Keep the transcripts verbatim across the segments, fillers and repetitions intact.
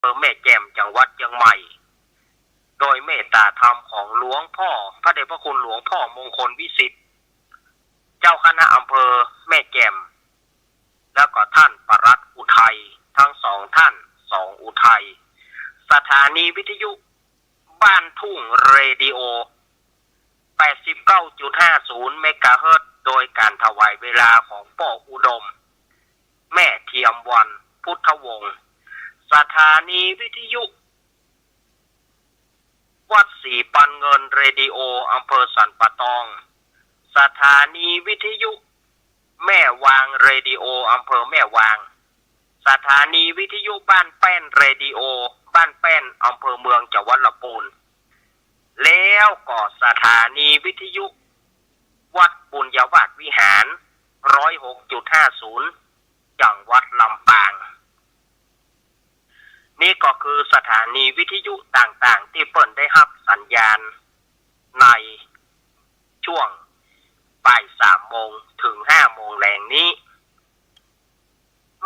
ภอแม่แจ่ม จังหวัดเชียงใหม่ โดยเมตตาธรรมของหลวงพ่อ พระเดชพระคุณหลวงพ่อมงคลวิสิทธิ์ เจ้าคณะอำเภอแม่แจ่ม แล้วก็ท่านปลัดอุทัย ทั้งสองท่าน สองอุทัย สถานีวิทยุบ้านทุ่งเรดิโอ แปดสิบเก้าจุดห้าศูนย์ เมกะเฮิรตซ์ โดยการถวายเวลาของป้ออุดม แม่เทียมวรรณ พุทธวงศ์ สถานีวิทยุวัดศรีปันเงินเรดิโอ อำเภอสันป่าตอง สถานีวิทยุแม่วางเรดิโอ อำเภอแม่วาง สถานีวิทยุบ้านแป้นเรดิโอ บ้านแป้น อำเภอเมือง จังหวัดลำพูน แล้วก็สถานีวิทยุวัดบุญญาวาสวิหาร ร้อยหกจุดห้าศูนย์ จังหวัดลำปาง นี่ก็คือสถานีวิทยุต่างๆ ตี้เปิ้นได้ฮับสัญญาณในช่วงบ่ายสามโมงเถิงห้าโมงแลงนี้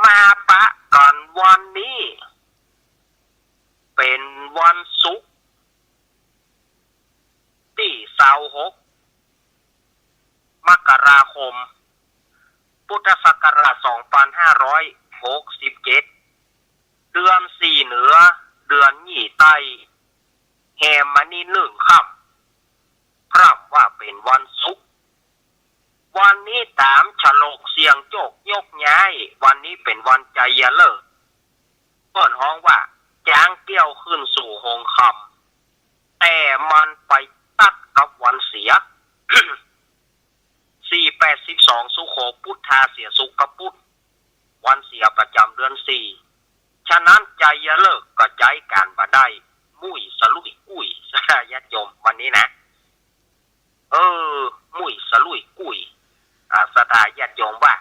มาปะกั๋นวันนี้ เป๋นวันศุกร์ ตี้ซาวหก มกราคม พุทธศักราชสองพันห้าร้อยหกสิบเจ็ด เดือนสี่เหนือ เดือนยี่ใต้ แฮมมานี้นึ่งค่ำ พร่ำว่าเป๋นวันศุกร์ วันนี้ต๋ามฉลกเสี่ยงโจคยกย้าย วันนี้เป๋นวันไชยฤกษ์ เปิ้นฮ้องว่าจ๊างเตี้ยวขึ้นสู่ฮงคำ แต่มันไปตัดกับวันเสีย สี่แปดสิบสอง สุโข ปุทธา เสียสุขกับปุต วันเสียประจ๋ำเดือนสี่ ฉะนั้นไชยฤกษ์ก็ใจ๊ก๋านบ่ได้ มุ่ยสะลุยกุ้ย ศรัทธาญาติโยม วันนี้นะ เออ มุ่ยสะลุยกุ้ย อ่า ศรัทธาญาติโยมว่า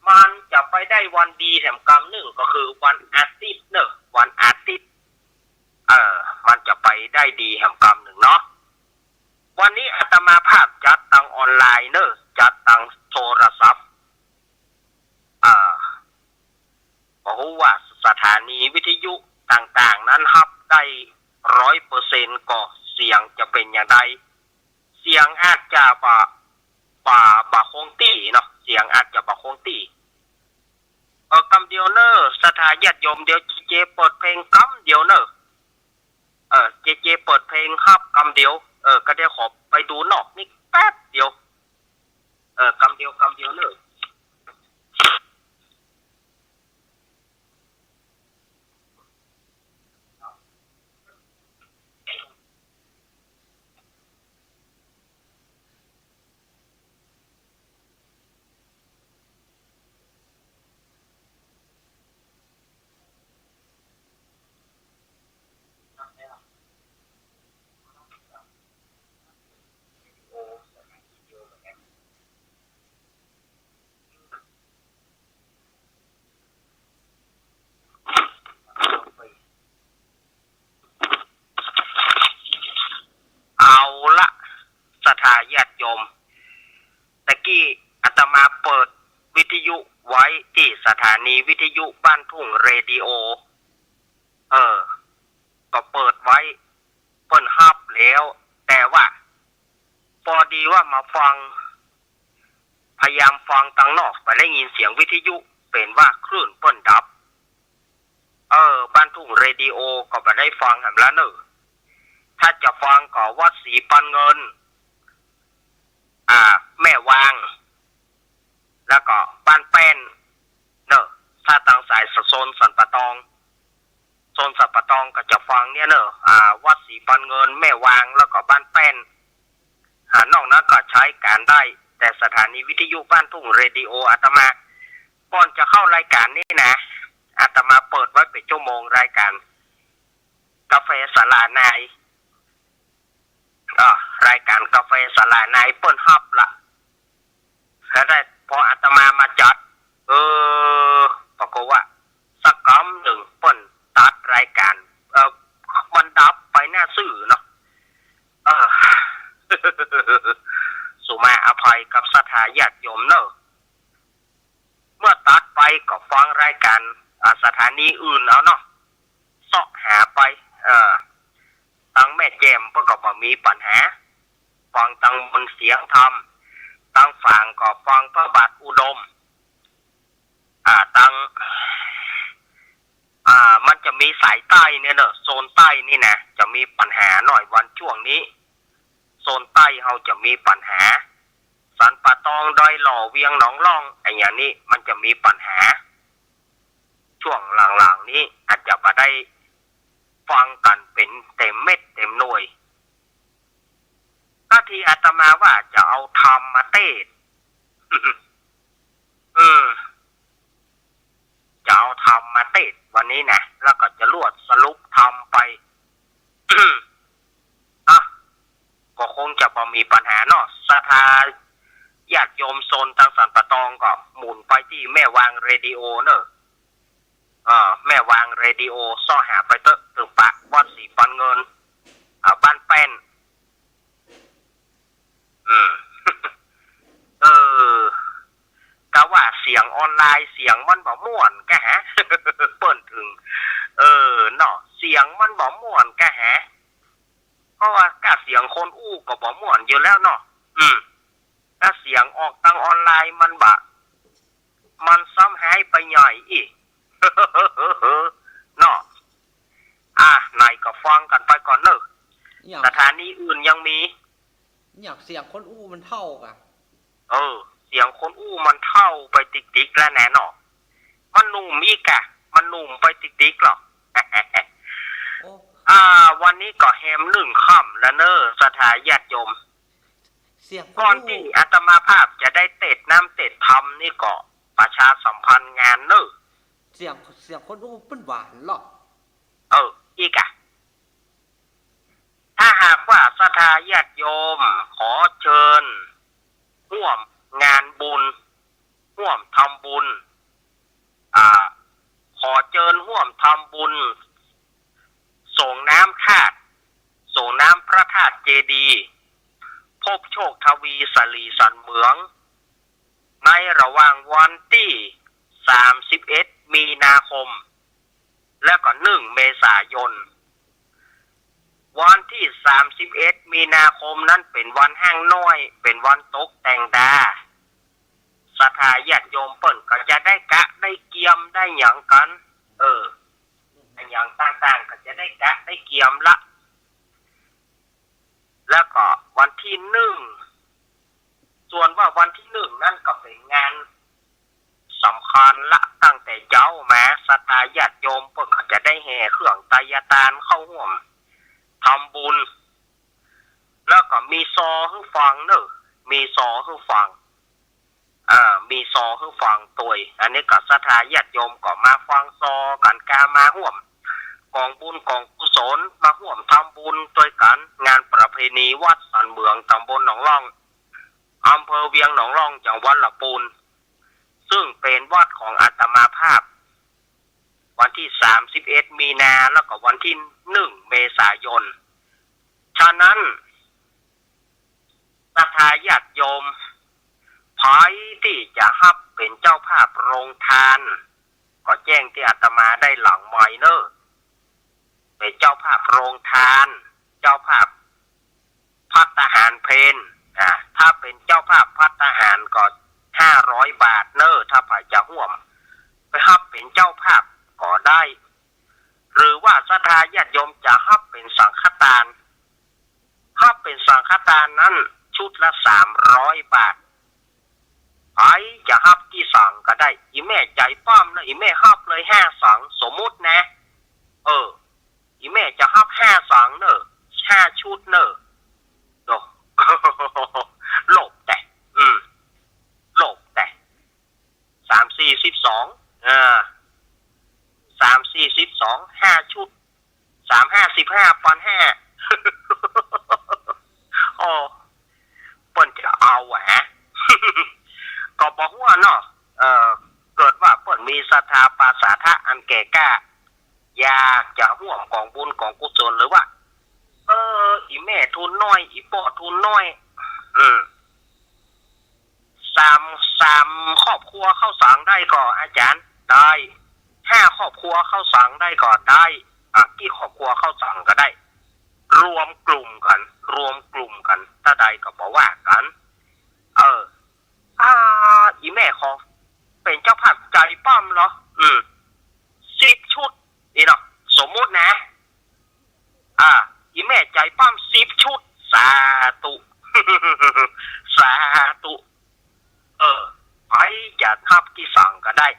มันจะไปได้วันดีแหมกำนึ่ง ก็คือวันอาทิตย์เนอะ วันอาทิตย์ เออ มันจะไปได้ดีแหมกำนึ่งเนาะ วันนี้อาตมาภาพจัดตางออนไลน์เนอะ จัดตางโทรศัพท์ อ่า บ่ฮู้ว่าสถานีวิทยุต่างๆ นั้นฮับได้ร้อยเปอร์เซ็นต์ ก่อ เสียงจะเป๋นอย่างใด เสียงอาจจะบ่ บ่ บ่คงตี้เนาะ เสียงอาจจะบ่คงตี้ เออ กำเดียวเนอะ ศรัทธาญาติโยม เดี๋ยวเจเจเปิดเพลงกำเดียวเนอะ เออ เจเจเปิดเพลงฮับกำเดียว เออ ก็เดี๋ยวขอไปดูนอกนิดแป๊บเดียว เออ กำเดียว กำเดียวเนอะ เอาละ ศรัทธาญาติโยม ตะกี้อาตมาเปิดวิทยุไว้ตี้สถานีวิทยุบ้านทุ่งเรดิโอ เออ ก็เปิดไว้ เปิ้นฮับแล้ว แต่ว่า ปอดีว่ามาฟัง พยายามฟังตางนอก บ่ได้ยินเสียงวิทยุ เป๋นว่าคลื่นเปิ้นดับ เออ บ้านทุ่งเรดิโอก็บ่ได้ฟังแหมละเนอะ ถ้าจะฟังก็วัดศรีปันเงิน อ่า แม่วาง แล้วก็บ้านแป้นเนอะ ถ้าตางสายโซนสันป่าตอง โซนสันป่าตองก็จะฟังเนี่ยเนอะ อ่า วัดศรีปันเงิน แม่วาง แล้วก็บ้านแป้น อ่า นอกนั้นก็ใจ๊ก๋านได้ แต่สถานีวิทยุบ้านทุ่งเรดิโออาตมา ก่อนจะเข้ารายก๋านนี่นะ อาตมาเปิดไว้เป๋นชั่วโมงรายก๋านกาแฟสาหร่ายนาย อ่า รายก๋านกาแฟสาหร่ายนายเปิ้นฮับละ แล้วได้ พออาตมามาจัด เออ ปรากฏว่าสักกำนึ่งเปิ้นตัดรายก๋าน เออ มันดับไปหน้าซื่อเนาะ เออ สุมาอภัยกับศรัทธาญาติโยมเนอะ เมื่อตัดไปก็ฟังรายก๋าน อ่า สถา นีอื่นเอาเนาะ เซาะหาไป เออ ตังแม่แจ่มเปิ้นก็บ่มีปัญหา ฟังตังมนต์เสียงธรรม ตังฝางก็ฟังพระบาทอุดม อ่า ตัง อ่า มันจะมีสายใต้เนี่ยเนอะ โซนใต้นี่นะ จะมีปัญหาหน่อยวันช่วงนี้ โซนใต้เฮาจะมีปัญหา สันป่าตอง ดอยหล่อ เวียงหนองล่อง ไอ้อย่างนี้มันจะมีปัญหา ช่วงหลังๆ นี้อาจจะบ่ได้ฟังกั๋นเป๋นเต็มเม็ดเต็มหน่วย ก็ตี้อาตมาว่าจะเอาธรรมมาเตศน์ อืม จะเอาธรรมมาเตศน์วันนี้นะ แล้วก็จะรวดสรุปธรรมไป อ่ะ ก็คงจะบ่มีปัญหาเนาะ ศรัทธาญาติโยมโซนตังสันป่าตองก็หมุนไปตี้แม่วางเรดิโอเนอะ เออ แม่วางเรดิโอ เซาะหาไปเต๊อะ ตึงปะ วัดศรีปันเงิน อ่า บ้านแป้น อืม เออ กะว่าเสียงออนไลน์เสียงมันบ่ม่วนกะฮะ เปิ้นถึง เออ เนาะ เสียงมันบ่ม่วนกะฮะ เพราะว่ากะเสียงคนอู้ก็บ่ม่วนอยู่แล้วเนาะ อืม ถ้าเสียงออกตังออนไลน์มันบ่ มันซ้ำหายไปใหญ่อี้ เนาะ อ่ะ ไหนก็ฟังกั๋นไปก่อนเนอะ อย่าง สถานีอื่นยังมี อย่างเสียงคนอู้มันเท่ากะ เออ เสียงคนอู้มันเท่าไปติ๊กๆ แล้วแน่เนาะ มันหนุ่มอีกอะ มันหนุ่มไปติ๊กๆ หรอ โอ้ อ่า วันนี้ก็แฮมหนึ่งค่ำแล้วเนอะ ศรัทธาญาติโยม เสียงคนอู้ ก่อนตี้อาตมาภาพจะได้เตศน์น้ำเตศน์ธรรมนี่ก็ประชาสัมพันธ์งานเนอะ เสียง เสียงคนอู้เปิ้นหวานเหรอ เออ อีกอะ ถ้าหากว่าศรัทธาญาติโยมขอเจิญฮ่วมงานบุญ ฮ่วมทำบุญ อ่า ขอเจิญฮ่วมทำบุญ สรงน้ำธาตุ สรงน้ำพระธาตุเจดีย์ พบโชคทวี สลีสันเหมือง ในระหว่างวันตี้ สามสิบเอ็ด มีนาคม และก็ หนึ่ง เมษายน วันตี้ สามสิบเอ็ด มีนาคมนั้นเป๋นวันฮ้างน้อย เป๋นวันตกแต่งดา ศรัทธาญาติโยมเปิ้นก็จะได้กะได้เกียมได้หยังกั๋น เออ อะหยังต่างๆ ก็จะได้กะได้เกียมละ แล้วก็วันตี้หนึ่ง ส่วนว่าวันตี้หนึ่งนั้นก็เป๋นงานสำคัญละ ตั้งแต่เจ๊ามา ศรัทธาญาติโยมเปิ้นก็จะได้แห่เครื่องไตยตานเข้าฮ่วมทำบุญ แล้วก็มีซอหื้อฟังเนอะ มีซอหื้อฟัง อ่า มีซอหื้อฟังตวย อันนี้ก็ศรัทธาญาติโยมก็มาฟังซอกั๋น กามาฮ่วมก๋องบุญก๋องกุศล มาฮ่วมทำบุญตวยกั๋น งานประเพณีวัดสันเหมือง ตำบลหนองล่อง อำเภอเวียงหนองล่อง จังหวัดละปูน ซึ่งเป๋นวัดของอาตมาภาพ วันตี้ สามสิบเอ็ด มีนา แล้วก็วันตี้ หนึ่ง เมษายน ฉะนั้น ศรัทธาญาติโยม ใผตี้จะฮับเป๋นเจ้าภาพโฮงทาน ก็แจ้งตี้อาตมาได้หลังไมค์เนอะ เป๋นเจ้าภาพโฮงทาน เจ้าภาพภัตตาหารเพล อ่า ถ้าเป๋นเจ้าภาพภัตตาหารก็ ห้าร้อย บาทเนอะ ถ้าใผจะฮ่วมไปฮับเป๋นเจ้าภาพก็ได้ หรือว่าศรัทธาญาติโยมจะฮับเป๋นสังฆทาน ฮับเป๋นสังฆทานนั้นชุดละ สามร้อย บาท ใผจะฮับกี่สังก็ได้ อี่แม่ใจ๋ป้อมเนอะ อี่แม่ฮับเลยห้าสัง สมมุตินะ เออ อี่แม่จะฮับห้าสังเนอะ ห้าชุดเนอะ โอ้ ลบแต่ อืม ลบแต่ สามสี่สิบสอง เออ สามสี่สิบสอง ห้าชุด สามห้าสิบห้า ปอนห้า โอ้ เปิ้นจะเอาแหวะ ก็บ่ฮู้เนาะ เอ่อ เกิดว่าเปิ้นมีศรัทธาปาสาทะอันแก่กล้า อยากจะฮ่วมก๋องบุญก๋องกุศล หรือว่า เออ อี่แม่ทุนน้อย อี่ป้อทุนน้อย อืม สาม สามครอบครัวเข้าสังได้ก่อ อาจ๋ารย์ ได้ ห้าครอบครัวเข้าสังได้ก็ได้ อ่ะ กี่ครอบครัวเข้าสังก็ได้ รวมกลุ่มกั๋น รวมกลุ่มกั๋น เต้าใดก็บ่ว่ากั๋น เออ อ่า อี่แม่ขอเป๋นเจ้าภาพใจ๋ป้อมเหรอ อืม สิบชุด นี่เนาะ สมมุตินะ อ่า อี่แม่ใจ๋ป้อมสิบชุด สาธุ สาธุ เออ ใผจะฮับตี้สังก็ได้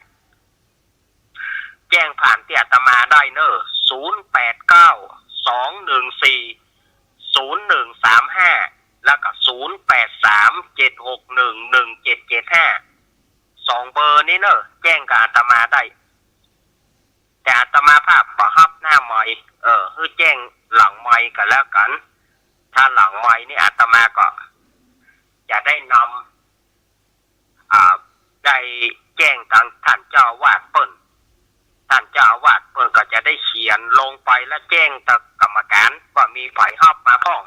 แจ้งผ่านตี้อาตมาได้เน่อ ศูนย์แปดเก้า สองหนึ่งสี่ ศูนย์หนึ่งสามห้า แล้วก็ ศูนย์แปดสาม เจ็ดหกหนึ่ง หนึ่งเจ็ดเจ็ดห้า สองเบอร์นี้เน่อ แจ้งกับอาตมาได้ แต่อาตมาภาพบ่ฮับหน้าไมค์ เออ หื้อแจ้งหลังไมค์ก็แล้วกั๋น ถ้าหลังไมค์นี่อาตมาก็จะได้นำ อ่า ได้แจ้งตังต้านเจ้าอาวาสเปิ้น ต้านเจ้าอาวาสเปิ้นก็จะได้เขียนลงไปแล้วแจ้งต่อกรรมการว่ามีใผฮับมาพ่อง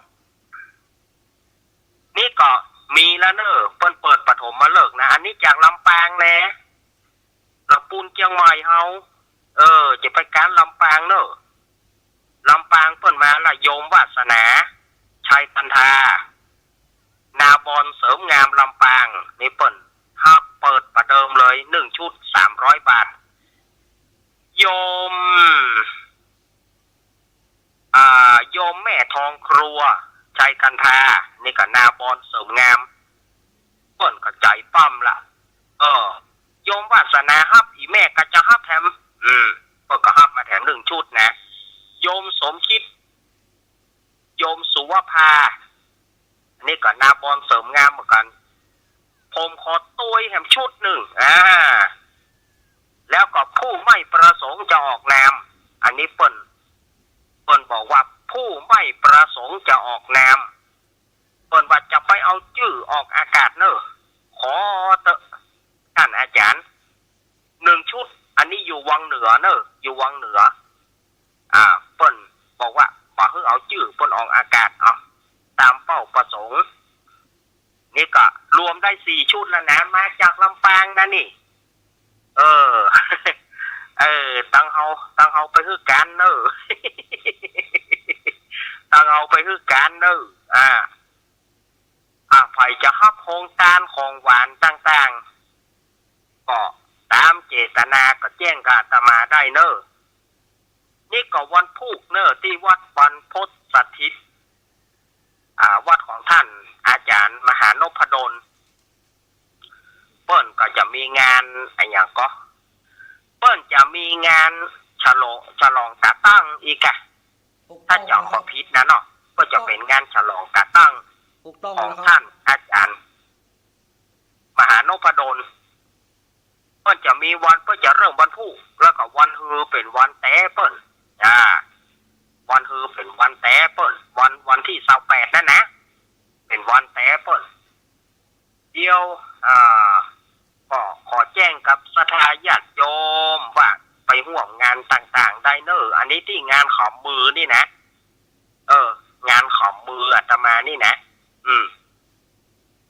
นี่ก็มีแล้วเน่อ เปิ้นเปิดปฐมฤกษ์นะ อันนี้จากลำปางแล ละปูนเจียงใหม่เฮา เออ จะไปก๊านลำปางเน่อ ลำปางเปิ้นมาละ โยมวาสนา ชัยกันทา นาบอนเสริมงามลำปาง นี่เปิ้นฮับเปิดประเดิมเลย หนึ่งชุด สามร้อยบาท โยม อ่า โยมแม่ทองครัว ชัยกันทา นี่ก็นาบอนเสริมงาม เปิ้นก็ใจ๋ป้อมละ เออ โยมวาสนาฮับ อี่แม่ก็จะฮับแถม อืม เปิ้นก็ฮับมาแถมหนึ่งชุดนะ โยมสมคิด โยมสุวภา อันนี้ก็นาบอนเสริมงามเหมือนกั๋น ผมขอตวยแถมชุดหนึ่ง อ่า แล้วก็ผู้ไม่ประสงค์จะออกนาม อันนี้เปิ้น เปิ้นบอกว่าผู้ไม่ประสงค์จะออกนาม เปิ้นว่าจะไปเอาจื้อออกอากาศเน่อ ขอเต๊อะ ต้านอาจ๋ารย์ หนึ่งชุด อันนี้อยู่วังเหนือเน่อ อยู่วังเหนือ อ่า เปิ้นบอกว่าบ่หื้อเอาจื้อเปิ้นออกอากาศ เอา ต๋ามเป้าประสงค์ นี่ก็รวมได้สี่ชุดแล้วนะ มาจากลำปางนะนี่ เออ เออ ตังเฮา ตังเฮาไปหื้อก๋านเน่อ ตังเฮาไปหื้อก๋านเน่อ อ่า อ่า ใผจะฮับโฮงตานของหวานต่างๆ ก็ต๋ามเจตนาก็แจ้งกับอาตมาได้เน่อ นี่ก็วันพูกเน่อ ตี้วัดบรรพตสถิต อ่า วัดของต้านอาจ๋ารย์มหานพดล เปิ้นก็จะมีงานอะหยังก็ เปิ้นจะมีงานฉลอง ฉลองตาตั้งอีกอะ ถ้าจ๋ำบ่ผิดนะเนาะ เปิ้นจะเป๋นงานฉลองตาตั้ง ถูกต้อง ของ ครับ ต้านอาจ๋ารย์ มหานพดล เปิ้นจะมีวัน เปิ้นจะเริ่มวันพูก แล้วก็วันฮือเป๋นวันแตเปิ้น อ่า วันฮือเป๋นวันแตเปิ้น วัน วันตี้ซาวแปดนั่นนะ เป๋นวันแตเปิ้น เดี๋ยว อ่า ก็ขอแจ้งกับศรัทธาญาติโยมว่าไปฮ่วมงานต่างๆ ได้เน่อ อันนี้ตี้งานขอมมือนี่นะ เออ งานขอมมืออาตมานี่นะ อืม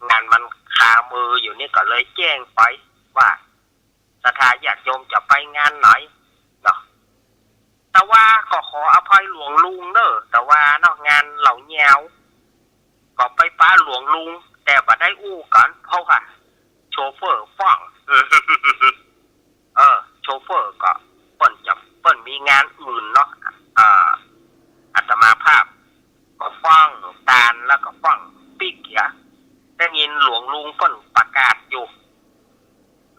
งานมันคามืออยู่นี่ก็เลยแจ้งไปว่าศรัทธาญาติโยมจะไปงานไหนเนาะ แต่ว่าก็ขออภัยหลวงลุงเน่อ แต่ว่าเนาะ งานเหล่าแนว ก็ไปปะหลวงลุง แต่บ่ได้อู้กั๋น เพราะว่าโชเฟอร์ฟ้อง เออ โชเฟอร์ก็เปิ้นจะ เปิ้นมีงานอื่นเนาะ อ่า อาตมาภาพก็ฟังตานแล้วก็ฟังปิ๊กเหีย ได้ยินหลวงลุงเปิ้นประกาศอยู่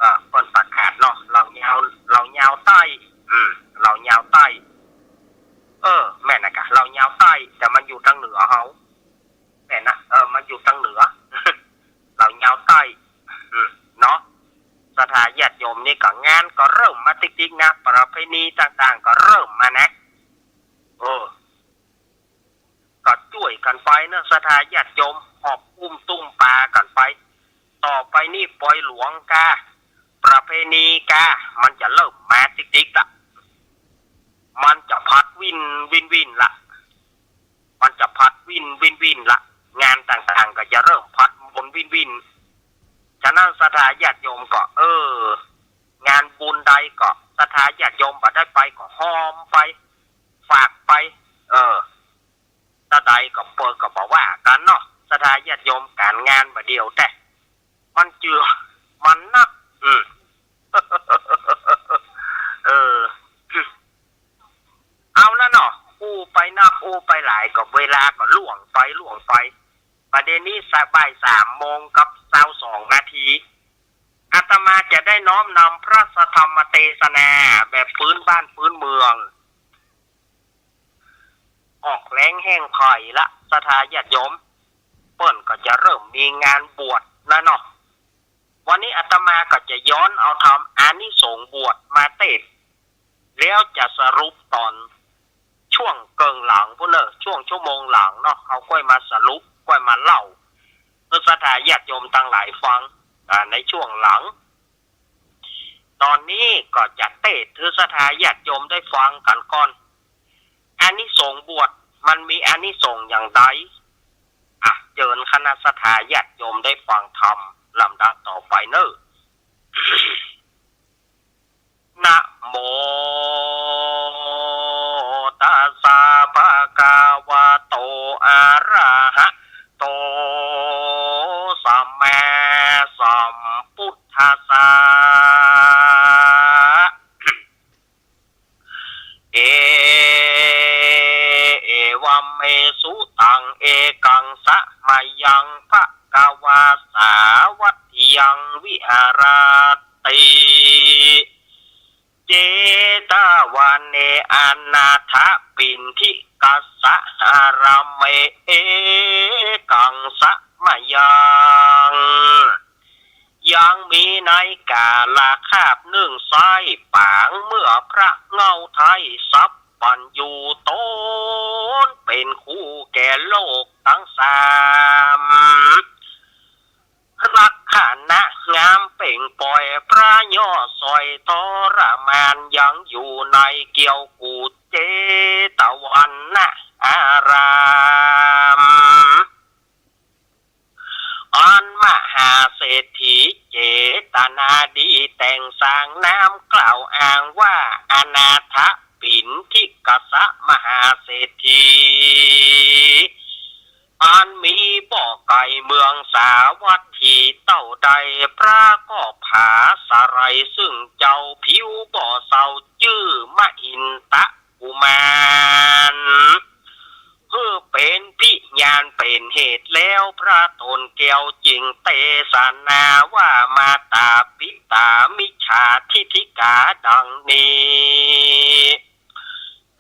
อ่า เปิ้นประกาศเนาะ เหล่ายาว เหล่ายาวใต้ อืม เหล่ายาวใต้ เออ แม่นนะกะ เหล่ายาวใต้ แต่มันอยู่ตางเหนือเฮา แม่นนะ เออ มันอยู่ตางเหนือ เหล่ายาวใต้ อืม เนาะ ศรัทธาญาติโยมนี่ก็งานก็เริ่มมาติ๊กๆ นะ ประเพณีต่างๆ ก็เริ่มมานะ เออ ก็จ้วยกั๋นไปเนาะ ศรัทธาญาติโยม หอบอุ้มตุ้มปากั๋นไป ต่อไปนี่ปอยหลวงกา ประเพณีกา มันจะเริ่มมาติ๊กๆ ละ มันจะพัดวินวินวินละ มันจะพัดวินวินวินละ งานต่างๆ ก็จะเริ่มพัดวนวินวิน ฉะนั้นศรัทธาญาติโยมก็ เออ งานบุญใดก็ ศรัทธาญาติโยมบ่ได้ไปก็หอมไป ฝากไป เออ ตะใดก็เปิ้นก็บ่ว่ากั๋นเนาะ ศรัทธาญาติโยม ก๋านงานบ่าเดี่ยวแต๊ มันเจือ มันนัก อืม เออ เอาละเนาะ อู้ไปนัก อู้ไปหลาย ก็เวลาก็ล่วงไป ล่วงไป บ่าเดี่ยวนี้สะ บ่ายสามโมงกับซาวสองนาที อาตมาจะได้น้อมนำพระสัทธรรมเตสนาแบบพื้นบ้านพื้นเมือง ออกแล้งแห้งผายละ ศรัทธาญาติโยม เปิ้นก็จะเริ่มมีงานบวชนะเนาะ วันนี้อาตมาก็จะย้อนเอาธรรมอานิสงส์บวชมาเตสน์ แล้วจะสรุปต๋อนช่วงเกิ่งหลังปู้นเน่อ ช่วงชั่วโมงหลังเนาะ เฮาก้อยมาสรุป ก้อยมาเล่าหื้อศรัทธาญาติโยมตังหลายฟัง อ่า ในช่วงหลัง ต๋อนนี้ก็จะเตสน์หื้อศรัทธาญาติโยมได้ฟังกั๋นก่อน อานิสงส์บวชมันมีอานิสงส์อย่างใด อ่ะ เจิญคณะศรัทธาญาติโยมได้ฟังธรรมลำดับต่อไปเน่อ นะโมตัสสะ ภะคะวะโต อะระหะโต สัมมาสัมพุทธัสสะ เอ เอวัมเมสุตัง เอกังสะมะยัง ภะคะวา สาวัตถิยัง วิหะระติ เจตะวะเน อะนาถะปิณฑิกัสสะหะระเม เอกังสะมะยัง ยังมีในก๋าละคาบนึ่งซ้ายป๋าง เมื่อพระเหง้าไท้สัพพัญญู ต๋นเป๋นครูแก่โลกตังสาม ลักษณะงามเป่งป่อย พระย่อสวยทรมาน ยังอยู่ในเกี้ยวกู่เจตะวันนะอาราม อันมหาเศรษฐีเจตนาดี แต่งสร้างน้ำกล่าวอ้างว่า อนาถปิณฑิกัสสะมหาเศรษฐี อันมีบ่อไก๋เมืองสาวัตถีเต้าใด พระก็ผาสะไหร่ซึ่งเจ้าผิวบ่อเศร้า จื้อมหินทะกุมาร หื้อเป๋นพิญาณเป๋นเหตุแล้ว พระต๋นแก้วจึงเตสนาว่า มาตาปิตามิจฉาทิฏฐิกาดังนี้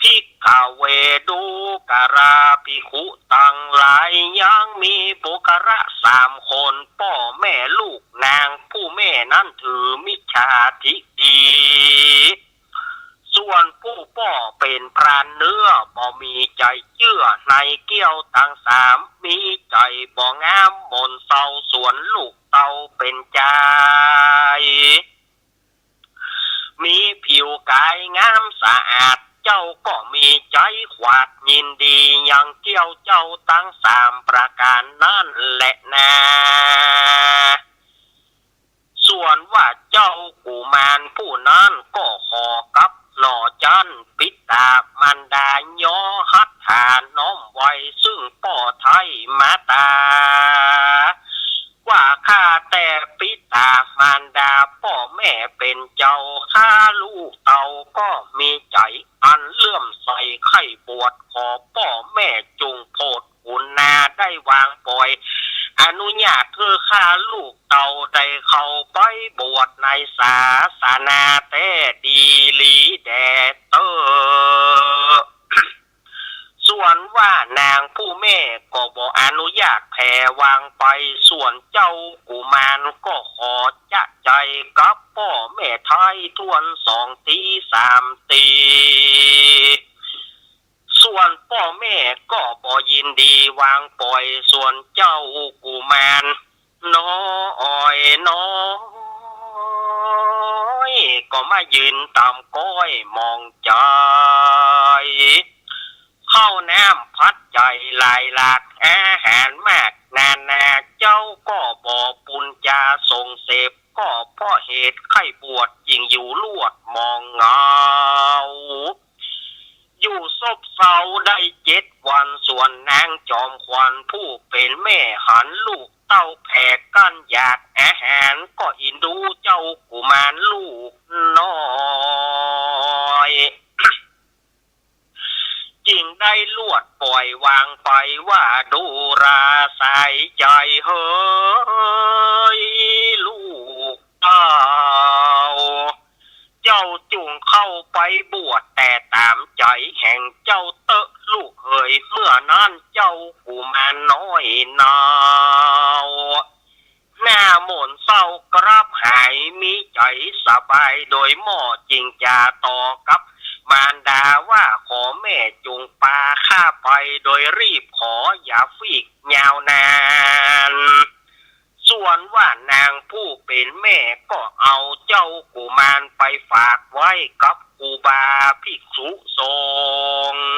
ภิกขะเว ดูกราภิกขุตังหลาย ยังมีปุคคละสามคน ป้อแม่ลูกนาง ผู้แม่นั้นถือมิจฉาทิฏฐิ ส่วนผู้ป้อเป๋นพรานเนื้อ บ่มีใจ๋เจื้อในเกี้ยวตังสาม มีใจ๋บ่งามหม่นเศร้า ส่วนลูกเต้าเป๋นจาย มีผิวก๋ายงามสะอาด เจ้าก็มีใจ๋ขวักยินดียังเกี้ยวเจ้าตังสามประก๋านนั้นแหละนา ส่วนว่าเจ้ากุมารผู้นั้นก็ขอกับหน่อจั้น ปิตามารดาย่อหัตถาน้อมไหว้ซึ่งป้อไท้มาตา ว่าข้าแต่ปิตามารดาป้อแม่เป๋นเจ้าข้า ลูกเต้าก็มีใจ๋อันเลื่อมใสใค่บวช ขอป้อแม่จุ่งโผด กุณาได้วางป่อย อนุญาตหื้อข้าลูกเต้าได้เข้าไปบวชในศาสนาแต๊ดีหลีแด่เต๊อะ ส่วนว่านางผู้แม่ก็บ่อนุญาตแผ่วางไป ส่วนเจ้ากุมารก็ขอจะใจ๋กับป้อแม่ไท้ถ้วนสองตี้สามตี้ ส่วนป้อแม่ก็บ่ยินดีวางป่อย ส่วนเจ้ากุมารน้อยน้อย ก็มายืนต๋ามก้อยมองใจ๋ ข้าวน้ำภัดใจ๋หลายหลาก อาหารมากนานา เจ้าก็บ่ปูนจาส่งเสพ ก็เพราะเหตุใค่บวชจึงโย อยู่ลวดมองเหงา อยู่ซบเซาได้เจ็ดวัน ส่วนนางจอมขวัญผู้เป๋นแม่หันลูกเต้าแผดกั้นอยากอาหาร ก็อินดูเจ้ากุมารลูกน้อย จึงได้ลวดปล่อยวางไปว่า ดูราสายใจ๋เฮย ลูกเต้า เจ้าจุ่งเข้าไปบวชแต่ต๋ามใจ๋แห่งเจ้าเต๊อะลูกเฮย เมื่อนั้นเจ้ากุมารน้อยเนา หน้าหม่นเศร้ากลับหายมีใจ๋สบาย โดยหม้อจึงจาต่อกับมารดาว่า ขอแม่จุ่งปาข้าไป โดยรีบขออย่าฟีกยาวนาน ส่วนว่านางผู้เป๋นแม่ก็เอาเจ้ากุมารไปฝากไว้กับครูบาภิกษุสงฆ์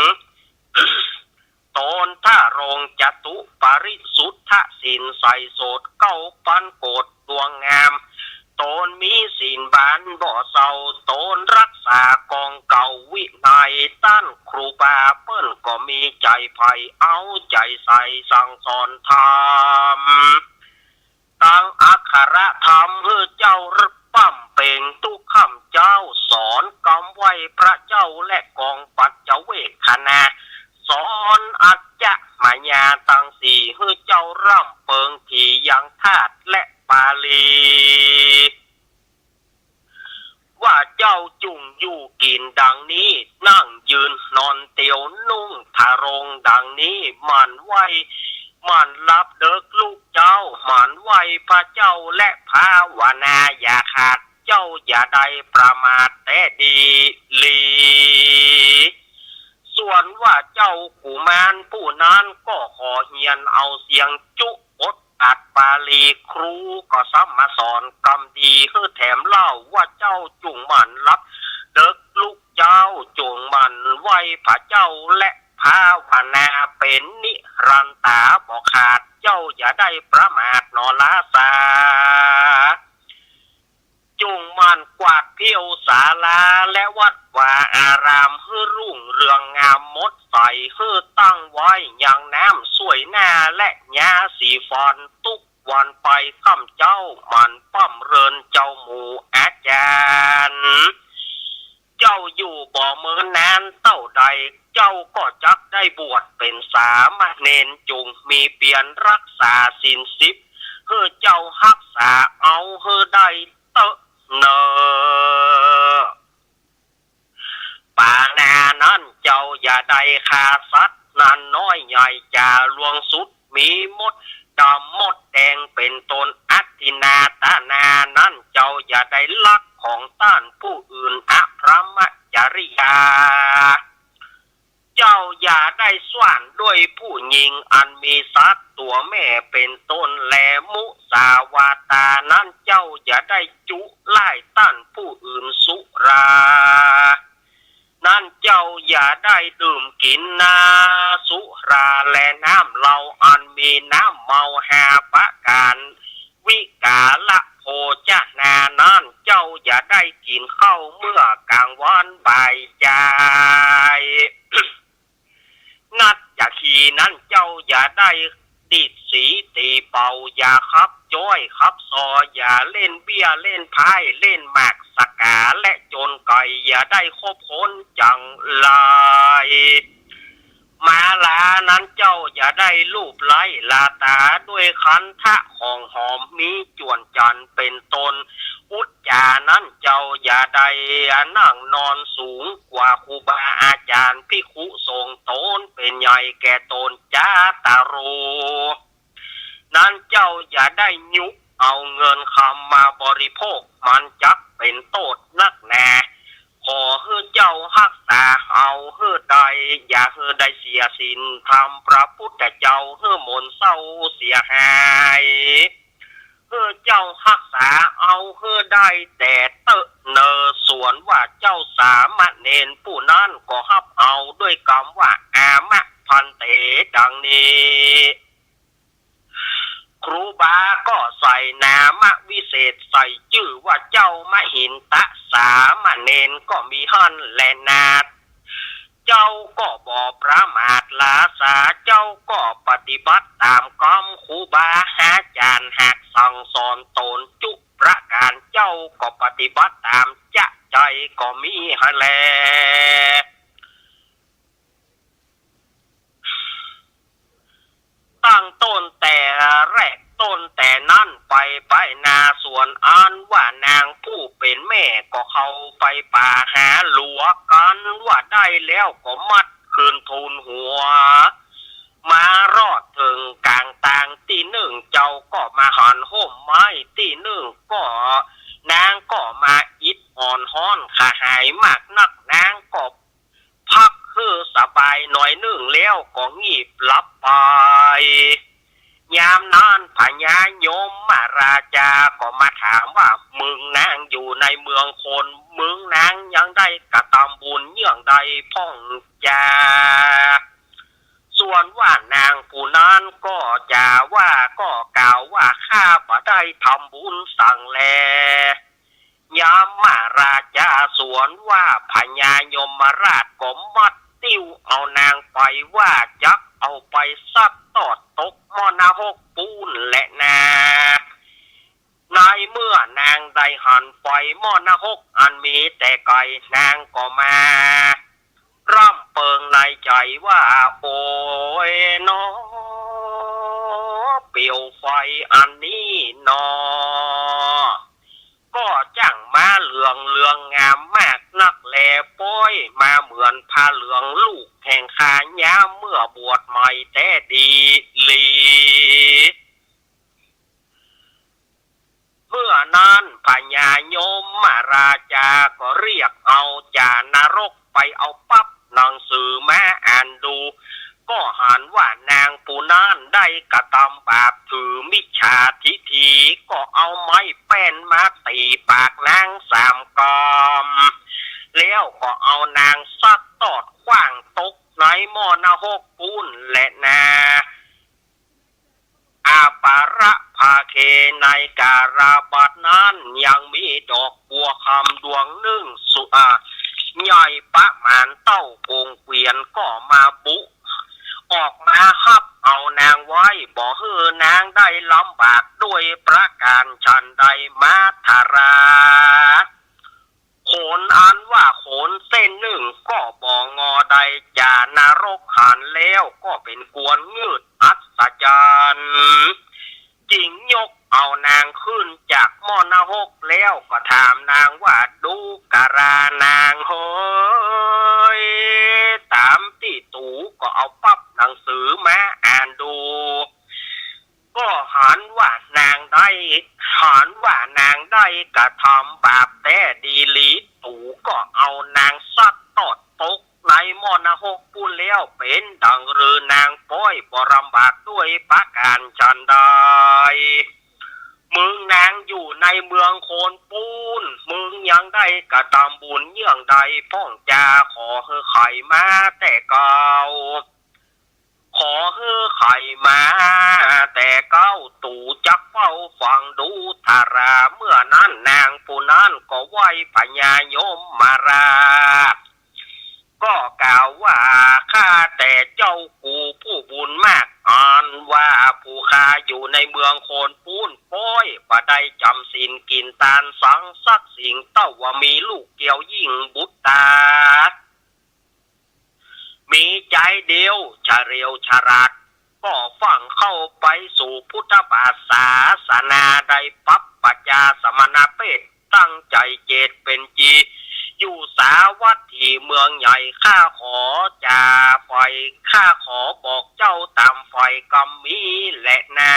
ต๋นถ้ารงจตุปริสุทธศีลใส่โสดเก้าปันโกศดวงงาม ต๋นมีศีลบานบ่เศร้า ต๋นรักษากองเก่าวินัย ต้านครูบาเปิ้นก็มีใจ๋ใฝ่เอาใจ๋ใส่สั่งสอนธรรม ตังอักขระธรรมหื้อเจ้าป้ำเป๋งตุ๊กข้ามเจ้า สอนกำไหว้พระเจ้าและกองปัจจเวกขณา สอนอัจฉมายาตังสี่หื้อเจ้าร่ำเปิงถียังธาตุและปาลี ว่าเจ้าจุ่งอยู่กิ๋นดังนี้ นั่งยืนนอนเตียวนุ่งทรงดังนี้ หมั่นไหว้หมั่นหลับเดิกลูกเจ้า หมั่นไหว้พระเจ้าและภาวนาอย่าขาด เจ้าอย่าได้ประมาทแต๊ดีหลี ส่วนว่าเจ้ากุมารผู้นั้นก็ขอเฮียนเอาเสียงจุบทอัดปาลี ครูก็ซ้ำมาสอนกำดีหื้อแถมเล่าว่า เจ้าจุ่งหมั่นหลับเดิกลูกเจ้า จุ่งหมั่นไหว้พระเจ้าและภาวนาเป๋นนิรันต๋าบ่ขาด เจ้าอย่าได้ประมาทหนอลาสา จุ่งหมั่นกวาดเผี้ยวศาลาและวัดวาอารามหื้อรุ่งเรืองงามหมดใส หื้อตั้งไว้ยังน้ำส้วยหน้าและยาสีฟันตุ๊กวันไปข้ามเจ้า หมั่นป้ำเริญเจ้าหมู่อาจ๋ารย์ เจ้าอยู่บ่เมินนานเต้าใด เจ้าก็จักได้บวชเป๋นสามเณร จุ่งมีเปียรรักษาศีลสิบ หื้อเจ้าฮักษาเอาหื้อได้เต๊อะเน่อ ปานานั้นเจ้าอย่าได้ฆ่าสัตว์นั้นน้อยใหญ่จ๋าลวงสุด มีมดดำมดแดงเป๋นต้น อทินนาทานานั้นเจ้าอย่าได้ลักของต้านผู้อื่น อพรหมจริยา เจ้าอย่าได้สว้านด้วยผู้ญิงอันมีสัตว์ตั๋วแม่เป๋นต้น และมุสาวาทานั้นเจ้าอย่าได้จุล่ายต้านผู้อื่น สุรา นั้นเจ้าอย่าได้ดื่มกิ๋นนา สุราและน้ำเหล้าอันมีน้ำเมาห้าประก๋าน วิกาละโภจนานั้นเจ้าอย่าได้กิ๋นข้าวเมื่อกลางวันบ่ายจาย นัจจคีนั้นเจ้าอย่าได้ดีดสีตีเป่า อย่าขับจ้อยขับซอ อย่าเล่นเบี้ยเล่นไพ่ เล่นหมากสกาและโจรไก่ อย่าได้คบคนจังไร มาลานั้นเจ้าอย่าได้ลูบไล้ลาต๋า ด้วยคันธะของหอมมีจวนจันทร์เป๋นต้น อุจจานั้นเจ้าอย่าได้นั่งนอนสูงกว่าครูบาอาจ๋ารย์ภิกขุสงฆ์ ต๋นเป๋นใหญ่แก่ต๋น จาตาโร นั้นเจ้าอย่าได้ยุเอาเงินคำมาบริโภค มันจักเป๋นโต้ษนักหนา ขอหื้อเจ้าฮักษาเอาหื้อได้ อย่าหื้อได้เสียศีลธรรมพระพุทธเจ้าหื้อหม่นเศร้าเสียหาย หื้อเจ้าฮักษาเอาหื้อได้แต๊เต๊อะเน่อ ส่วนว่าเจ้าสามเณรผู้นั้นก็ฮับเอาด้วยกำว่า อามะภันเต ดังนี้ ครู ปาก็ใส่นามวิเศษ ใส่จื้อว่าเจ้ามหินทสามเณรก็มีหั้นแลนา เจ้าก็บ่ประมาทลาสา เจ้าก็ปฏิบัติต๋ามกำครูบาอาจ๋ารย์หากสั่งสอนต๋นจุประก๋าน เจ้าก็ปฏิบัติต๋ามจะใจ๋ก็มีหั้นแล ตั้งต้นแต่แรกต้นแต่นั้นไป ไปนาสวนอันว่านางผู้เป๋นแม่ก็เข้าไปป๋าหาหลัวกั๋นว่าได้แล้วก็มัดคืนทูลหัว มารอดเถิงก๋างตางตี้นึ่ง เจ้าก็มาหันฮ่มไม้ตี้นึ่ง ก็นางก็มาอิดอ่อนฮ้อนกระหายมากนัก นางก็ พักหื้อสบายหน่อยนึ่งแล้วก็งีบหลับไป ยามนั้นพญายมราชาก็มาถามว่า มึงนางอยู่ในเมืองคน มึงนางยังได้กระตำบุญเยื่องใดพ่องจา ส่วนว่านางผู้นั้นก็จาว่า ก็กล่าวว่า ข้าบ่ได้ทำบุญสังแล ยมราชาสวนว่า พญายมราชก็มัดติ้วเอานางไปว่าจักเอาไปซัดตอดตกหม้อนรกปู้นแลนา ในเมื่อนางได้หันไปหม้อนรกอันมีแต่ไก๋ นางก็มาร่ำเปิงในใจ๋ว่า โอยหนอ เปลวไฟอันนี้หนอ ก็จ้างมาเหลืองเรืองงามมากนักแล ป๊อยมาเหมือนผ้าเหลืองลูกแห่งข้ายามเมื่อบวชใหม่แต๊ดีหลี เมื่อนั้นพญายมราชาก็เรียกเอาจ่านรกไปเอาปั๊บหนังสือมาอ่านดู ก็หันว่านางผู้นั้นได้กระตำบาปถือมิจฉาทิฏฐิ ก็เอาไม้แป้นมาตี๋ปากนางสามกำ แล้วก็เอานางซัดตอดขว้างตกในหม้อนรกปู้นแลนา อาปาระภาเค ในกาลบัดนั้นยังมีดอกบัวคำดวงนึ่งสุ อ่า ใหญ่ประมาณเต้ากงเกวียนก็มาบุ ออกมาฮับเอานางไว้ บ่หื้อนางได้ลำบากด้วยประก๋านฉันใด มาทารา โขนอันว่าโขนเส้นนึ่งก็บ่งอใด จ่านรกหันแล้วก็เป๋นกวนงืดอัศจรรย์ จึงยกเอานางขึ้นจากหม้อนรกแล้วก็ถามนางว่า ดูกรานางเหย ต๋ามตี้ตู๋ก็เอาปั๊บหนังสือมาอ่านดู ก็หันว่านางได้ หันว่านางได้กระตำบาปแต๊ดีหลี ตู๋ก็เอานางซัดตอดตกในหม้อนรกปู้นแล้ว เป๋นดังหรือนางป๊อยบ่ลำบากด้วยประก๋านฉันใด มึงนางอยู่ในเมืองคนปู้น มึงยังได้กระตำบุญเยื่องใดพ่องจา ขอหื้อไขมาแต่เก่า ขอหื้อไขมาแต่เก่า ตู๋จักเฝ้าฟังดูทารา เมื่อนั้นนางผู้นั้นก็ไหว้พญายมราช ก็กล่าวว่า ข้าแต่เจ้ากูผู้บุญมาก อันว่าผู้ข้าอยู่ในเมืองคนปู้นป๊อย บ่ได้จ๋ำศีลกิ๋นตานสังสักสิ่ง เต้าว่ามีลูกเกี่ยวยิ่งบุตตา มีใจ๋เดียวเฉลียวฉลาด ก็ฟั่งเข้าไปสู่พุทธบาทศาสนา ได้ปั๊บปัจจาสมณเภท ตั้งใจ๋เจตเป๋นจี อยู่สาวัตถีเมืองใหญ่ ข้าขอจาใฝ่ ข้าขอบอกเจ้าต๋ามใฝ่กำมีแลนา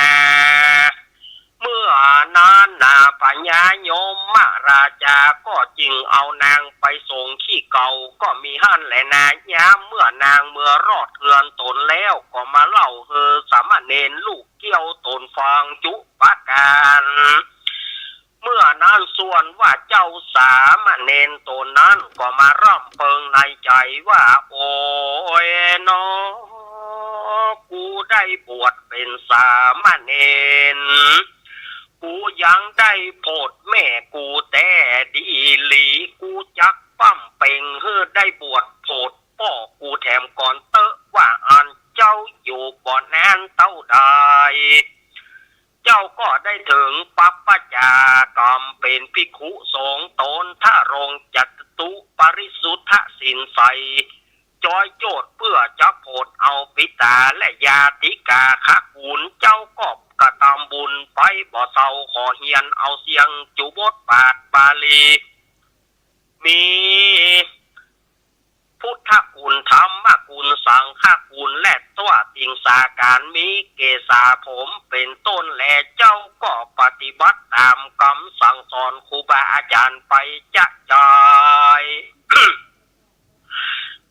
เมื่อนั้นนาพญายมราชาก็จึงเอานางไปส่งตี้เก่าก็มีหั้นแลนา ยามเมื่อนางเมื่อรอดเฮือนต๋นแล้ว ก็มาเล่าหื้อสามเณรลูกเกี้ยวต๋นฟังจุประก๋าน เมื่อนั้นส่วนว่าเจ้าสามเณรต๋นนั้นก็มาร่ำเปิงในใจ๋ว่า โอยหนอ กู ได้บวชเป๋นสามเณร กูยังได้โผดแม่กูแต๊ดีหลี กูจักบำเพ็งหื้อได้บวชโผดป้อกูแถมก่อนเต๊อะ ว่าอั้น เจ้าอยู่บ่นานเต้าใด เจ้าก็ได้เถิงปับปะจากำเป๋นภิกขุสงฆ์ ตนทรงจตุปริสุทธิศีลใส จ้อยโจทย์เปื้อจักโผดเอาปิตาและญาติกาคะกูล เจ้าก็กระตำบุญไปบ่เซา ขอเฮียนเอาเสี้ยงจุบทบาทบาลี มี พุทธคุณ ธรรมคุณ สังฆคุณ และตวาติงสาการ มีเกศาผมเป๋นต้นแล เจ้าก็ปฏิบัติต๋ามกำสั่งสอนครูบาอาจ๋ารย์ไปจะจาย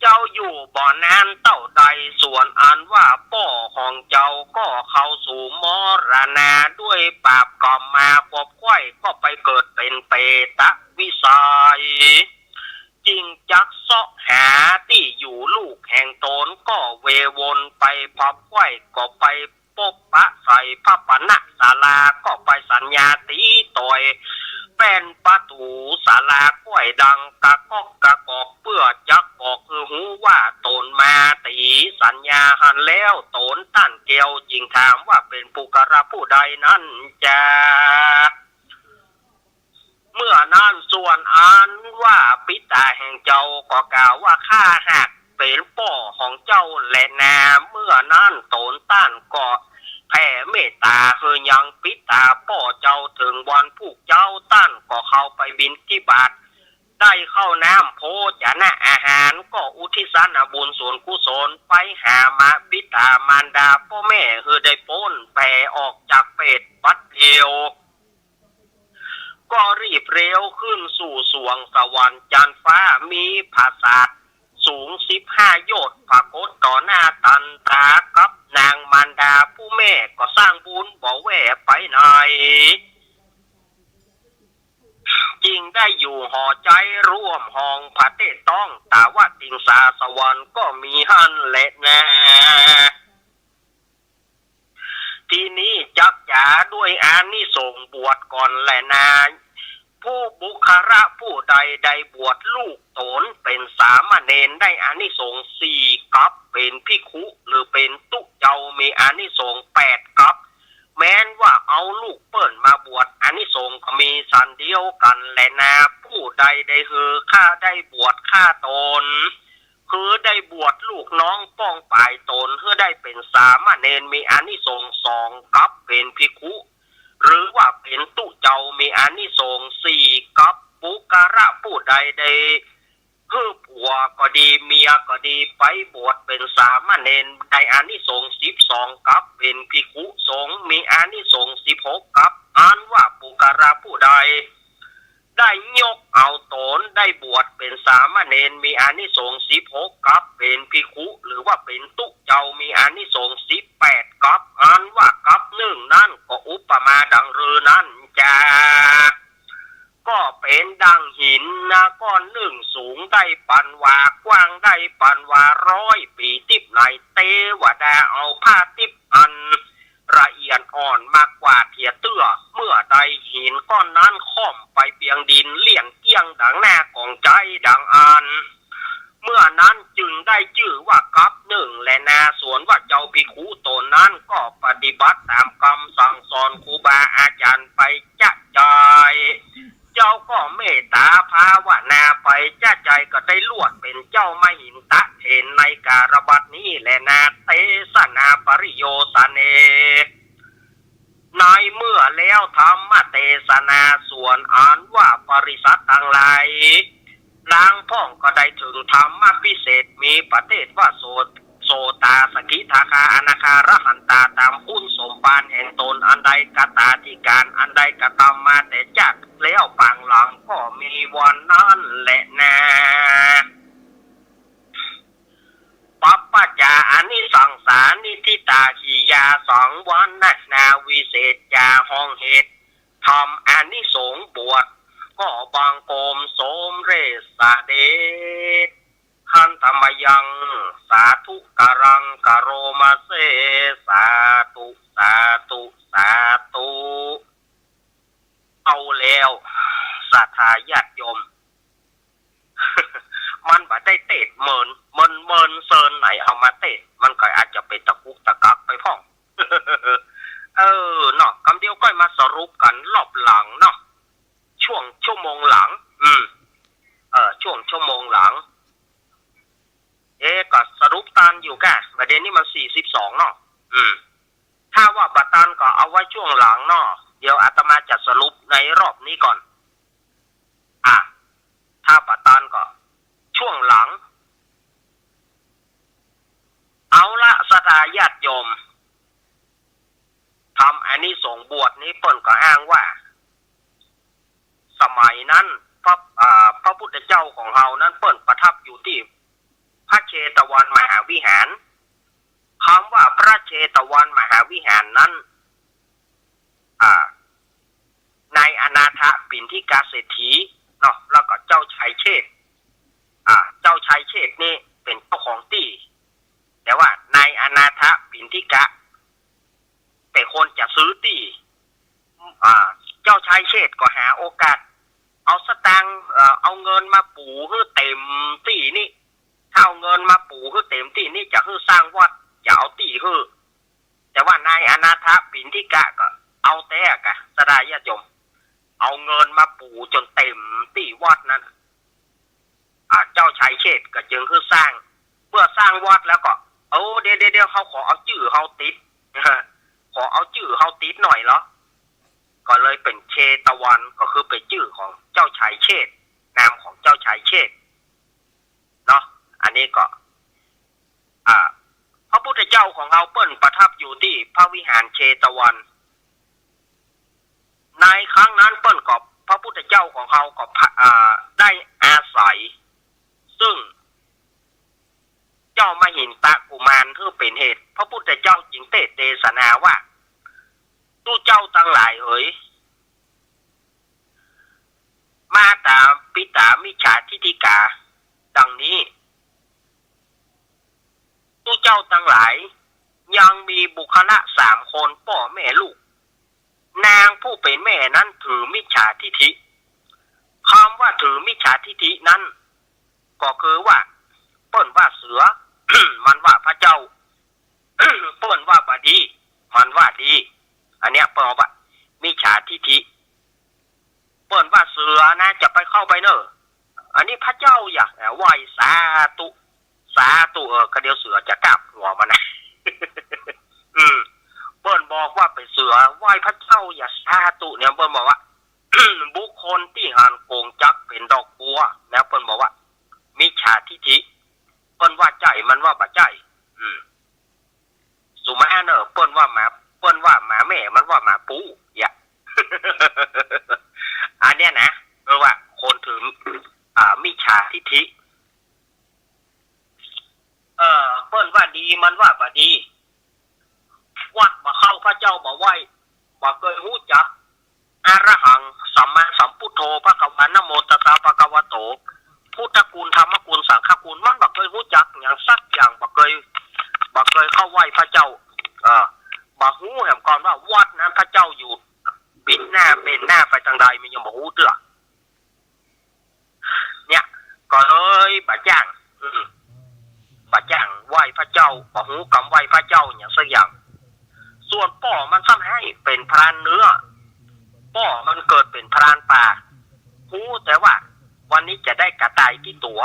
เจ้าอยู่บ่นานเต้าใด ส่วนอันว่าป้อของเจ้าก็เข้าสู่มรณาด้วยบาปกรรมมา ขวบไขว้ก็ไปเกิดเป๋นเปตวิสัย จึงจักเซาะหาตี้อยู่ลูกแห่งตน ก็เววนไป ขวบไขว้ก็ไปปบปะใส่พระปณะศาลา ก็ไปสัญญาตี๋ต่อยแป้นประตู๋ศาลาไขว้ดังกะก๊อกกะก๊อก เปื้อจักบอกหื้อฮู้ว่าตนมาตี๋สัญญาหั้นแล้ว ตนต้านแก้วจึงถามว่าเป๋นปุคคละผู้ใดนั้นจา เมื่อนั้นส่วนอันว่าปิตาแห่งเจ้าก็กล่าวว่า ข้าหากเป๋นป้อของเจ้าแลนา เมื่อนั้นตนต้านก็แผ่เมตต๋าหื้อยังปิตาป้อเจ้า เถิงวันพุกเจ๊าต้านก็เข้าไปบิณฑบาต ได้ข้าวน้ำโภจนะอาหาร ก็อุทิศสาบุญส่วนกุศลไปหามาปิตามารดาป้อแม่หื้อได้ป๊นแผ่ออกจากเปตบัดเดียว ก็รีบเร็วขึ้นสู่สวงสวรรค์จันทร์ฟ้า มีผาสาทสูงสิบห้าโยชน์ ปรากฏต่อหน้าตันตากับนางมารดาผู้แม่ ก็สร้างบุญบ่แว่ไปไหน จึงได้อยู่หอใจ๊ร่วมฮองผะเตศต้อง ตวาติงสาสวรรค์ก็มีหั้นแลนา ทีนี้จักจ๋าด้วยอานิสงส์บวชก่อนแลนา ผู้ปุคคละผู้ใดได้บวชลูกตนเป๋นสามเณร ได้อานิสงส์สี่กัป เป๋นภิกขุหรือเป๋นตุ๊เจ้ามีอานิสงส์แปดกัป แม้นว่าเอาลูกเปิ้นมาบวช อานิสงส์ก็มีสันเดียวกั๋นแลนา ผู้ใดได้หื้อข้าได้บวชข้าตน คือได้บวชลูกน้องป้องป๋ายตนหื้อได้เป๋นสามเณร มีอานิสงส์สองกัป เป๋นภิกขุหรือว่าเป๋นตุ๊เจ้ามีอานิสงส์สี่กัป ปุคคละผู้ใดได้หื้อผัวก็ดีเมียก็ดีไปบวชเป๋นสามเณร ได้อานิสงส์สิบสองกัป เป๋นภิกขุสงฆ์มีอานิสงส์สิบหกกัป อันว่าปุคคละผู้ใด ได้ยกเอาตนได้บวชเป๋นสามเณร มีอานิสงส์สิบหกกัป เป๋นภิกขุหรือว่าเป๋นตุ๊เจ้ามีอานิสงส์สิบแปดกัป อันว่ากัปนึ่งนั้นก็อุปมาดังรือนั้นจา ก็เป๋นดังหินนะก้อนนึ่งสูงได้ปันวา กว้างได้ปันวาร้อยปี๋ติ๊บใน เตวดาเอาผ้าติ๊บอัน ละเอียดอ่อนมากวาดเหียเตื้อ เมื่อใดหินก้อนนั้นค่อมไปเปียงดินเลี่ยงเกี้ยงดังหน้าของใจ๊ดังอั้น เมื่อนั้นจึงได้จื้อว่ากัปนึ่งแลนา ส่วนว่าเจ้าภิกขุตนนั้นก็ปฏิบัติต๋ามกำสั่งสอนครูบาอาจ๋ารย์ไปจะจาย เจ้าก็เมตต๋าภาวนาไปจะจาย ก็ได้ลวดเป๋นเจ้ามหินทะเถรในกาลบัดนี้แลนา เตสนาปริโยสเน ในเมื่อแล้วธรรมเตสนาส่วนอันว่าปริษัทตังหลาย ลางพ่องก็ได้เถิงธรรมพิเศษ มีประเภทว่าโส โสตา สกิทาคา อนาคา อรหันตา ต๋ามคุณสมภารแห่งตน อันใดกตาธิการ อันใดกระตำมาแต่จากแล้วปางหลังก็มีวันนั้นแลนา ปัปปจาอานิสังสานิฏฐิตา กิริยาสังวรนานาวิเศษจา ห้องเหตุธรรมอานิสงส์บวช ก็บังคมสมเร็จเสด็จ ขันธมยัง สาธุการัง กโรมาเส สาธุ สาธุ สาธุ เอาแล้ว ศรัทธาญาติโยม มันบ่ได้เตสน์เมิน เมิน เมินเซินไหนเอามาเตสน์ มันก็อาจจะเป๋นตะกุกตะกักไปพ่อง เออ เนาะ กำเดียวก้อยมาสรุปกั๋นรอบหลังเนาะ ช่วงชั่วโมงหลัง อืม เออ ช่วงชั่วโมงหลัง เอ๊ะ ก็สรุปตันอยู่ก้า บ่าเดี่ยวนี้มันสี่สิบสองเนาะ อืม ถ้าว่าบ่ตันก็เอาไว้ช่วงหลังเนาะ เดี๋ยวอาตมาจะสรุปในรอบนี้ก่อน อ่ะ ถ้าบ่ตันก็ช่วงหลัง เอาละ ศรัทธาญาติโยม ธรรมอานิสงส์บวชนี้เปิ้นก็อ้างว่า สมัยนั้นพระ อ่า พระพุทธเจ้าของเฮานั้นเปิ้นประทับอยู่ตี้พระเชตวันมหาวิหาร กำว่าพระเชตวันมหาวิหารนั้น อ่า นายอนาถปิณฑิกะเศรษฐีเนาะ แล้วก็เจ้าชัยเชษฐ อ่า เจ้าชัยเชษฐนี่เป๋นเจ้าของตี้ แต่ว่านายอนาถปิณฑิกะเป๋นคนจะซื้อตี้ อ่า เจ้าชัยเชษฐก็หาโอกาส เอาสตางค์ เอ่อ เอาเงินมาปู๋หื้อเต๋มตี้นี้ ถ้าเอาเงินมาปู๋หื้อเต๋มตี้นี้ จะหื้อสร้างวัด จะเอาตี้หื้อ แต่ว่านายอนาถปิณฑิกะก็เอาแต๊ก้า ศรัทธาญาติโยม เอาเงินมาปู๋จ๋นเต๋มตี้วัดนั้น อ่า เจ้าชัยเชษฐก็จึงหื้อสร้าง เมื่อสร้างวัดแล้วก็ โอ้ เดี๋ยว เดี๋ยว เดี๋ยว เฮาขอเอาจื้อเฮาติด ขอเอาจื้อเฮาติดหน่อยเหรอ ก็เลยเป๋นเชตวัน ก็คือเป๋นจื้อของเจ้าชัยเชษฐ นามของเจ้าชัยเชษฐเนาะ อันนี้ก็ อ่า พระพุทธเจ้าของเฮาเปิ้นประทับอยู่ตี้พระวิหารเชตวัน ในครั้งนั้นเปิ้นก็ พระพุทธเจ้าของเฮาก็พะ อ่า ได้อาศัย ซึ่งเจ้ามหินทกุมารหื้อเป๋นเหตุ พระพุทธเจ้าจึงเตสน์เตสนาว่า ตุ๊เจ้าตังหลายเหย มาตาปิตามิจฉาทิฏฐิกา ดังนี้ ตุ๊เจ้าตังหลาย ยังมีบุคคละสามคน ป้อแม่ลูก นางผู้เป๋นแม่นั้นถือมิจฉาทิฏฐิ กำว่าถือมิจฉาทิฏฐินั้น ก็คือว่า เปิ้นว่าเสือ มันว่าพระเจ้า เปิ้นว่าบ่ดี มันว่าดี อันเนี้ยเปิ้นว่ามิจฉาทิฏฐิ เปิ้นว่าเสือนะ จะไปเข้าไปเน่อ อันนี้พระเจ้าอย่า ไหว้สาธุ สาธุ เออ ก็เดี๋ยวเสือจะกราบหัวมันนะ อืม เปิ้นบอกว่าเป๋นเสือ ไหว้พระเจ้าอย่า สาธุ เนี่ย เปิ้นบอกว่า บุคคลตี้หันกงจักรเป๋นดอกบัว แล้วเปิ้นบอกว่า มิจฉาทิฏฐิ เปิ้นว่าใจ้ มันว่าบ่ใจ้ อืม สุมาเน่อ เปิ้นว่าหมา เปิ้นว่าหมาแม่ มันว่าหมาปู๋ อย่า อันเนี้ยนะ เปิ้นว่าคนถือ อ่า มิจฉาทิฏฐิ เออ เปิ้นว่าดี มันว่าบ่ดี วัดบ่เข้า พระเจ้าบ่ไหว้ บ่เกยฮู้จัก อะระหัง สัมมาสัมพุทโธ ภะคะวา นะโมตัสสะ ภะคะวะโต พุทธคุณ ธรรมคุณ สังฆคุณ มันบ่เกยฮู้จักหยังสักอย่าง บ่เกย บ่เกยเข้าไหว้พระเจ้า เออ บ่ฮู้แหมก่อนว่าวัดนั้นพระเจ้าอยู่บิดหน้าเบนหน้าไปตางใด มันยังบ่ฮู้เตื้อ เนี่ย ก็เลยบ่จ้าง อืม บ่จ้างไหว้พระเจ้า บ่ฮู้กำไหว้พระเจ้าหยังสักอย่าง ส่วนป้อมันซ้ำไฮ้เป๋นพรานเนื้อ ป้อมันเกิดเป๋นพรานป่า ฮู้แต่ว่าวันนี้จะได้กระต่ายกี่ตั๋ว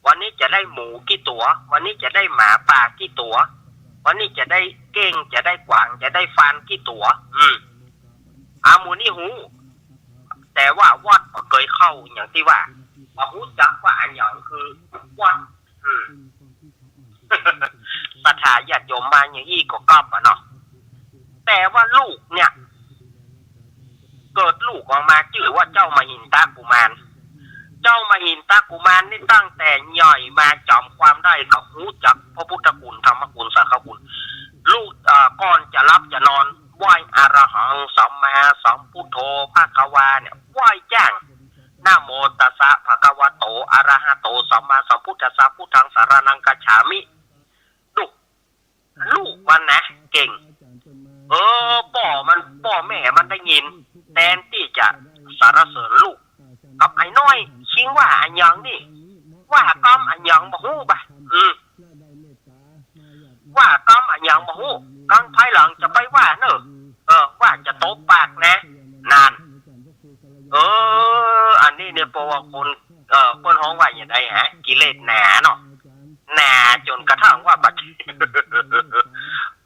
วันนี้จะได้หมูกี่ตั๋ว วันนี้จะได้หมาป่ากี่ตั๋ว วันนี้จะได้เก้ง จะได้กวาง จะได้ฟานกี่ตั๋ว อืม อาหมู่นี้ฮู้ แต่ว่าวัดบ่เกยเข้า อย่างตี้ว่า บ่ฮู้จักว่าอันหยังคือวัด อืม ศรัทธาญาติโยมมาอย่างอี้ก็กลับอะเนาะ แต่ว่าลูกเนี่ย เกิดลูกออกมาจื้อว่าเจ้ามหินทกุมาร เจ้ามหินทกุมารนี่ตั้งแต่ใหญ่มาจ๋ำความได้ก็ฮู้จักพระพุทธคุณ ธรรมคุณ สังฆคุณ ลูก เอ่อ ก่อนจะหลับจะนอน ไหว้อะระหัง สัมมาสัมพุทโธ ภะคะวา เนี่ย ไหว้จ้าง นะโมตัสสะ ภะคะวะโต อะระหะโต สัมมาสัมพุทธัสสะ พุทธังสะระณังคัจฉามิ ดู ลูกมันนะเก่ง เออ ป้อมัน ป้อแม่มันได้ยิน แตนตี้จะสรรเสริญลูก กับไอ้น้อย คิงว่าอะหยังนี่ ว่ากำอะหยังบ่ฮู้บ่ะ อืม ว่ากำอะหยังบ่ฮู้ กังภายหลังจะไปว่าเน่อ เออ ว่าจะตบปากนะ นั่น เออ อันนี้เนี่ย เพราะว่าคน เออ เปิ้นฮ้องว่าหยังไดฮะ กิเลสหนาเนาะ หนาจ๋นกระทั่งว่าบ่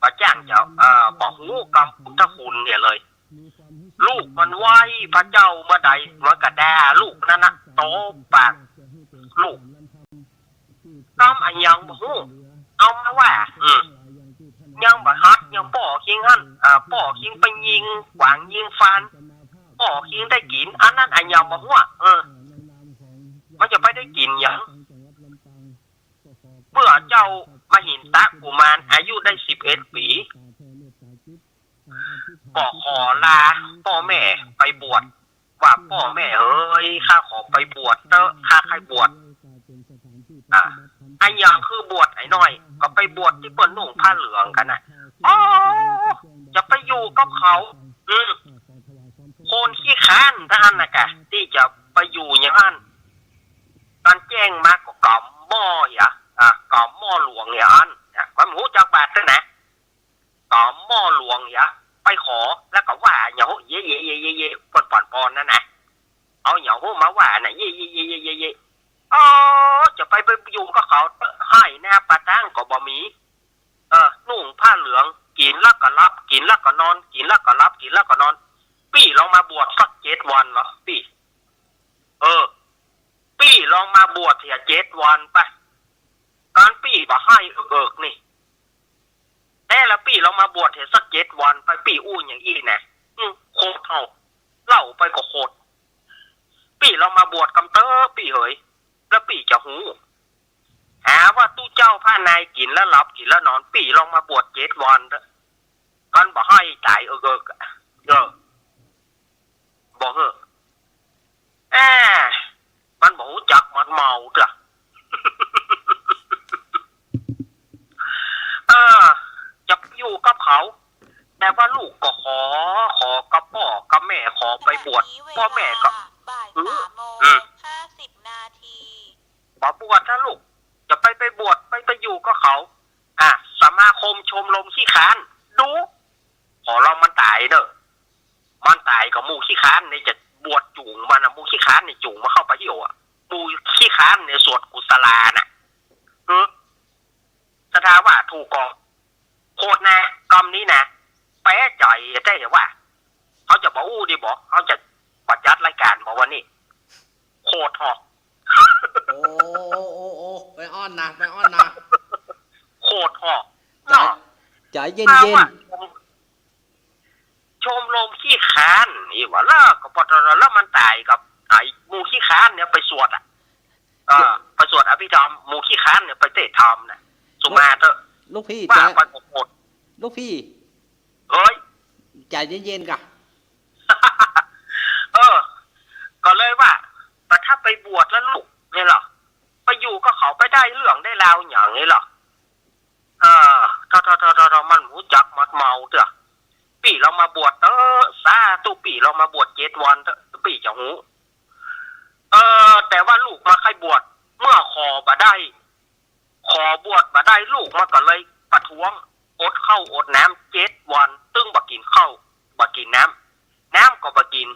บ่จ้างจะ เออ บ่ฮู้กำพุทธคุณเหียเลย ลูกมันไหว้พระเจ้าเมื่อใด มันก็ด่าลูกนั้นนะ ตบปากลูก กำอะหยังบ่ฮู้ เอามาว่า อืม ยังบ่ฮัด ยังป้อคิงหั้น อ่า ป้อคิงไปยิงขวางยิงฟาน ป้อคิงได้กิ๋น อันนั้นอะหยังบ่ฮู้ เออ มันจะไปได้กิ๋นหยัง เมื่อเจ้ามหินทะกุมารอายุได้สิบเอ็ดปี๋ ก็ขอลาป้อแม่ไปบวช ว่าป้อแม่เอ๋ย ข้าขอไปบวชเต๊อะ ข้าใค่บวช อ่ะ อะหยังคือบวชไอ้น้อย ก็ไปบวชตี้เปิ้นนุ่งผ้าเหลืองกั๋นน่ะ อ๋อ จะไปอยู่กับเขา อืม คนขี้คร้านตังอั้นน่ะกะ ตี้จะไปอยู่อย่างอั้น กั๋นแจ้งมาก็ก๋ำหม้อเหีย อ่ะ ก๋ำหม้อหลวงเหียอั้น อ่ะ มันบ่ฮู้จักบาดเตื้อนะ ก๋ำหม้อหลวงเหีย ไปขอ แล้วก็ว่าหยังฮู้ เย้ เย้ เย้ เย้ เย้ เปิ้นป่อนปอนนั่นน่ะ เอาหยังฮู้มาว่าน่ะ เย้ เย้ เย้ เย้ เย้ เย้ อ๋อ จะไป ไปอยู่กับเขา ไฮ่นาป่าตางก็บ่มี เออ นุ่งผ้าเหลือง กิ๋นแล้วก็หลับ กิ๋นแล้วก็นอน กิ๋นแล้วก็หลับ กิ๋นแล้วก็นอน ปี้ลองมาบวชสักเจ็ดวันเหรอ ปี้ เออ ปี้ลองมาบวชเหียเจ็ดวันไป กั๋นปี้บ่ไห้เอิกๆ นี่ แต่ละปี้ลองมาบวชเหียสักเจ็ดวันไป ปี้อู้หยังอี้นะ อืม โขดเฮา เล่าไปก็โขด ปี้ลองมาบวชกำเต๊อะ ปี้เหย แล้วปี้จะฮู้ หาว่าตุ๊เจ้าพระนายกิ๋นแล้วหลับ กิ๋นแล้วนอน ปี้ลองมาบวชเจ็ดวันเต๊อะ กั๋นบ่ไห้ต๋ายเอิกๆ อะ เออ บ่เหอะ แอะ มันบ่ฮู้จักมัดเมาเตื้อ เออ จะไปอยู่กับเขา แต่ว่าลูกก็ขอ ขอกับป้อกับแม่ ขอไปบวช ป้อแม่ก็ บ่ายสามโมง อืม ห้าสิบนาที บ่บวชนะลูก จะไป ไปบวช ไป ไปอยู่กับเขา อ่ะ สมาคมชมรมขี้คร้าน ดู ขอลองมันต๋ายเน่อ มันต๋ายก็หมู่ขี้คร้านนี่จะบวชจู๋งมันน่ะ หมู่ขี้คร้านนี่จู๋งมันเข้าไปเหี่ยวอะ หมู่ขี้คร้านนี่สวดกุศลาน่ะ เออ ศรัทธาว่าถูกก่อ โขดนะ กำนี้นะ แปลกใจ๋แต๊ว่า เขาจะบ่อู้ดีบ่ เขาจะบ่จัดรายก๋านบ่วันนี้ โขดเหาะ โอ้ โอ้ โอ้ ไปอ้อนนะ ไปอ้อนนะ โขดเหาะ ใจ๋ เนาะ ใจ๋เย็นๆ อ้าว ว่า ชมรมขี้คร้านนี่หว่า แล้วก็ปตท แล้วมันต๋ายกับไอ้หมู่ขี้คร้านเนี่ยไปสวดอะ เออ ไปสวดอภิธรรม หมู่ขี้คร้านเนี่ยไปเทศน์ธรรมน่ะ สุมาเถอะ ลูกพี่ ว่า ใจ๋ ไปหมด ลูกพี่ เฮ้ย ใจ๋เย็นๆ ก่ะ เออ ก็เลยว่า แต่ถ้าไปบวชแล้วลูกเนี่ยเหรอ ไปอยู่กับเขาไปได้เรื่องได้ราวหยังนี่เหรอ เออ เถาะ เถาะ เถาะ เถาะ มันฮู้จักมัดเมาเตื้อ ปี้ลองมาบวชเต๊อะ สาธุ ปี้ลองมาบวชเจ็ดวันเต๊อะ ปี้จะฮู้ เออ แต่ว่าลูกมาใค่บวช เมื่อขอบ่ได้ ขอบวชบ่ได้ ลูกมันก็เลยประท้วง อดข้าวอดน้ำเจ็ดวัน ตึงบ่กิ๋นข้าว บ่กิ๋นน้ำ น้ำก็บ่กิ๋น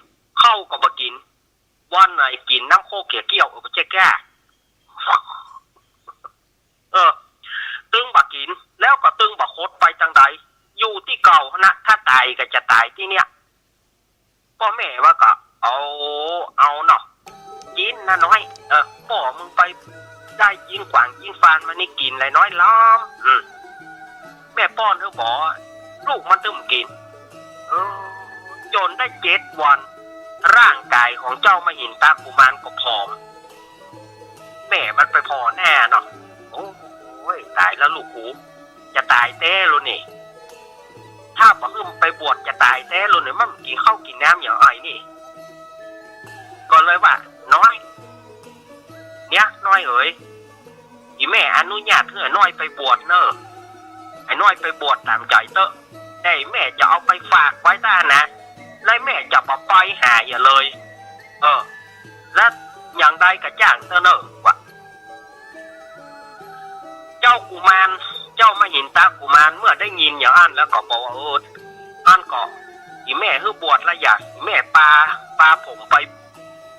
ข้าวก็บ่กิ๋น วันไหนกิ๋นน้ำโค้กเขียวเกี้ยว เออ บ่ใจ้แก้ เออ ตึงบ่กิ๋น แล้วก็ตึงบ่ขดไปตางใด อยู่ตี้เก่าหั้นนะ ถ้าต๋ายก็จะต๋ายตี้เนี่ย ป้อแม่ว่าก็ เอา เอาเนาะ กิ๋นนะน้อย เออ ป้อมึงไปได้ยิงขวางยิงฟานมานี่ กิ๋นหลายน้อยลำ อืม แม่ป้อนหื้อบ่ ลูกมันตึงบ่กิ๋น เออ จ๋นได้เจ็ดวัน ร่างก๋ายของเจ้ามหินทะกุมารก็ผอม แม่มันไปผ่อหน้าเนาะ โอ้ย ต๋ายแล้วลูกกู จะต๋ายแต๊แล้วนี่ ถ้าบ่หื้อมันไปบวชจะต๋ายแต๊แล้วนี่ มันกิ๋นข้าวกิ๋นน้ำอย่างอ้ายนี่ ก็เลยว่า น้อย เนี่ย น้อยเอ๋ย อี่แม่อนุญาตหื้อน้อยไปบวชเน่อ ไอ้น้อยไปบวชต๋ามใจ๋เต๊อะ แต่แม่จะเอาไปฝากไว้ต้านนะ แล้วแม่จะบ่ไปหาเหียเลย เออ แล้วอย่างใดก็จ้างเต๊อะเน่อ ว่า เจ้ากุมาร เจ้ามหินทกุมารเมื่อได้ยินอย่างอั้นแล้วก็บอกว่า เออ อั้นก็ อี่แม่หื้อบวชละอย่า อี่แม่ปา ปาผมไป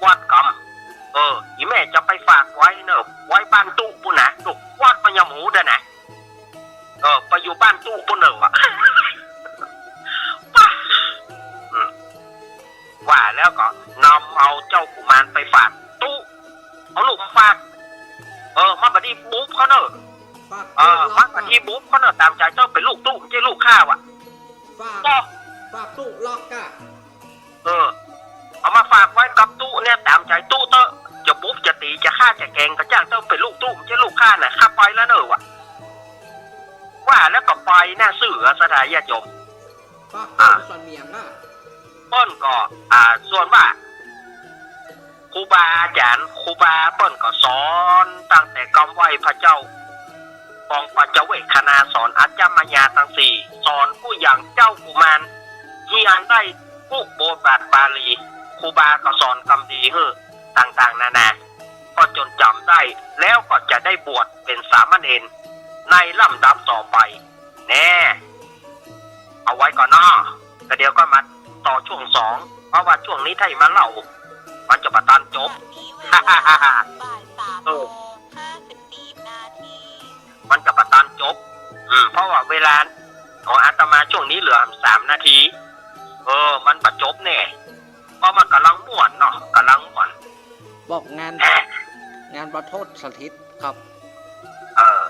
วัดกำ เออ อี่แม่จะไปฝากไว้เน่อ ไว้บ้านตุ๊ปู้นนะ ตุ๊ วัดมันยังบ่ฮู้เด้อนะ เออ ไปอยู่บ้านตุ๊ปู้นเน่อวะ อืม ว่าแล้วก็นำเอาเจ้ากุมารไปฝากตุ๊ เอาลูกมาฝาก เออ มันบ่ดีบุบเขาเน่อ ฝาก เออ ตุ๊ มันบ่ดีบุบเขาเน่อ ต๋ามใจ๋เต๊อะ เป๋นลูกตุ๊ บ่ใจ้ลูกข้าวะ ฝาก ก็ ฝากตุ๊ล็อกอะ เออ เอามาฝากไว้กับตุ๊เนี่ย ต๋ามใจ๋ตุ๊เต๊อะ จะบุบจะตี๋ จะฆ่าจะแก๋งก็จ้างเต๊อะ เป๋นลูกตุ๊ บ่ใจ้ลูกข้านะ ข้าไปแล้วเน่อวะ ว่าแล้วก็ไปนะ เสือศรัทธาญาติโยม ปาก อ่า เปิ้นสำเนียงอะ เปิ้นก็ อ่า ส่วนว่า ครูบาอาจ๋ารย์ ครูบาเปิ้นก็สอนตั้งแต่กำไหว้พระเจ้า ปองปัจจเวกขณา สอนอัจฉมยาตังสี่ สอนกู้อย่างเจ้ากุมาร เฮียนได้กู้บทบาทบาลี ครูบาก็สอนกำดีหื้อต่างๆ นานา ก็จ๋นจ๋ำได้ แล้วก็จะได้บวชเป๋นสามเณรในลำดับต่อไป แน่ เอาไว้ก่อนเนาะ ก็เดี๋ยวก็มาต่อช่วงสอง เพราะว่าช่วงนี้ถ้าจะมาเล่า มันจะบ่ตันจบ เออ มันจะบ่ตันจบ อืม เพราะว่าเวลาของอาตมาช่วงนี้เหลือสามนาที เออ มันบ่จบแน่ เพราะมันก่ำลังม่วนเนาะ ก่ำลังม่วน บอกงาน แอะ งานพระโทษสถิตครับ เออ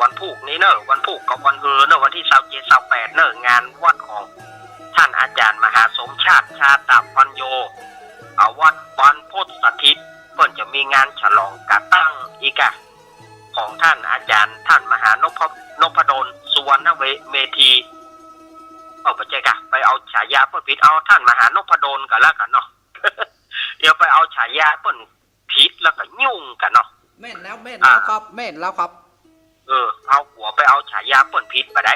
วันพูกนี้เน่อ วันพูกกับวันฮือเน่อ วันตี้ซาวเจ็ด ซาวแปดเน่อ งานวัดของต้านอาจ๋ารย์มหาสมชาติ ชาตปัญโญ อ่า วัดบรรพตสถิต เปิ้นจะมีงานฉลองก่อตั้งอีกอะ ของต้านอาจ๋ารย์ ต้านมหานพ นพดล สุวรรณเว เมธี เอ้า บ่ใจ้กะ ไปเอาฉายาเปิ้นผิด เอาต้านมหานพดลก็แล้วกั๋นเนาะ เดี๋ยวไปเอาฉายาเปิ้นผิดแล้วก็ยุ่งกั๋นเนาะ แม่นแล้ว แม่นแล้วครับ อ่า แม่นแล้วครับ เออ เอากั๋วไปเอาฉายาเปิ้นผิดบ่ได้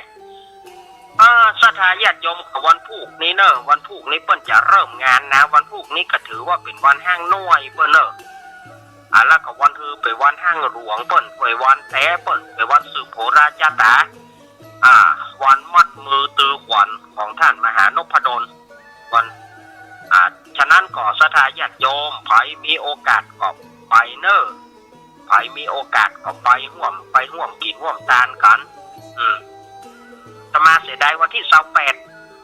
เออ ศรัทธาญาติโยม วันพูกนี้เน่อ วันพูกนี้เปิ้นจะเริ่มงานนะ วันพูกนี้ก็ถือว่าเป๋นวันฮ้างน้อยเปิ้นเน่อ อ่า แล้วก็วันฮือเป๋นวันฮ้างหลวงเปิ้น เป๋นวันแต๊เปิ้น เป๋นวันสืบโหราจาต๋า อ่า วันมัดมือตือขวัญของต้านมหานพดล วัน อ่า ฉะนั้นก็ศรัทธาญาติโยม ใผมีโอกาสก็ไปเน่อ ใผมีโอกาสก็ไปฮ่วม ไปฮ่วมกิ๋นฮ่วมตานกั๋น อืม อาตมาเสียดายวันตี้ซาวแปด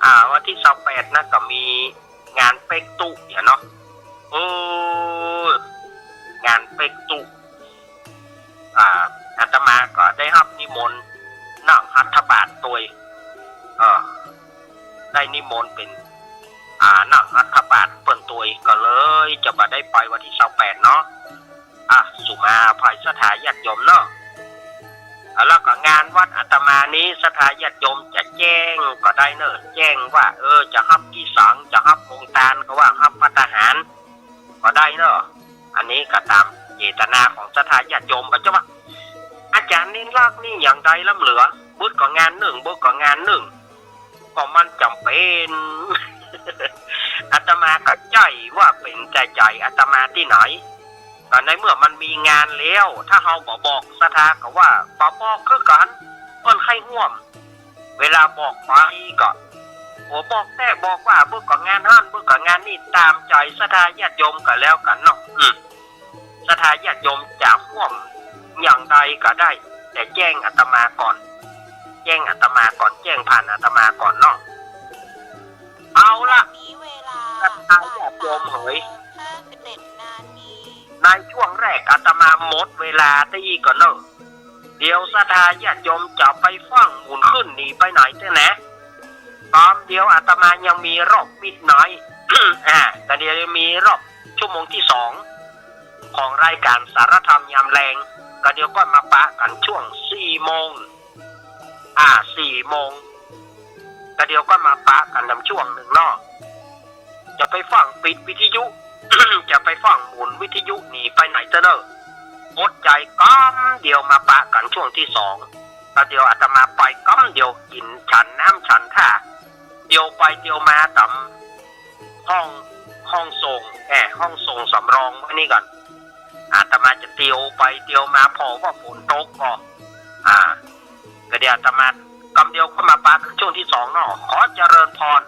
อ่า วันตี้ซาวแปดนะ ก็มีงานเป๊กตุ๊เหียเนาะ เออ งานเป๊กตุ๊ อ่า อาตมาก็ได้ฮับนิมนต์นั่งหัตถบาตรตวย เออ ได้นิมนต์เป๋น อ่า นั่งหัตถบาตรเปิ้นตวย ก็เลยจะบ่ได้ไปวันตี้ซาวแปดเนาะ อ่ะ สุมาอภัยศรัทธาญาติโยมเนาะ อ่ะ แล้วก็งานวัดอาตมานี้ ศรัทธาญาติโยมจะแจ้งก็ได้เน่อ แจ้งว่า เออ จะฮับตี้สัง จะฮับโฮงตานก็ว่า ฮับภัตตาหารก็ได้เน่อ อันนี้ก็ต๋ามเจตนาของศรัทธาญาติโยม บ่ใจ้ว่า อาจ๋ารย์เน้นลักษณ์นี่อย่างใดล้ำเหลือ บ่ก็งานนึ่ง บ่ก็งานนึ่ง ก็มันจ๋ำเป๋น อาตมาก็ใจ้ว่าเป๋นแต่ใจ๋อาตมาตี้ไหน ก็ในเมื่อมันมีงานแล้ว ถ้าเฮาบ่บอกศรัทธาก็ว่าบ่บอกคือกั๋น เปิ้นใค่ฮ่วม เวลาบอกไปก็ โอ้ บอกแต๊บอกว่า บ่ก็งานหั้น บ่ก็งานนี่ ต๋ามใจ๋ศรัทธาญาติโยมก็แล้วกั๋นเนาะ อืม ศรัทธาญาติโยมจะฮ่วมอย่างใดก็ได้ แต่แจ้งอาตมาก่อน แจ้งอาตมาก่อน แจ้งผ่านอาตมาก่อนเนาะ เอาละ ศรัทธาญาติโยมเหย ในช่วงแรกอาตมาหมดเวลาตี้ก่อนเนาะ เดี๋ยวศรัทธาญาติโยมจะไปฟั่งหมุนขึ้นหนีไปไหนแต๊นะ ต๋อนเดี๋ยวอาตมายังมีรอบมิดไนท์ อ่า ต๋อนเดี๋ยวยังมีรอบชั่วโมงตี้สอง ของรายก๋านสารธรรมยามแลง ก็เดี๋ยวก็มาปะกั๋นช่วงสี่โมง อ่า สี่โมง ก็เดี๋ยวก็มาปะกั๋นนำช่วงนึ่งเนาะ จะไปฟั่งปิดวิทยุ จะไปฟั่งหมุนวิทยุหนีไปไหนเต๊อะเน่อ อดใจ๋กำเดียวมาปะกั๋นช่วงตี้สอง ก็เตียวอาตมาไปกำเดียว กิ๋นฉันน้ำฉันท่า เตียวไปเตียวมาต๋ามห้อง ห้องส่ง แอ่ ห้องส่งสำรองไว้นี่ก่อน อาตมาจะเตียวไปเตียวมา ผ่อว่าฝนตกก็ อ่า ก็เดี๋ยวอาตมากำเดียวก็มาปะกั๋นช่วงตี้สองเนาะ ขอเจริญพร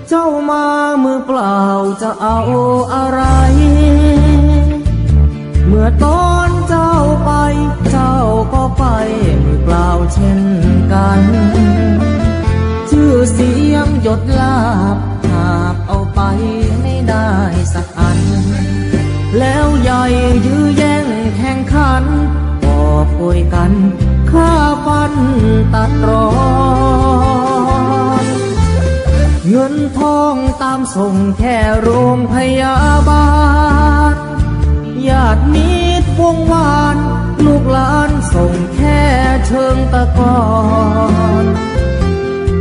เจ้ามามือเปล่าจะเอาอะไร เมื่อตอนเจ้าไป เจ้าก็ไปมือเปล่าเช่นกั๋น จื้อเสียงยศลาภหาบเอาไปไม่ได้สักอัน แล้วใหญ่ยื้อแย่งแข่งขัน กอบโกยกั๋นฆ่าฟันตัดรอน เงินทองต๋ามส่งแค่โรงพยาบาล ญาติมิตรวงวาน ลูกหลานส่งแค่เชิงตะกอน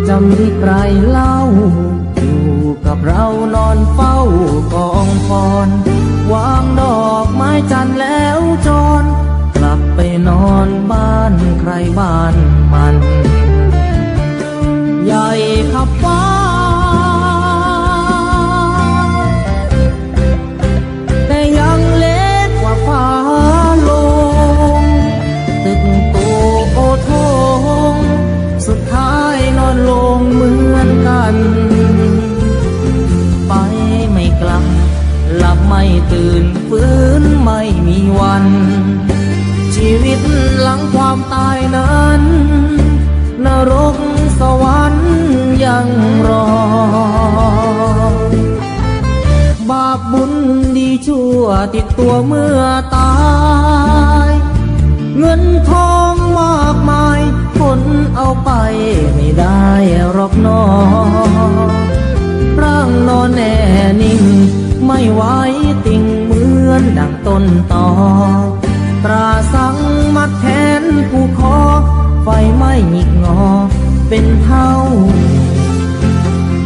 จะมีใครเล่า อยู่กับเรานอนเฝ้ากองฟอน วางดอกไม้จันทร์แล้วจร กลับไปนอนบ้านใครบ้านมัน ใหญ่ขับฟ้า แต่ยังเล็กกว่าฟ้าโลง ตึกโตโอโถง สุดท้ายนอนลงเหมือนกั๋น ไปไม่กลับ หลับไม่ตื่น ฟื้นไม่มีวัน ชีวิตหลังความตายนั้น นรกสวรรค์ยังรอ บาปบุญดีชั่วติดตัวเมื่อตาย เงินทองมากมายขนเอาไปไม่ได้หรอกหนอ ร่างนอนแน่นิ่งไม่ไหวติงเหมือนดังต้นตอ ตราสังมัดแขนผูกคอ ไฟไหม้หงิกงอเป็นเท่า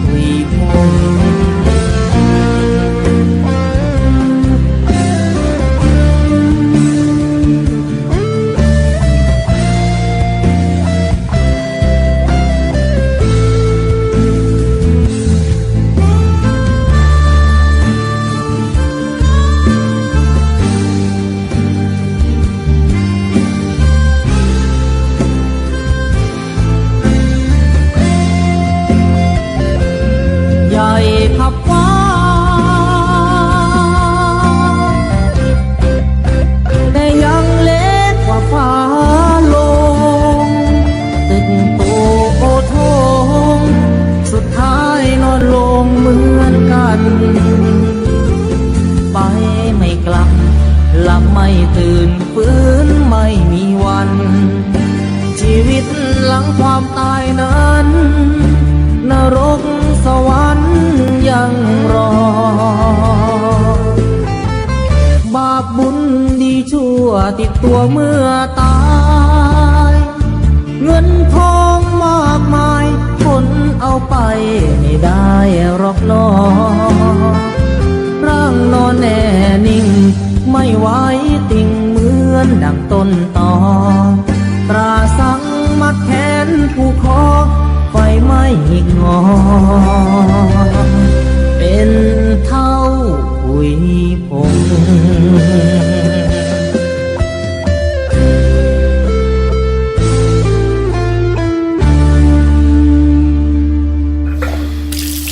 หุยผง ใหญ่ขับฟ้า แต่ยังเล็กกว่าฟ้าโลง ตึกโตโอโถง สุดท้ายนอนลงเหมือนกั๋น ไปไม่กลับ หลับไม่ตื่น ฟื้นไม่มีวัน ชีวิตหลังความตายนั้น นรกสวรรค์ยังรอ บาปบุญดีชั่วติดตัวเมื่อตาย เงินทองมากมายขนเอาไปไม่ได้หรอกหนอ ร่างนอนแน่นิ่งไม่ไหวติงเหมือนดังต้นตอ ตราสังมัดแขนผูกคอ ไฟไหม้หงิกงอเป็นเท่าหุยผง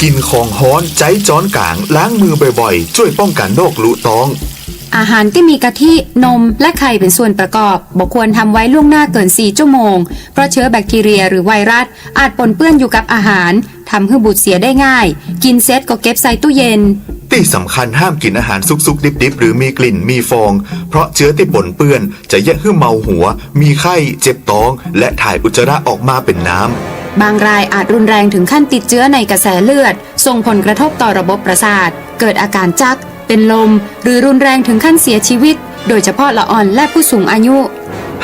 กิ๋นของฮ้อนใจ๊จ๊อนก๋าง ล้างมือบ่อยๆ จ้วยป้องกั๋นโรคลุต๊อง อาหารตี้มีกะทิ นม และไข่เป๋นส่วนประกอบ บ่ควรทำไว้ล่วงหน้าเกินสี่ชั่วโมง เพราะเชื้อแบคทีเรียหรือไวรัสอาจปนเปื้อนอยู่กับอาหาร ทำหื้อบูดเสียได้ง่าย กิ๋นเสร็จก็เก็บใส่ตู้เย็น ตี้สำคัญห้ามกิ๋นอาหารสุกๆ ดิบๆ หรือมีกลิ่น มีฟอง เพราะเจื๊อตี้ปนเปื้อนจะเยียะหื้อเมาหัว มีไข้ เจ็บต๊อง และถ่ายอุจจาระออกมาเป๋นน้ำ บางรายอาจรุนแรงถึงขั้นติดเจื๊อในกระแสเลือด ส่งผลกระทบต่อระบบประสาท เกิดอาการจัก เป็นลม หรือรุนแรงถึงขั้นเสียชีวิต โดยเฉพาะละอ่อนและผู้สูงอายุ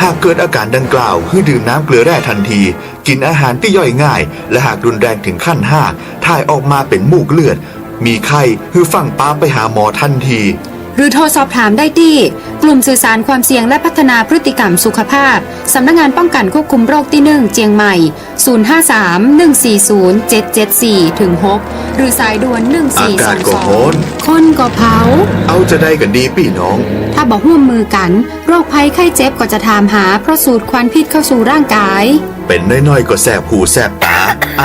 หากเกิดอาการดังกล่าว หื้อดื่มน้ำเกลือแร่ทันที กิ๋นอาหารตี้ย่อยง่าย และหากรุนแรงถึงขั้นห้า ถ่ายออกมาเป๋นมูกเลือด มีไข้ หื้อฟั่งป๊าบไปหาหมอทันที หรือโทรสอบถามได้ตี้ กลุ่มสื่อสารความเสี่ยงและพัฒนาพฤติกรรมสุขภาพ สำนักงานป้องกันควบคุมโรคตี้หนึ่ง เจียงใหม่ ศูนย์ห้าสาม หนึ่งสี่ศูนย์ เจ็ดเจ็ดสี่ ถึง หก หรือสายด่วน หนึ่งสี่สองสอง อากาศก็ฮ้อน คนก็เผา เอาจะใดกั๋นดีปี้น้อง ถ้าบ่ฮ่วมมือกั๋น โรคภัยไข้เจ็บก็จะถามหา เพราะสูดควันพิษเข้าสู่ร่างกาย เป๋นน้อยๆ ก็แสบหูแสบต๋า ไอ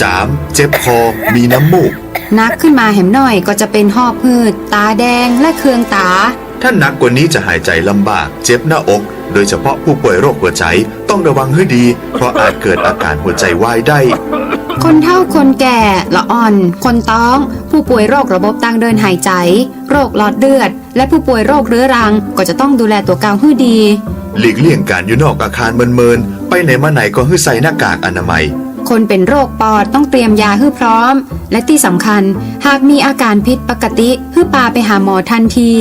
จาม เจ็บคอ มีน้ำมูก หนักขึ้นมาแหมหน่อยก็จะเป๋นหอบหืด ต๋าแดง และเคืองต๋า ถ้าหนักกว่านี้จะหายใจลำบาก เจ็บหน้าอก โดยเฉพาะผู้ป่วยโรคหัวใจ ต้องระวังหื้อดี เพราะอาจเกิดอาการหัวใจวายได้ คนเฒ่าคนแก่ ละอ่อน คนต๊อง ผู้ป่วยโรคระบบตางเดินหายใจ โรคหลอดเลือด และผู้ป่วยโรคเรื้อรัง ก็จะต้องดูแลตั๋วเก่าหื้อดี หลีกเลี่ยงก๋านอยู่นอกอาคารเมินๆ ไปไหนมาไหนก็หื้อใส่หน้ากากอนามัย คนเป๋นโรคปอดต้องเตรียมยาหื้อพร้อม และตี้สำคัญ หากมีอาการผิดปกติ หื้อปาไปหาหมอทันที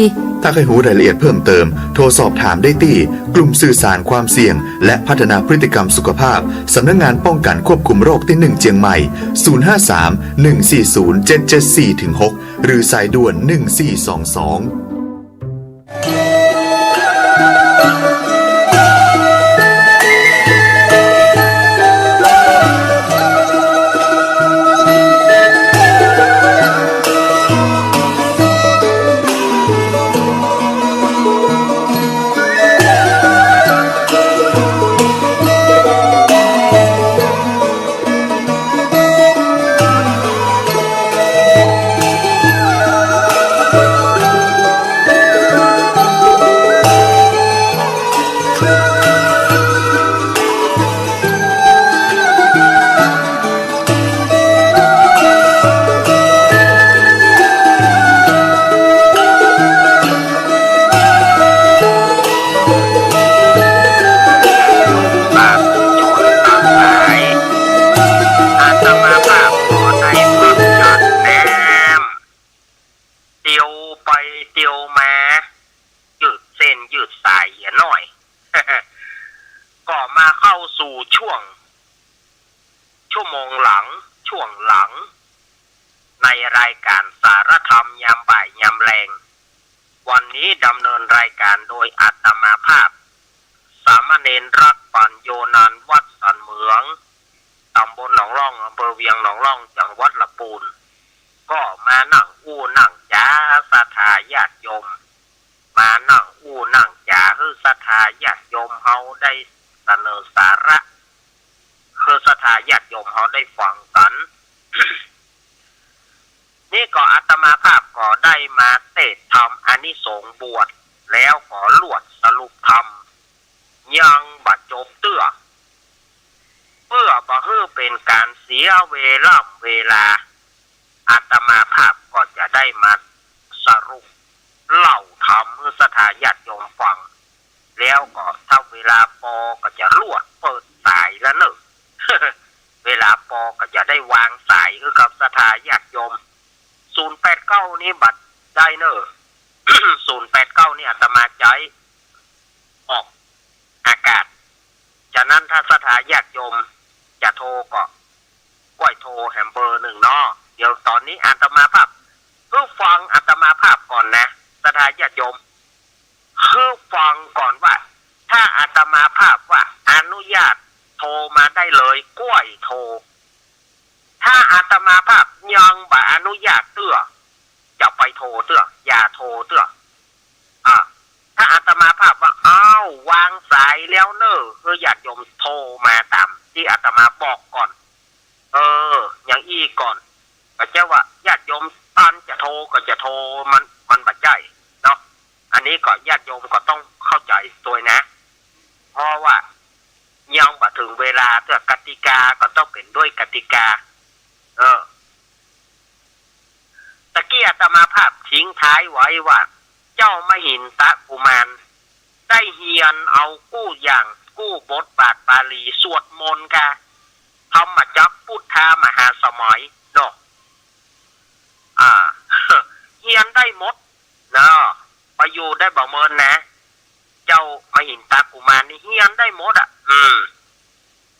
ถ้าใค่ฮู้รายละเอียดเพิ่มเติม โทรสอบถามได้ตี้ กลุ่มสื่อสารความเสี่ยง และพัฒนาพฤติกรรมสุขภาพ สำนักงานป้องกันควบคุมโรคตี้หนึ่ง เจียงใหม่ ศูนย์ห้าสาม หนึ่งสี่ศูนย์ เจ็ดเจ็ดสี่ ถึง หก หรือสายด่วน หนึ่งสี่สองสอง อาตมาภาพขอได้พักจัดแต้ม เตียวไปเตียวมา ยืดเส้นยืดสายเหียหน้อย ก็มาเข้าสู่ช่วง ชั่วโมงหลัง ช่วงหลัง ในรายการสารธรรมยามบ่ายยามแลง วันนี้ดำเนินรายการโดยอาตมาภาพ สามเณรรักปัญโญ นันท์ วัดสันเหมือง ตำบลหนองล่อง อำเภอเวียงหนองล่อง จังหวัดละปูน ก็มานั่งอู้นั่งจ๋าศรัทธาญาติโยม มานั่งอู้นั่งจ๋าหื้อศรัทธาญาติโยมเฮาได้เสนอสาระ หื้อศรัทธาญาติโยมเฮาได้ฟังกั๋น นี่ก็อาตมาภาพก็ได้มาเตศน์ธรรมอานิสงส์บวช แล้วก็ลวดสรุปธรรม ยังบ่จบเตื้อ เพื่อบ่หื้อเป๋นก๋านเสียเวล่ำเวลา อาตมาภาพก็จะได้มาสรุปเล่าธรรมหื้อศรัทธาญาติโยมฟัง แล้วก็ถ้าเวลาปอก็จะลวดเปิดสายแล้วเนาะ เวลาปอก็จะได้วางสายหื้อกับศรัทธาญาติโยม ศูนย์แปดเก้า นี่บ่ได้เนาะ ศูนย์แปดเก้า นี่อาตมาใจ๊ออกอากาศ ฉะนั้นถ้าศรัทธาญาติโยมจะโทรก็ก้อยโทรแหมเบอร์นึ่งเนาะ เดี๋ยวต๋อนนี้อาตมาภาพ หื้อฟังอาตมาภาพก่อนนะ ศรัทธาญาติโยม หื้อฟังก่อนว่า ถ้าอาตมาภาพว่าอนุญาตโทรมาได้เลย ก้อยโทร ถ้าอาตมาภาพยังบ่อนุญาตเตื้อ จะไปโทรเตื้อ อย่าโทรเตื้อ อ่า ถ้าอาตมาภาพว่า อ้าว วางสายแล้วเน่อ หื้อญาติโยมโทรมาต๋ามตี้อาตมาบอกก่อน เออ อย่างอี้ก่อน ก็จะว่าญาติโยมตันจะโทรก็จะโทร มัน มันบ่ใจ้เนาะ อันนี้ก็ญาติโยมก็ต้องเข้าใจ๋ตวยนะ เพราะว่ายังบ่เถิงเวลาเตื้อ กติกาก็ต้องเป๋นด้วยกติกา เออ ตะกี้ อาตมาภาพทิ้งท้ายไว้ว่า เจ้ามหินทะกุมารได้เฮียนเอากู้อย่างกู้บทบาทบาลีสวดมนต์กาธรรมจักรพุทธามหาสมัยเนาะ อ่า เฮียนได้หมดเนาะ ประโยชน์ได้บ่เมินนะ เจ้ามหินทะกุมารนี่เฮียนได้หมดอ่ะ อืม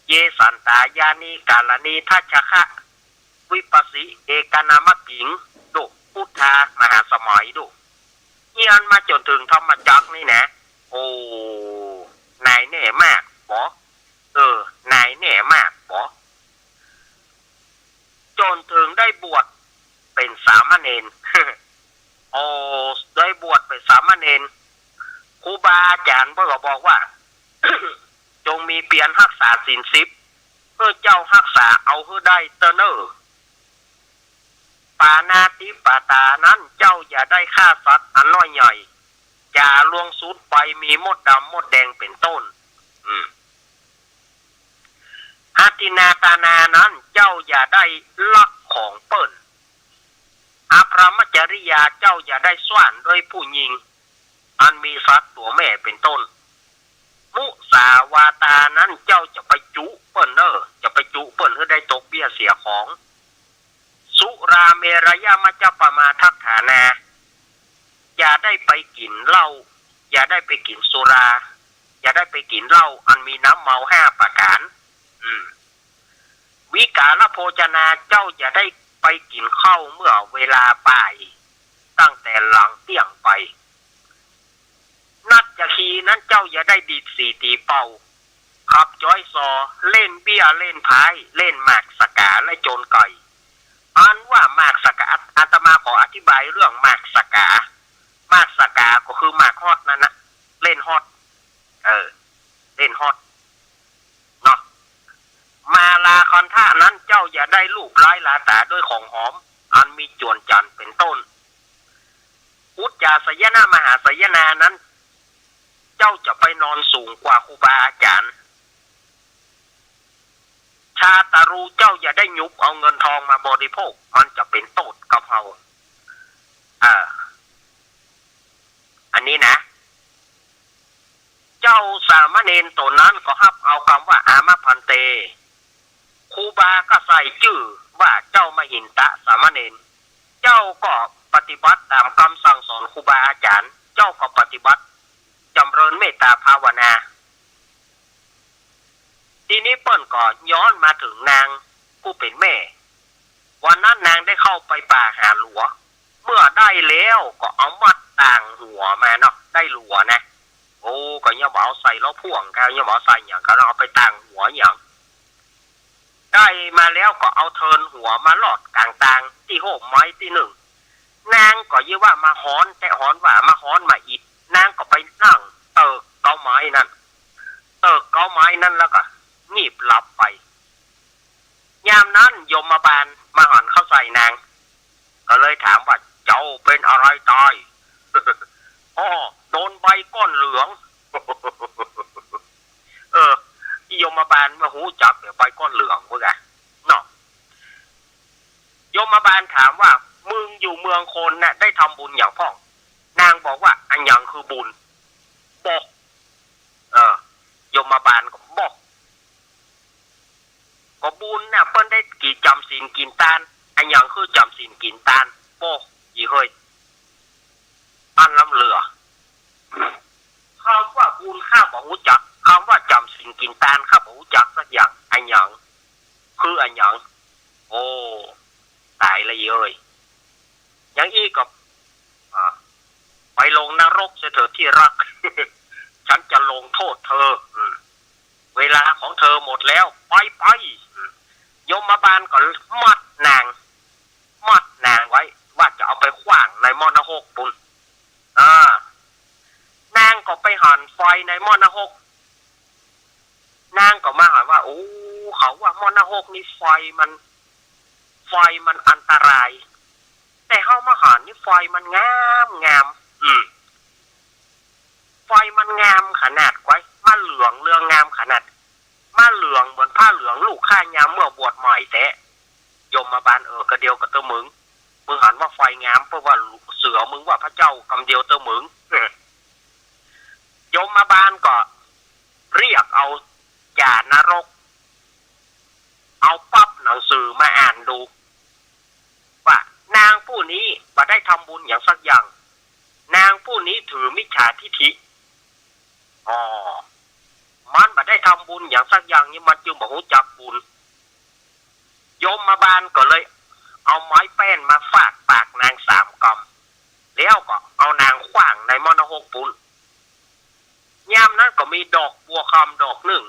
เยสันตายานิการณีทัชชะคะ วิปัสสิเอกนามกิง ดู พุทธามหาสมัยดู เฮียนมาจ๋นเถิงธรรมจักรนี่นะ โอ้ หน่ายแน่มากบ่ เออ หน่ายแน่มากบ่ จ๋นเถิงได้บวชเป๋นสามเณร โอ้ ได้บวชเป๋นสามเณร ครูบาอาจ๋ารย์เปิ้นก็บอกว่า จงมีเปียรฮักษาศีลสิบ เพื่อเจ้าฮักษาเอาหื้อได้เต๊อะเน่อ ปาณาติปาตานั้นเจ้าอย่าได้ฆ่าสัตว์อันน้อยใหญ่ จ๋าล่วงสุดไปมีมดดำมดแดงเป๋นต้น อืม อทินนาทานานั้นเจ้าอย่าได้ลักของเปิ้น อพรหมจริยาเจ้าอย่าได้ซ่อนด้วยผู้ญิง อันมีสัตว์ตั๋วแม่เป๋นต้น มุสาวาทานั้นเจ้าจะไปจุเปิ้นเน่อ จะไปจุเปิ้นหื้อได้ตกเบี้ยเสียของ สุราเมรยมัจจปมาทัฏฐานา อย่าได้ไปกิ๋นเหล้า อย่าได้ไปกิ๋นสุรา อย่าได้ไปกิ๋นเหล้าอันมีน้ำเมาห้าประก๋าน อืม วิกาลโภจนาเจ้าอย่าได้ไปกิ๋นข้าวเมื่อเวลาบ่าย ตั้งแต่หลังเตี้ยงไป นัจจคีนั้นเจ้าอย่าได้ดีดสีตีเป่า ขับจ้อยซอ เล่นเบี้ย เล่นไพ่ เล่นหมากสกา และโจรไก่ อันว่าหมากสกา อาตมาขออธิบายเรื่องหมากสกา หมากสกาก็คือหมากฮอดนั่นนะ เล่นฮอด เออ เล่นฮอด เนาะ มาลาคันธะนั้นเจ้าอย่าได้ลูบไล้ลาต๋าด้วยของหอม อันมีจวนจันทร์เป๋นต้น อุจจาสยนะมหาสยนานั้น เจ้าจะไปนอนสูงกว่าครูบาอาจ๋ารย์ ชาตรูเจ้าอย่าได้หยุบเอาเงินทองมาบริโภค มันจะเป๋นโต้ษกับเฮา อ่า อันนี้นะ เจ้าสามเณรต๋นนั้นก็ฮับเอากำว่า อามะภันเต ครูบาก็ใส่จื้อว่าเจ้ามหินทะสามเณร เจ้าก็ปฏิบัติต๋ามกำสั่งสอนครูบาอาจ๋ารย์ เจ้าก็ปฏิบัติจ๋ำเริญเมตต๋าภาวนา ทีนี้เปิ้นก็ย้อนมาเถิงนางผู้เป๋นแม่ วันนั้นนางได้เข้าไปป่าหาหลัว เมื่อได้แล้วก็เอามัดต่างหัวมาเนาะ ได้หลัวนะ โอ้ ก็ยังบ่เอาใส่ล้อพ่วง ก็ยังบ่เอาใส่หยัง ก็เอาไปต่างหัวหยัง ได้มาแล้วก็เอาเทินหัวมาลอดก๋างตางตี้โฮมไม้ตี้นึ่ง นางก็เยียะว่ามาฮ้อน แต๊ฮ้อนว่ามาฮ้อนมาอิด นางก็ไปนั่งเติกเก๊าไม้นั้น เติกเก๊าไม้นั้นแล้วก็งีบหลับไป ยามนั้นยมบาลมาหันเข้าใส่นาง ก็เลยถามว่า เจ้าเป๋นอะไรต๋าย อ้อ โดนใบก้อนเหลือง เออ ยมบาลมาฮู้จักเดี๋ยวใบก้อนเหลืองเมื่อไงเนาะ ยมบาลถามว่า มึงอยู่เมืองคนน่ะ ได้ทำบุญหยังพ่อง นางบอกว่า อะหยังคือบุญ บอก เออ ยมบาลก็บอก ก็บุญน่ะ เปิ้นได้กี่จ๋ำศีลกิ๋นตาน อะหยังคือจ๋ำศีลกิ๋นตาน บอก อีเฮย อันล้ำเหลือ กำว่าบุญข้าบ่ฮู้จัก กำว่าจ๋ำศีลกิ๋นตานข้าบ่ฮู้จักสักอย่าง อะหยัง คืออะหยัง โอ้ ต๋ายละเย้ย อย่างอี้ก็ อ่า ไปลงนรกเสียเถิดที่รัก ฉันจะลงโทษเธอ อืม เวลาของเธอหมดแล้ว ไป ไป อืม ยมบาลก็มัดนาง มัดนางไว้ ว่าจะเอาไปขว้างในหม้อนรกปุ้น อ่า นางก็ไปหันไฟในหม้อนรก นางก็มาหันว่า โอ้ เขาว่าหม้อนรกนี่ไฟมัน ไฟมันอันตราย แต่เฮามาหันนี่ไฟมันงามงาม อืม ไฟมันงามขนาดไกว มาเหลืองเรืองงามขนาด มาเหลืองเหมือนผ้าเหลืองลูกข้ายามเมื่อบวชใหม่แต๊ ยมบาล เออ กระเดียวกับตัวมึง มึงหันว่าใฝ่งาม เปิ้นว่าเสือ มึงว่าพระเจ้ากำเดียวเต๊อะมึง ยมบาลก็เรียกเอาจ่านรก เอาปั๊บหนังสือมาอ่านดู ว่านางผู้นี้บ่ได้ทำบุญหยังสักอย่าง นางผู้นี้ถือมิจฉาทิฏฐิ อ๋อ มันบ่ได้ทำบุญหยังสักอย่างนี่ มันจึงบ่ฮู้จักบุญ ยมบาลก็เลยเอาไม้แป้นมาฟาดปากนางสามกำ แล้วก็เอานางขว้างในหม้อนรกปู๊น ยามนั้นก็มีดอกบัวคำดอกนึ่ง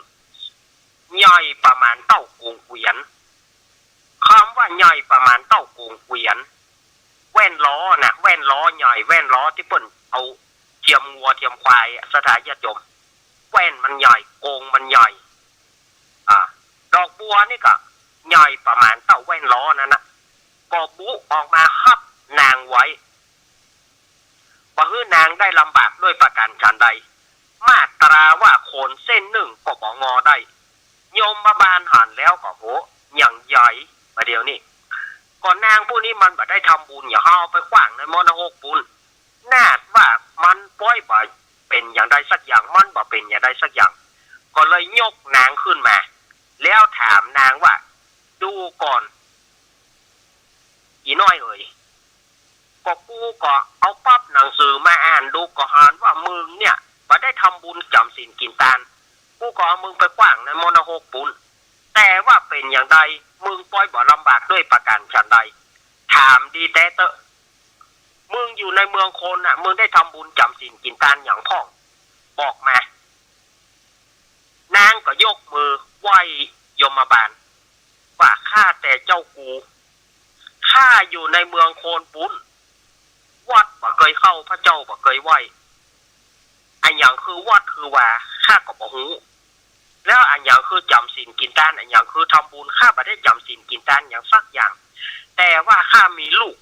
ใหญ่ประมาณเต้าโก๋งเกวียน กำว่าใหญ่ประมาณเต้าโก๋งเกวียน แว่นล้อนะ แว่นล้อใหญ่ แว่นล้อตี้เปิ้นเอาเทียมงัวเทียมควายอะ ศรัทธาญาติโยม แว่นมันใหญ่ โก๋งมันใหญ่ อ่า ดอกบัวนี่ก็ใหญ่ประมาณเต้าแว่นล้อนั้นนะ ก็บุออกมาฮับนางไว้ บ่หื้อนางได้ลำบากด้วยประการฉันใด มาตราว่าโคนเส้นนึ่งก็บ่งอได้ ยมบาลหันแล้วก็ โห หยังใหญ่ บ่าเดี่ยวนี้ ก็นางผู้นี้มันบ่ได้ทำบุญหยัง เฮาเอาไปขว้างในหม้อนรกปู๊น นาดว่ามันป้อยบ่เป๋นหยังใดสักอย่าง มันบ่เป๋นหยังใดสักอย่าง ก็เลยยกนางขึ้นมา แล้วถามนางว่า ดูก่อน อีน้อยเอ๋ย ก็กูก็เอาปั๊บหนังสือมาอ่านดู ก็หันว่ามึงเนี่ยบ่ได้ทำบุญจ๋ำศีลกิ๋นตาน กูก็เอามึงไปขว้างในหม้อนรกปู๊น แต่ว่าเป๋นหยังใด มึงป้อยบ่ลำบากด้วยประการฉันใด ถามดีแต๊เต๊อะ มึงอยู่ในเมืองคนน่ะ มึงได้ทำบุญจ๋ำศีลกิ๋นตานหยังพ่อง บอกมา นางก็ยกมือไหว้ยมบาล ว่าข้าแต่เจ้ากู ข้าอยู่ในเมืองคนปู๊น วัดบ่เกยเข้า พระเจ้าบ่เกยไหว้ อะหยังคือวัดคือวา ข้าก็บ่ฮู้ แล้วอะหยังคือจ๋ำศีลกิ๋นตาน อะหยังคือทำบุญ ข้าบ่ได้จ๋ำศีลกิ๋นตานหยังสักอย่าง แต่ว่าข้ามีลูก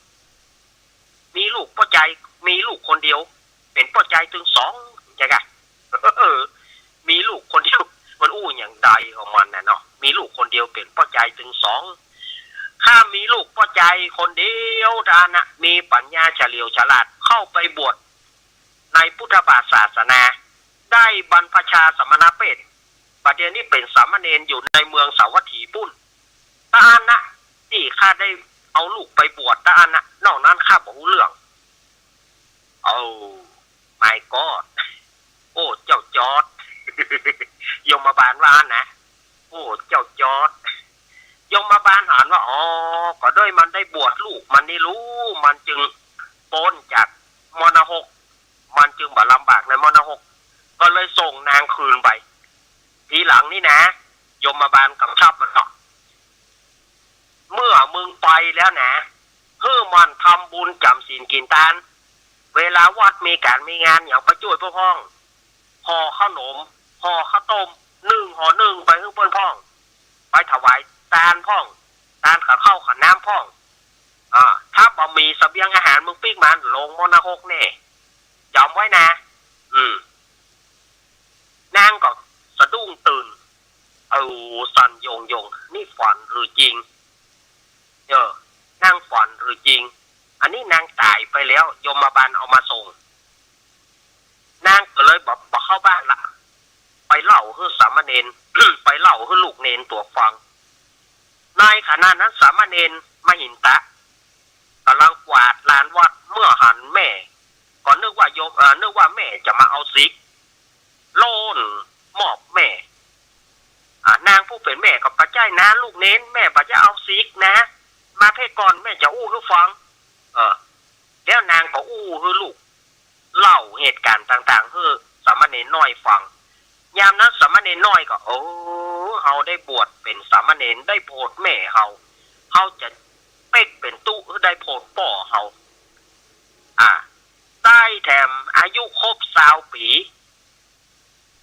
มีลูกป้อจาย มีลูกคนเดียว เป๋นป้อจายตึงสอง ใจ้ก่ะ เออ มีลูกคนเดียว มันอู้หยังใดของมันน่ะเนาะ มีลูกคนเดียวเป๋นป้อจายตึงสอง ข้ามีลูกป้อจายคนเดียวเต้าอั้นนะ มีปั๋ญญาเฉลียวฉลาด เข้าไปบวชในพุทธบาทศาสนา ได้บรรพชาสมณเพศ ปัจจุบันนี้เป๋นสามเณรอยู่ในเมืองสาวัตถีปู๊น เต้าอั้นนะ ตี้ข้าได้เอาลูกไปบวชเต้าอั้นนะ นอกนั้นข้าบ่ฮู้เรื่อง โอ้ my god โอ้ เจ้าจอร์จ ยมบาลว่านะ โอ้ เจ้าจอร์จ ยมบาลหันว่า อ๋อ ก็ด้วยมันได้บวชลูกมันนี่ลู มันจึงป๊นจากหม้อนรก มันจึงบ่ลำบากในหม้อนรก ก็เลยส่งนางคืนไป ทีหลังนี่นะ ยมบาลกำชับมันเนาะ เมื่อมึงไปแล้วนะ หื้อหมั่นทำบุญจ๋ำศีลกิ๋นตาน เวลาวัดมีก๋านมีงานหยังไปจ้วยเปิ้นพ่อง ห่อเข้าหนม ห่อข้าวต้ม นึ่งห่อนึ่งไปหื้อเปิ้นพ่อง ไปถวายตานพ่อง ตานข้าวข้าวข้าวน้ำพ่อง อ่า ถ้าบ่มีเสบียงอาหาร มึงปิ๊กมันลงหม้อนรกแน่ จ๋ำไว้นะ อืม นางก็สะดุ้งตื่น เออ สั่นโยงโยง นี่ฝันหรือจริง เออ นางฝันหรือจริง อันนี้นางต๋ายไปแล้ว ยมบาลเอามาส่ง นางก็เลยบ่ บ่เข้าบ้านละ ไปเล่าหื้อสามเณร ไปเล่าหื้อลูกเณรตั๋วฟัง ในขณะนั้นสามเณรมหินทะก่ำลังกวาดลานวัด เมื่อหันแม่ ก็นึกว่าโยม เอ่อ นึกว่าแม่จะมาเอาสิก โล่นมอบแม่ อ่า นางผู้เป๋นแม่ก็บ่ใจ้นะ ลูกเณร แม่บ่ใจ้เอาสิกนะ มาเทศน์ก่อน แม่จะอู้หื้อฟัง เออ แล้วนางก็อู้หื้อลูก เล่าเหตุก๋ารณ์ต่างๆ หื้อสามเณรน้อยฟัง ยามนั้นสามเณรน้อยก็ เออ เฮาได้บวชเป๋นสามเณร ได้โผดแม่เฮา เฮาจะเป๊กเป๋นตุ๊ ได้โผดป้อเฮา อ่า ได้แถมอายุครบซาวปี๋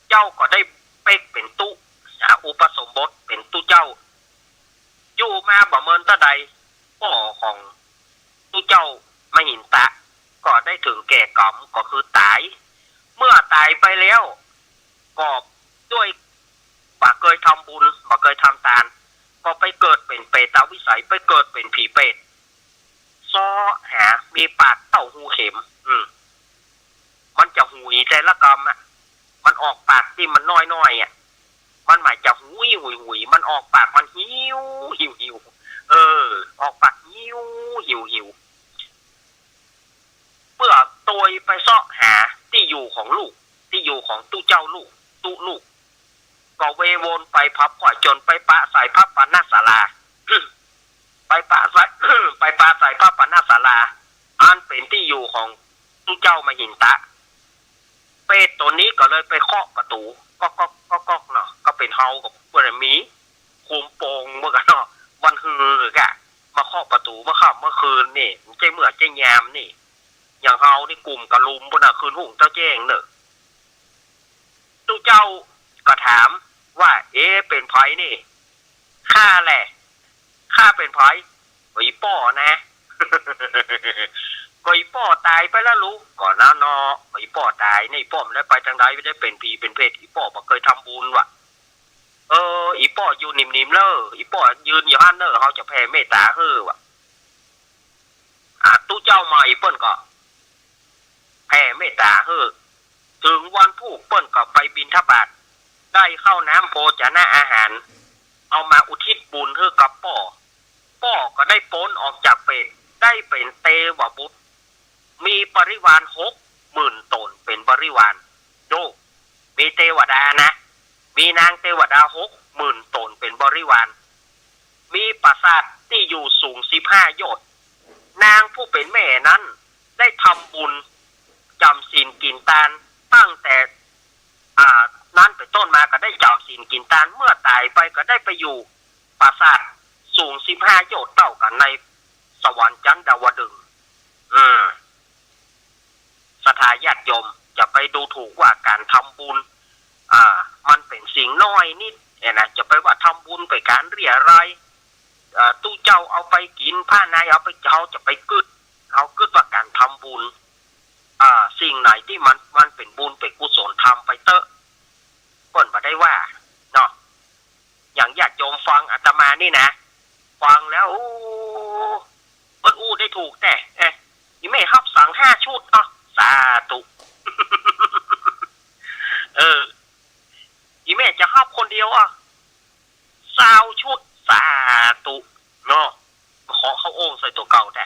เจ้าก็ได้เป๊กเป๋นตุ๊ อ่า อุปสมบทเป๋นตุ๊เจ้า อยู่มาบ่เมินเต้าใด ป้อของตุ๊เจ้ามหินทะ ก็ได้เถิงแก่กรรม ก็คือต๋าย เมื่อต๋ายไปแล้ว ก็ด้วยบ่เกยทำบุญ บ่เกยทำตาน ก็ไปเกิดเป๋นเปตวิสัย ไปเกิดเป๋นผีเปรต เซาะหา มีปากเต้าฮูเข็ม อืม มันจะหุยแต่ละกำอะ มันออกปากตี้มันน้อยๆ อะ มันหมายจะหุยหุยหุย มันออกปากมันหิวหิวหิว เออ ออกปากหิวหิวหิว เปื้อโตยไปเซาะหาตี้อยู่ของลูก ตี้อยู่ของตุ๊เจ้าลูก ตุ๊ลูก ก็เววนไปพับขวาจ๋นไปปะใส่พระปานศาลา ไปปะใส่ ไปปะใส่พระปานศาลา อันเป๋นตี้อยู่ของตุ๊เจ้ามหินทะ เปรตต๋นนี้ก็เลยไปเคาะประตู๋ ก๊อกก๊อกก๊อกก๊อกเนาะ ก็เป๋นเฮาก็บ่ได้มี คุมโปงเมื่อกั๋นเนาะ วันฮือกะ มาเคาะประตู๋เมื่อค่ำเมื่อคืนนี่ บ่ใจ้เมื่อใจ้ยามนี่ อย่างเฮานี่กุมกะลุมปู้นน่ะ คืนฮุ่งเต๊าแจ้งเน่อ ตุ๊เจ้าก็ถามว่า เอ๊ะ เป๋นใผนี่ ข้าแหละ ข้าเป๋นใผ ก็อีป้อนะ ก็อีป้อต๋ายไปแล้วลูก ก็นั้นเนาะ ก็อีป้อต๋ายนี่ อีป้อบ่ได้ไปตางใด บ่ได้เป๋นผีเป๋นเปรต อีป้อบ่เกยทำบุญว่ะ เออ อีป้ออยู่นิ่มๆ เน่อ อีป้อยืนอยู่หั้นเน่อ เฮาจะแผ่เมตต๋าหื้อว่ะ อ่ะ ตุ๊เจ้าใหม่เปิ้นก็แผ่เมตต๋าหื้อ เถิงวันพูกเปิ้นก็ไปบิณฑบาต ได้ข้าวน้ำโภชนะอาหาร เอามาอุทิศบุญหื้อกับป้อ ป้อก็ได้ป๊นออกจากเปรต ได้เป๋นเตวบุตร มีบริวารหกหมื่นต๋นเป๋นบริวาร โย มีเตวดานะ มีนางเตวดาหกหมื่นต๋นเป๋นบริวาร มีปราสาทตี้อยู่สูงสิบห้าโยชน์ นางผู้เป๋นแม่นั้นได้ทำบุญจ๋ำศีลกิ๋นตาน ตั้งแต่ อ่า นั้นเป๋นต้นมาก็ได้จ๋ำศีลกิ๋นตาน เมื่อต๋ายไปก็ได้ไปอยู่ปราสาทสูงสิบห้าโยชน์เต้ากั๋นในสวรรค์จันดาวดึงส์ อืม ศรัทธาญาติโยม จะไปดูถูกว่าก๋านทำบุญ อ่า มันเป๋นสิ่งน้อยนิดเนี่ยนะ จะไปว่าทำบุญไปก๋านเรียรัย เอ่อ ตุ๊เจ้าเอาไปกิ๋น พระในเอาไป เฮาจะไปกึ๊ด เฮากึ๊ดว่าก๋านทำบุญ อ่า สิ่งไหนตี้มัน มันเป๋นบุญเป๋นกุศลทำไปเต๊อะ เปิ้นบ่ได้ว่าเนาะ อย่างญาติโยมฟังอาตมานี่นะ ฟังแล้ว โอ้ เปิ้นอู้ได้ถูกแต๊ เอ๊ะ อีแม่ฮับสังห้าชุด อ่ะ สาธุ เออ อีแม่จะฮับคนเดียว อ่ะ ซาวชุด สาธุ เนาะ ขอเข้าโอ่งใส่ตั๋วเก่าแต๊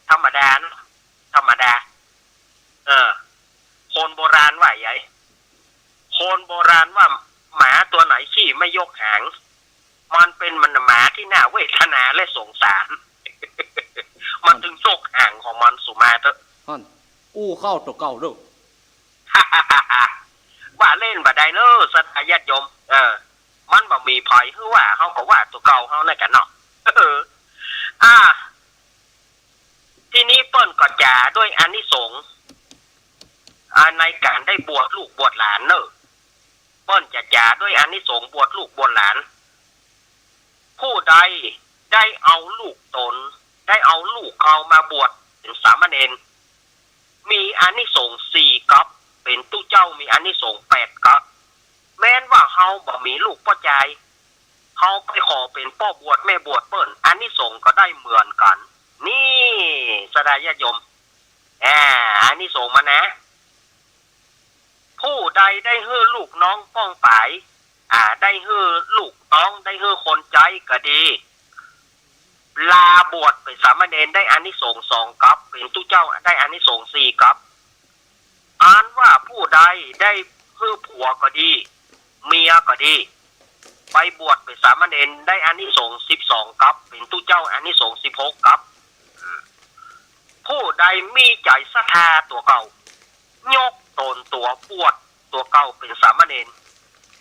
ธรรมดาเนาะ ธรรมดา เออ คนโบราณว่าไง คนโบราณว่า หมาตัวไหนขี้ไม่ยกหาง มันเป๋น มันหมาตี้น่าเวทนาและสงสาร มันเถิงยกหางของมัน สุมาเต๊อะ ฮั่น อู้เข้าตั๋วเก่าเน่อ ว่าเล่นบ่ได้เน่อ ศรัทธาญาติโยม เออ มันบ่มีใผหื้อว่า เฮาก็ว่าตั๋วเก่าเฮานั่นแหละเนาะ เออ อ่า ทีนี้เปิ้นก็จ๋าด้วยอานิสงส์ อ่า ในก๋านได้บวชลูกบวชหลานเน่อ เปิ้นจะจ๋าด้วยอานิสงส์บวชลูกบวชหลาน ผู้ใดได้เอาลูกต๋น ได้เอาลูกเฮามาบวชเป๋นสามเณร มีอานิสงส์สี่กัป เป๋นตุ๊เจ้ามีอานิสงส์แปดกัป แม้นว่าเฮาบ่มีลูกป้อจาย เฮาไปขอเป๋นป้อบวชแม่บวชเปิ้น อานิสงส์ก็ได้เหมือนกั๋น นี่ ศรัทธาญาติโยม อ่า อานิสงส์มันนะ ผู้ใดได้หื้อลูกน้องป้องป๋าย อ่า ได้หื้อลูกน้อง ได้หื้อคนใจ๊ก็ดี ลาบวชเป๋นสามเณรได้อานิสงส์สองกัป เป๋นตุ๊เจ้าได้อานิสงส์สี่กัป อันว่าผู้ใดได้หื้อผัวก็ดี เมียก็ดี ไปบวชเป๋นสามเณรได้อานิสงส์สิบสองกัป เป๋นตุ๊เจ้าอานิสงส์สิบหกกัป ผู้ใดมีใจ๋ศรัทธาตั๋วเก่า ยกต๋นตั๋วบวชตั๋วเก่าเป๋นสามเณร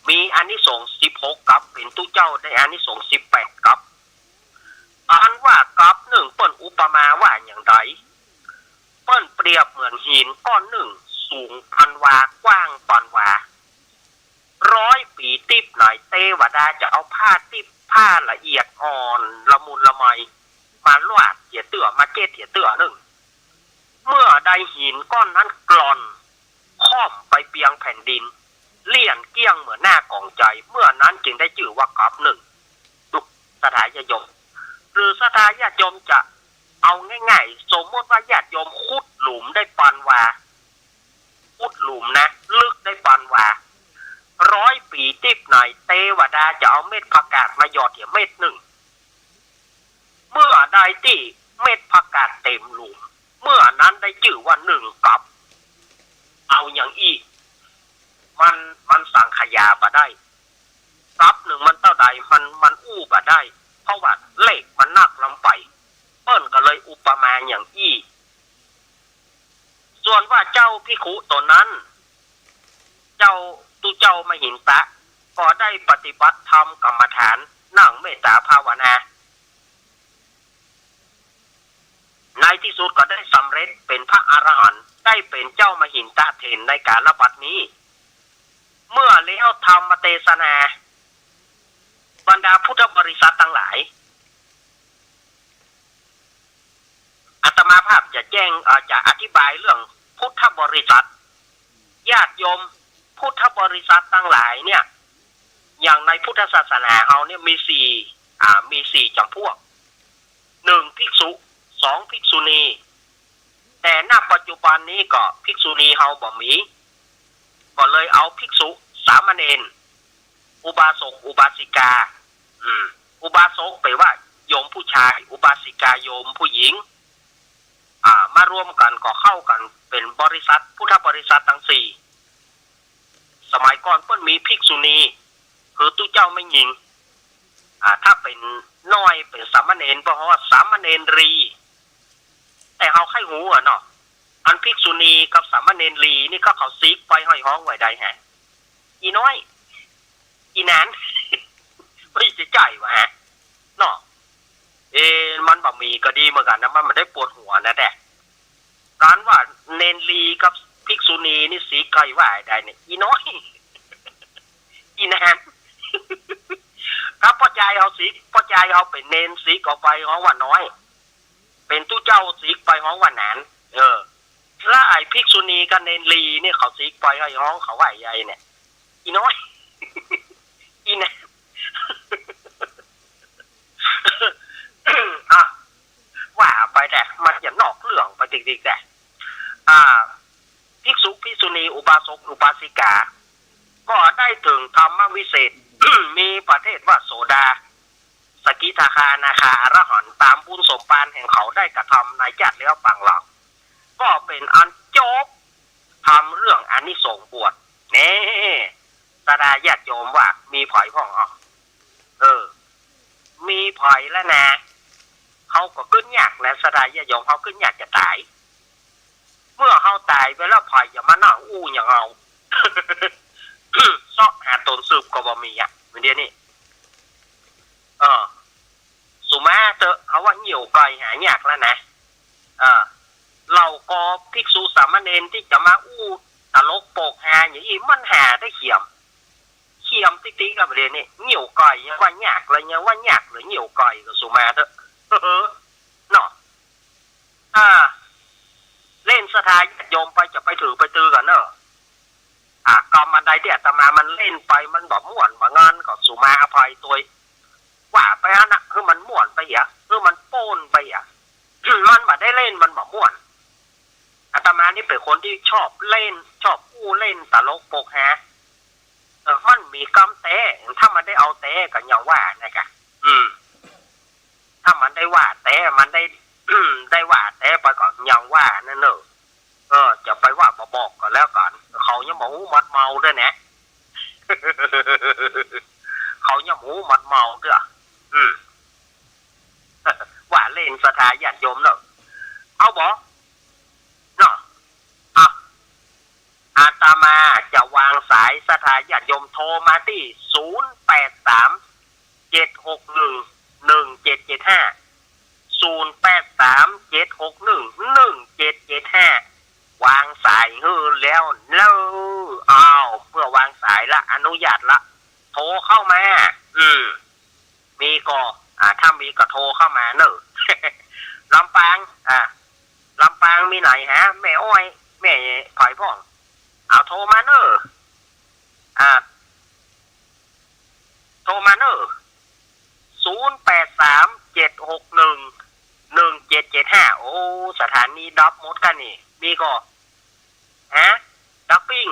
มีอานิสงส์สิบหกกัป เป๋นตุ๊เจ้าได้อานิสงส์สิบแปดกัป อันว่ากัปนึ่งเปิ้นอุปมาว่าอย่างใด เปิ้นเปรียบเหมือนหินก้อนนึ่ง สูงปานวา กว้างปานวา ร้อยปี๋ติ๊บไหน เตวดาจะเอาผ้าติ๊บ ผ้าละเอียดอ่อนละมุนละไม มาลาดเหียเตื้อ มาเจ็ดเหียเตื้อนึ่ง เมื่อใดหินก้อนนั้นกร่อน ค่อมไปเปียงแผ่นดิน เลี่ยนเกลี้ยงเหมือนหน้ากองไจ เมื่อนั้นจึงได้จื้อว่ากัปนึ่ง ดู ศรัทธาญาติโยม หรือศรัทธาญาติโยมจะ เอาง่ายๆ สมมติว่าญาติโยมขุดหลุมได้ปานวา ขุดหลุมนะ ลึกได้ปานวา ร้อยปี๋ติบไหน เตวดาจะเอาเม็ดผักกาดมาหยอดเหียเม็ดนึ่ง เมื่อใดตี้เม็ดผักกาดเต็มหลุม เมื่อนั้นได้จื้อว่านึ่งก๊อบ เอาอย่างอี้ มัน มันสังขยาบ่ได้ ก๊อบนึ่งมันเต้าใด มัน มันอู้บ่ได้ เพราะว่าเหล็กมันหนักล้ำไป เปิ้นก็เลยอุปมาอย่างอี้ ส่วนว่าเจ้าภิกขุต๋นนั้น เจ้า ตุ๊เจ้ามหินทะ ก็ได้ปฏิบัติธรรมกรรมฐาน นั่งเมตตาภาวนา ในตี้สุดก็ได้สำเร็จเป๋นพระอรหันต์ ได้เป๋นเจ้ามหินทะเถรในกาลบัดนี้ เมื่อแล้วธรรมเตสนา บรรดาพุทธบริษัทตังหลาย อาตมาภาพจะแจ้ง เอ่อ จะอธิบายเรื่องพุทธบริษัท ญาติโยมพุทธบริษัทตังหลายเนี่ย อย่างในพุทธศาสนาเฮาเนี่ยมีสี่ อ่า มีสี่จ๋ำพวก หนึ่งภิกษุ สองภิกษุณี แต่ ณ ปัจจุบันนี้ก็ภิกษุณีเฮาบ่มี ก็เลยเอาภิกษุ สามเณร อุบาสก อุบาสิกา อืม อุบาสกแป๋ว่าโยมผู้ชาย อุบาสิกาโยมผู้หญิง อ่า มารวมกั๋นก็เข้ากั๋นเป๋นบริษัท พุทธบริษัทตังสี่ สมัยก่อนเปิ้นมีภิกษุณี คือตุ๊เจ้าแม่ญิง อ่า ถ้าเป๋นน้อยเป๋นสามเณร บ่ฮ้องว่าสามเณรี แต่เฮาใค่ฮู้อะเนาะ อันภิกษุณีกับสามเณรีนี่ก็เขาสิกไปห้อยฮ้องไว้ได้แฮะ อี่น้อย อี่นาน ไม่ใจ้วะฮะ เนาะ เอ๊ะ มันบ่มีก็ดีเหมือนกั๋นนะ มันบ่ได้ปวดหัวนะ แต่ ก๋านว่าเณรีกับภิกษุณีนี่สิกไปว่าได้เนี่ย อี่น้อย อี่นาน ถ้าป้อจายเฮาสิก ป้อจายเฮาเป๋นเณรสิกออกไปฮ้องว่าน้อย เป๋นตุ๊เจ้าสิกไปฮ้องว่านาน เออ แล้วไอ้ภิกษุณีกับเณรีเนี่ยเขาสิกไปห้อยฮ้องเขาว่าใหญ่เนี่ย อี่น้อย อี่นาน อ่ะ ว่าไปแต่มันจะนอกเรื่องไปติ๊กๆ แต่ อ่า ภิกษุ ภิกษุณี อุบาสก อุบาสิกา ก็ได้เถิงธรรมวิเศษ มีประเภทว่าโสดา สกิทาคา อนาคา อรหันต์ ต๋ามบุญสมภารแห่งเขาได้กระทำในจาติแล้วปางหลัง ก็เป๋นอันจบธรรมเรื่องอานิสงส์บวช แน่ ศรัทธาญาติโยมว่ามีใผพ่องอ่ะ เออ มีใผแล้วนะ เฮาก็กึ๊ดยากนะ ศรัทธาญาติโยม เฮากึ๊ดยากจะต๋าย เมื่อเฮาต๋ายไปแล้ว ใผจะมานั่งอู้อย่างเฮา เซาะหาต๋นสืบก็บ่มีอะ เดี๋ยวนี้ เออ สุมาเถอะ เฮาว่าเหี่ยวก่อยหายากแล้วนะ เออ เหล่าก็ภิกษุสามเณรตี้จะมาอู้ตลกโปกฮาอย่างอี้ มันหาได้เขียม เขียมติ๊กๆ กับเดี๋ยวนี้ เหี่ยวก่อยยังว่ายากเลย ยังว่ายากเลย เหี่ยวก่อยก็สุมาเถอะ เนาะ อ่า เล่นศรัทธาญาติโยมไป จะไปถือไปตือกั๋นเนาะ อ่า กำอันใดตี้อาตมามันเล่นไป มันบ่ม่วนบ่งันก็สุมาอภัยตวย ว่าไปอันน่ะ คือมันม่วนไปเหีย คือมันโป๊นไปเหีย มันบ่ได้เล่น มันบ่ม่วน อาตมานี่เป๋นคนตี้ชอบเล่น ชอบอู้เล่นตลกโปกฮา เออ มันมีกำแต๊ ถ้ามันได้เอาแต๊ก็ยังว่านะกะ อืม ถ้ามันได้ว่าแต๊ มันได้ ได้ว่าแต๊ไปก็ยังว่านั่นเน่อ เออ จะไปว่าบ่บอกก็แล้วกั๋น เขายังบ่ฮู้หมดเมาด้วยนะ เขายังบ่ฮู้หมดเมาเตื้อ อืม ว่าเล่นศรัทธาญาติโยมเน่อ เอาบ่ เนาะ เอา อาตมาจะวางสาย ศรัทธาญาติโยมโทรมาตี้ ศูนย์แปดสาม เจ็ดหกหนึ่ง หนึ่งเจ็ดเจ็ดห้า ศูนย์แปดสาม เจ็ดหกหนึ่ง หนึ่งเจ็ดเจ็ดห้า วางสายหื้อแล้วเน่อ อ้าว เมื่อวางสายละ อนุญาตละ โทรเข้ามา อืม มีก็ อ่า ถ้ามีก็โทรเข้ามาเน่อ ลำปาง อ่า ลำปางมีไหนฮะ แม่อ้อย แม่ใผพ่อง เอาโทรมาเน่อ อ่า โทรมาเน่อ ศูนย์แปดสาม เจ็ดหกหนึ่ง หนึ่งเจ็ดเจ็ดห้า เจ็ดเจ็ดห้า โอ้ สถานีดับหมดกั๋นนี่ มีก่อ ฮะ ดับปิ้ง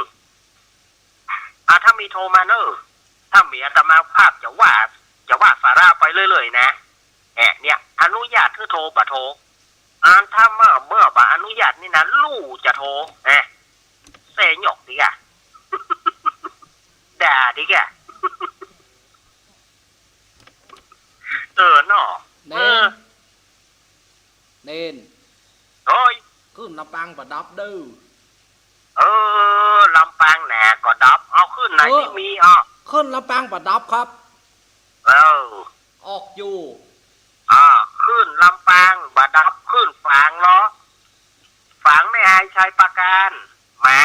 อ่ะ ถ้ามีโทรมาเน่อ ถ้ามีอาตมาภาพจะว่า จะว่าสาระไปเรื่อยๆ นะ แอะ เนี่ย อนุญาตหื้อโทรบ่โทร อ่า ถ้าเมื่อ เมื่อบ่อนุญาตนี่นะ ลู่จะโทร แอะ เซหยกดีกะ ด่าดีกะ เออเนาะ เน่น เออ เน่น โอ้ย ขึ้นลำปางบ่ดับเน่อ เออ ลำปางแหน่ก็ดับ เอาขึ้นไหน เออ นี่มี อ้อ ขึ้นลำปางบ่ดับครับ เออ ออกอยู่ อ่า ขึ้นลำปางบ่ดับ ขึ้นฝางลอ ฝางแม่อายชัยปราการ มา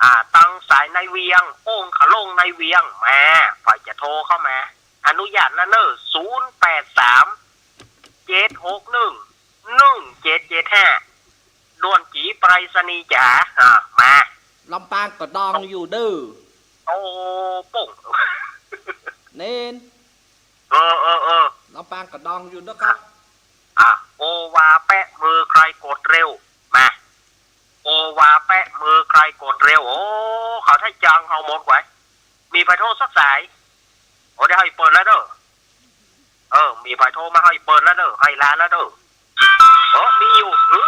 อ่า ตังสายในเวียง โอ่งขะโล่งในเวียง มา ใผจะโทรเข้ามา อนุญาตแล้วเน่อ ศูนย์แปดสาม เจ็ดหกหนึ่ง หนึ่งเจ็ดเจ็ดห้า ด่วนจี๋ไปรษณีย์จ๋า อ่า มา ลำปางก็ดังอยู่เน่อ โอ้ โป้ง เน่น เออ เออ เออ ลำปางก็ดังอยู่นะครับ อ่ะ โอวาแปะมือใครกดเร็ว มา โอวาแปะมือใครกดเร็ว โอ้ เขาไถ่จังเฮาหมดไว้ มีใผโทรสักสาย โอ้ เดี๋ยวเฮาเปิดแล้วเน่อ เออ มีใผโทรมา เฮาเปิดแล้วเน่อ เฮาลาแล้วเน่อ โอ้ มีอยู่ หือ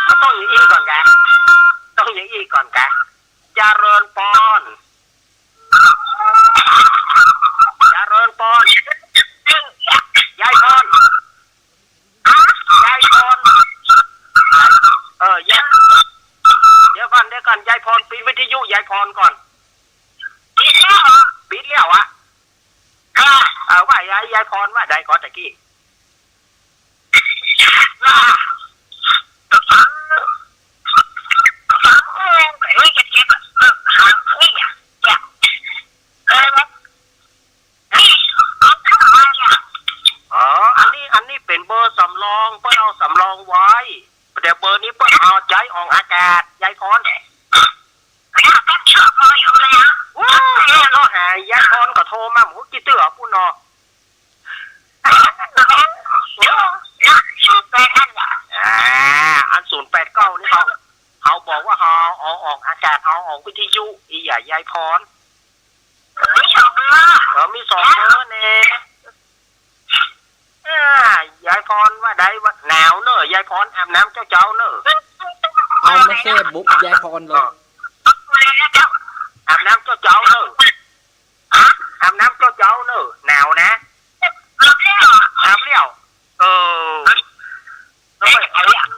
มันต้องอย่างอี้ก่อนกะ ต้องอย่างอี้ก่อนกะ เจริญปอน เจริญปอน ยายพร ยายพร เออ ยาย เดี๋ยวก่อน เดี๋ยวก่อน ยายพร ปิดวิทยุ ยายพรก่อน ปิดแล้วเหรอ ปิดแล้วอะ เออ เออ ว่ายาย ยายพรว่าใดก่อตะกี้ อ๋อ อันนี้ อันนี้เป๋นเบอร์สำรอง เปิ้นเอาสำรองไว้ เดี๋ยวเบอร์นี้เปิ้นเอาใจ๊ออกอากาศ ยายพร โอ้ย เฮาหายายพรก็โทรมา บ่ฮู้กี่เตื้อปุ้นเนาะ อ่า อันศูนย์แปดเก้านี่เฮา เฮาบอกว่าเฮาเอาออกอากาศ เฮาออกวิทยุ อีหย่ายายพร มีสองเบอร์ เออ มีสองเบอร์แน่ อ่า ยายพรว่าใดว่าหนาวเน่อ ยายพรอาบน้ำเจ๊าๆ เน่อ เอามาเฟซบุ๊กยายพรเลย เออ อาบน้ำเจ๊าๆ เน่อ อาบน้ำเจ๊าๆ เน่อ หนาวนะ อาบแล้ว เออ แล้วไป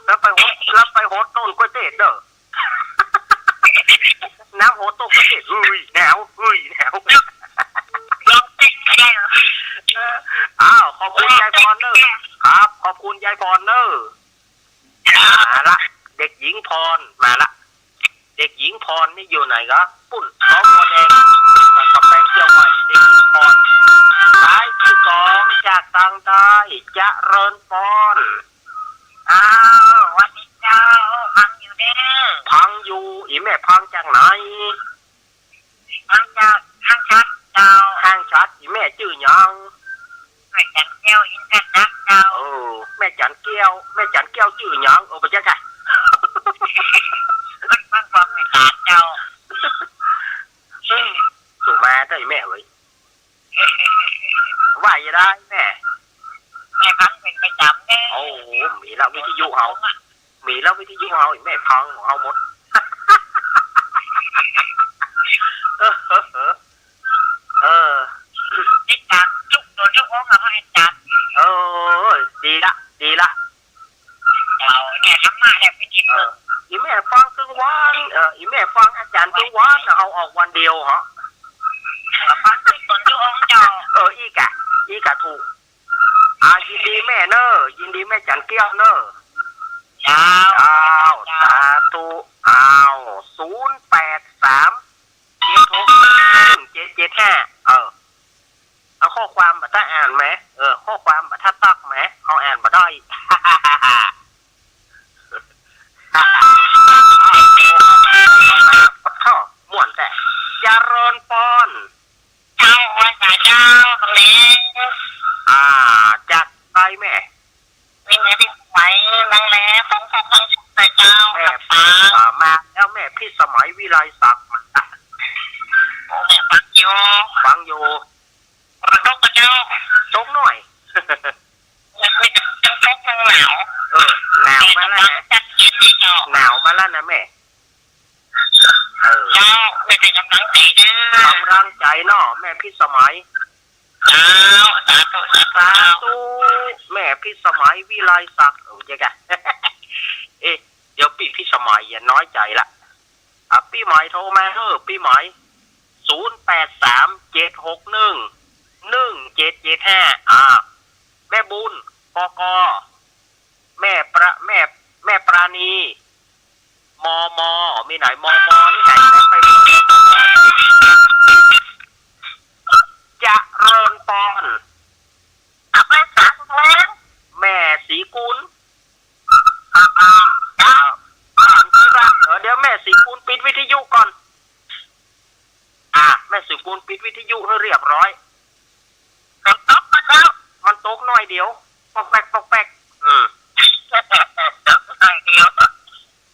แล้วไปหด แล้วไปหดต้นกล้วยเตดเน่อ น้ำหดต้นกล้วยเตด เฮ้ย หนาว เฮ้ย หนาว เออ อ้าว ขอบคุณยายพรเน่อ ครับ ขอบคุณยายพรเน่อ มาละ เด็กหญิงพร มาละ เด็กหญิงพรนี่อยู่ไหนกะ ปุ้น หนองบัวแดง กำแพงเชียงใหม่ เด็กหญิงพร สายตี้สองจากตางใต้ เจริญปอน อ้าว หวัดดีเจ้า ฟังอยู่เน่อ ฟังอยู่ อี่แม่ฟังจากไหน ฟังจากห้างฉัตรเจ้า ห้างฉัตร อี่แม่จื้อหยัง แม่จันแก้ว อินทนักเจ้า เออ แม่จันแก้ว แม่จันแก้วจื้อหยัง เออ บ่ใจ้ค่ะ มัน มันบอกแม่ตาดเจ้า เออ สุมาเต๊อะอี่แม่เอ้ย ว่าจะได้แม่ แม่ฟังเป๋นประจ๋ำเน่อ โอ้โห มีละวิทยุเฮา มีละวิทยุเฮา อี่แม่ฟังของเฮาหมด เออ เออ เออ เออ ติดต๋ามจุ๊ก โตจุ๊กโอ๊งอะ พ่ออาจ๋ารย์ เออ ดีละ ดีละ เจ้า เนี่ย ธรรมะเนี่ยเป๋นที่ เออ พึ่ง อี่แม่ฟังตึงวัน เออ อี่แม่ฟังอาจ๋ารย์ตึงวัน เฮาออกวันเดียวเหรอ ฟังตึงต๋นจุ๊กโอ๊งเจ้า เออ อี้กะ อี้กะถูก อ่า ยินดีแม่เน่อ ยินดีแม่จันแก้วเน่อ เจ้า เจ้า เจ้า สาธุ อ้าว ศูนย์แปดสาม เจ็ดหกหนึ่ง เจ็ดเจ็ดห้า เออ เอาข้อความบ่าถ้าอ่านแหม เออ ข้อความบ่าถ้าตักแหม เอาอ่านบ่ได้ ปะท้อ ม่วนแต๊ เจริญปอน เจ้า ว่าไงเจ้า ตรงนี้ อ่า จากใต้แม่ นี่ไงพี่ไหว ชัยศักดิ์ โอ้ แม่ฟังอยู่ ฟังอยู่ ตกบ่เจ้า ตกหน้อย ตก ตกหนาว เออ หนาวมาแล้วนะ แต่กำลังจะเย็นดีเจ้า หนาวมาแล้วนะแม่ เออ เจ้า แม่เป๋นกำลังใจ๋เน่อ กำลังใจ๋เนาะ แม่พิสมัย เจ้า สาธุ สาธุ สาธุ แม่พิสมัย วิไลศักดิ์ โอ้ เจ๊กะ เอ๊ะ เดี๋ยวปี้พิสมัยอย่าน้อยใจ๋ละ อ่ะ ปี้หมายโทรมาเฮ้อ ปี้หมาย ศูนย์แปดสาม เจ็ดหกหนึ่ง หนึ่งเจ็ดเจ็ดห้า อ่า แม่บุญ กก แม่ประ แม่ แม่ปราณี มม มีไหน มม นี่ไหน แม่ไป เจริญปอน เอาไปสามแสน แม่ศรีกุล อ่า อ่า เจ้า เออ เดี๋ยวแม่ศรีกุลปิดวิทยุก่อน อ่ะ แม่ศรีกุลปิดวิทยุหื้อเรียบร้อย มันตกบ่เจ้า มันตกหน้อยเดียว ปอกแปก ปอกแปก อืม หน้อยเดียว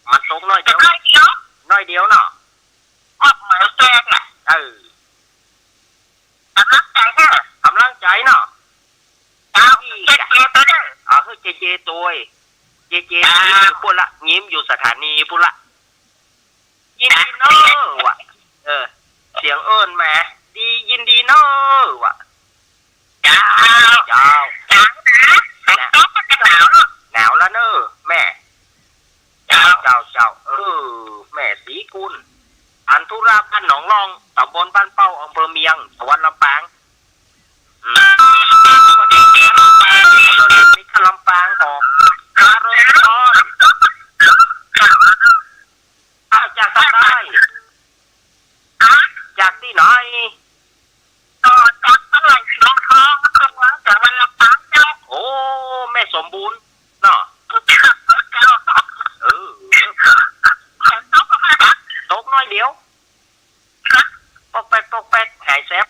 มันตกหน้อยเดียว หน้อยเดียว หน้อยเดียวเนาะ ก็เหมือนแกน่ะ เออ กำลังใจ๋เน่อ กำลังใจ๋เนาะ เจ้า เจ๊เจตวยเน่อ อ่า เฮ้อ เจ๊เจตวย เจ๊เจ อ่า ยิ้มอยู่ปุ้นละ ยิ้มอยู่สถานีปุ้นละ ยินดีเน่อว่ะ เออ เสียงเอิ้นแหม ดี ยินดีเน่อว่ะ เจ้า เจ้า หนาวนะ หนาว ตกก็จะหนาวเนาะ หนาวละเน่อแม่ เจ้า เจ้า เจ้า เออ แม่ศรีกุล อันธุระบ้านหนองล่อง ตำบลบ้านเป้า อำเภอเมียง จังหวัดลำปาง อืม วันนี้ลำปาง วันนี้ลำปางของ เจริญพร อ้าว จากทางใด จากตี้ไหน ก็จากตลาดเมืองทอง นครหลวง จังหวัดลำปางเจ้า โอ้ แม่สมบูรณ์เนาะ เจ้า เออ ฝนตกบ่คะ ตกหน้อยเดียว ปอกแปก ปอกแปก หายแซบ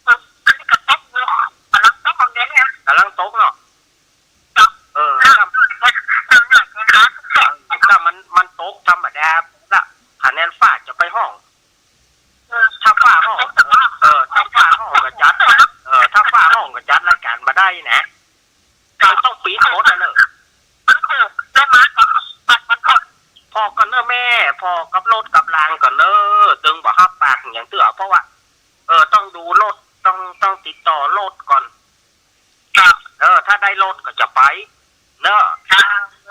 เออ อันนี้ก็ตกอยู่ กำลังตกของเดี๋ยวนี้ กำลังตกเนาะ เออ ถ้า ถ้ามัน มันตกธรรมดาละ คะแนนฟ้าจะไปฮ้อง เออ ถ้าฟ้าฮ้อง เออ ถ้าฟ้าฮ้องก็จัด เออ ถ้าฟ้าฮ้องก็จัดรายการบ่ได้นะ มันต้องปิดหมดนะเนอะ มันถูก ได้มาก็บัดมันหมด ผ่อก่อนเนอะแม่ ผ่อกับรถกับลางก่อนเนอะ ตึงบ่ฮับปากหยังเตื้อ เพราะว่า เออ ต้องดูรถ ต้อง ต้องติดต่อรถก่อน เจ้า เออ ถ้าได้รถก็จะไป เนอะ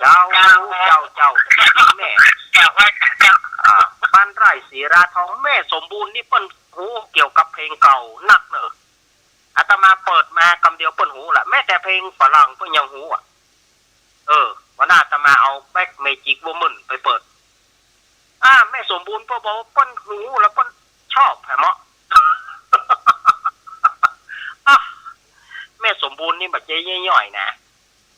เจ้า เจ้า เจ้า เจ้า เจ้า แม่ เจ้า ว่า เจ้า อ่า บ้านไร่ศรีราทอง แม่สมบูรณ์นี่เปิ้นฮู้เกี่ยวกับเพลงเก่านักเนอะ อาตมาเปิดมากำเดียวเปิ้นฮู้ละ แม้แต่เพลงฝรั่งเปิ้นยังฮู้อะ เออ วันนั้นอาตมาเอา Black Magic Woman ไปเปิด อ่า แม่สมบูรณ์เปิ้นบอกว่าเปิ้นฮู้แล้วเปิ้นชอบแหมเนาะ อ่ะ แม่สมบูรณ์นี่บ่ใจ้ย่อยๆ นะ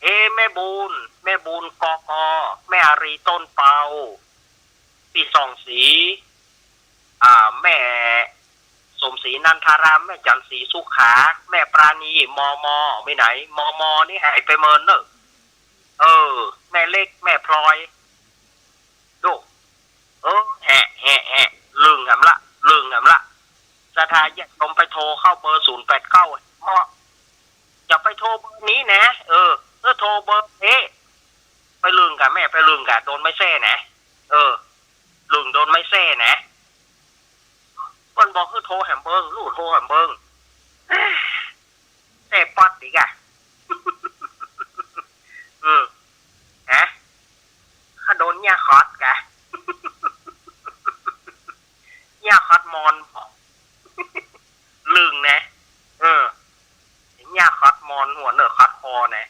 เอ แม่บูรณ์ แม่บูรณ์ กก แม่อารี ต้นเปา ปี้ส่องศรี อ่า แม่สมศรี นันทาราม แม่จันทร์ศรีสุขา แม่ปราณี มม มีไหน มม นี่หายไปเมินเนอะ เออ แม่เล็ก แม่พลอย ดู เออ แหะ แหะ แหะ ลึงแหมละ ลึงแหมละ ศรัทธาญาติโยมไปโทรเข้าเบอร์ ศูนย์แปดเก้า เหมาะ จะไปโทรเบอร์นี้นะ เออ เออ โทรเบอร์เอ๊ะ ไปลึงก่ะแม่ ไปลึงก่ะ โดนไม้แส้นะ เออ ลึงโดนไม้แส้นะ เปิ้นบอกหื้อโทรแหมเบิ่ง ลูกโทรแหมเบิ่ง แส้ป๊อดอีกอะ อืม ฮะ ข้าโดนเยียะขอดกะ เยียะขอดมอนบอก ลึงนะ เออ เยียะขอดมอน หัวเนอะขอดคอนะ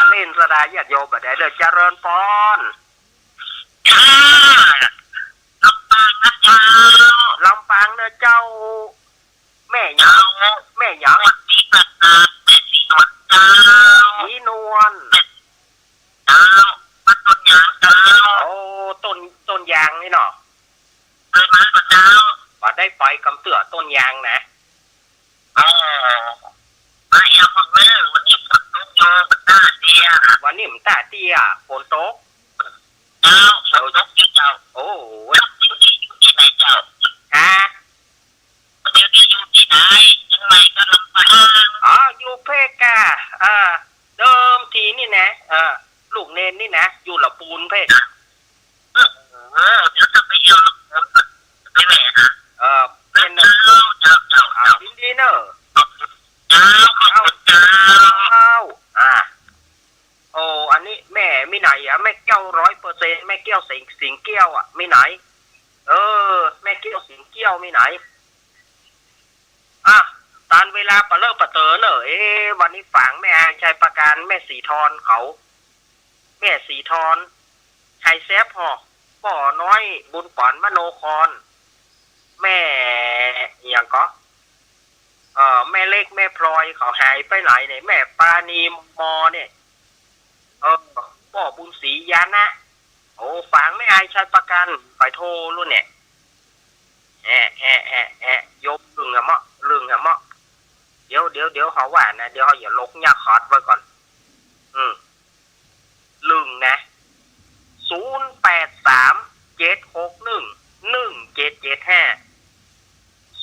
เล่นศรัทธาญาติโยมบ่ได้เด้อ เจริญปอน ค่ะ ลำปางนะเจ้า ลำปางเนอะเจ้า แม่หยัง เจ้า แม่หยัง สวัสดีค่ะ แม่ศรีนวลเจ้า ศรีนวล เจ้า บ้านต้นยางเจ้า โอ้ ต้น ต้นยางนี่เนาะ เคยมาก่อเจ้า บ่ได้ไปกำเตื้อต้นยางนะ เออ มาแอวของเนอ วันนี้ฝนตกอยู่ มันต้าเตี้ย วันนี้มันต้าเตี้ย ฝนตก เจ้า ฝนตกอยู่เจ้า โอ้ ตกอยู่ตี้ ตี้ไหนเจ้า ฮะ เดี๋ยวนี้อยู่ตี้ไหน เจียงใหม่กับลำปาง อ๋อ อยู่เพกา เออ เดิมทีนี่นะ เออ ลูกเณรนี่นะ อยู่ละปูนเพก เออ เดี๋ยวจะไปเยี่ยม เออ ไปแหวะนะ เออ เป๋น เจ้า เจ้า เจ้า อ่า เจ้า ยินดีเน่อ เจ้า ขอบคุณเจ้า เจ้า อ่า โอ้ อันนี้แม่มีไหนอะ แม่แก้วร้อยเปอร์เซ็นต์ แม่แก้วสิงห์ สิงห์แก้วอะ มีไหน เออ แม่แก้วสิงห์แก้วมีไหน อ่ะ ตานเวลาปะเลอะปะเต๋อเน่อ เอ๊ะ วันนี้ฝางแม่อายชัยประการ แม่ศรีทรเขา แม่ศรีทร ไฮแซบฮอ ป้อน้อย บุญป๋อน มโนคร แม่อะหยังก็ เอ่อ แม่เล็ก แม่พลอย เขาหายไปไหนเนี่ย แม่ปราณี มอ เนี่ย เออ ป้อบุญศรี ญาณะ โอ้ ฝางแม่อายชัยประการ ไปโทรลู้นเนี่ย แอะ แอะ แอะ แอะ โยมลึงอะเมาะ ลึงอะเมาะ เดี๋ยว เดี๋ยว เดี๋ยวเฮาว่านะ เดี๋ยวเฮาอย่าลกยาขอดไว้ก่อน อืม ลึงนะ ศูนย์แปดสาม เจ็ดหกหนึ่ง หนึ่งเจ็ดเจ็ดห้า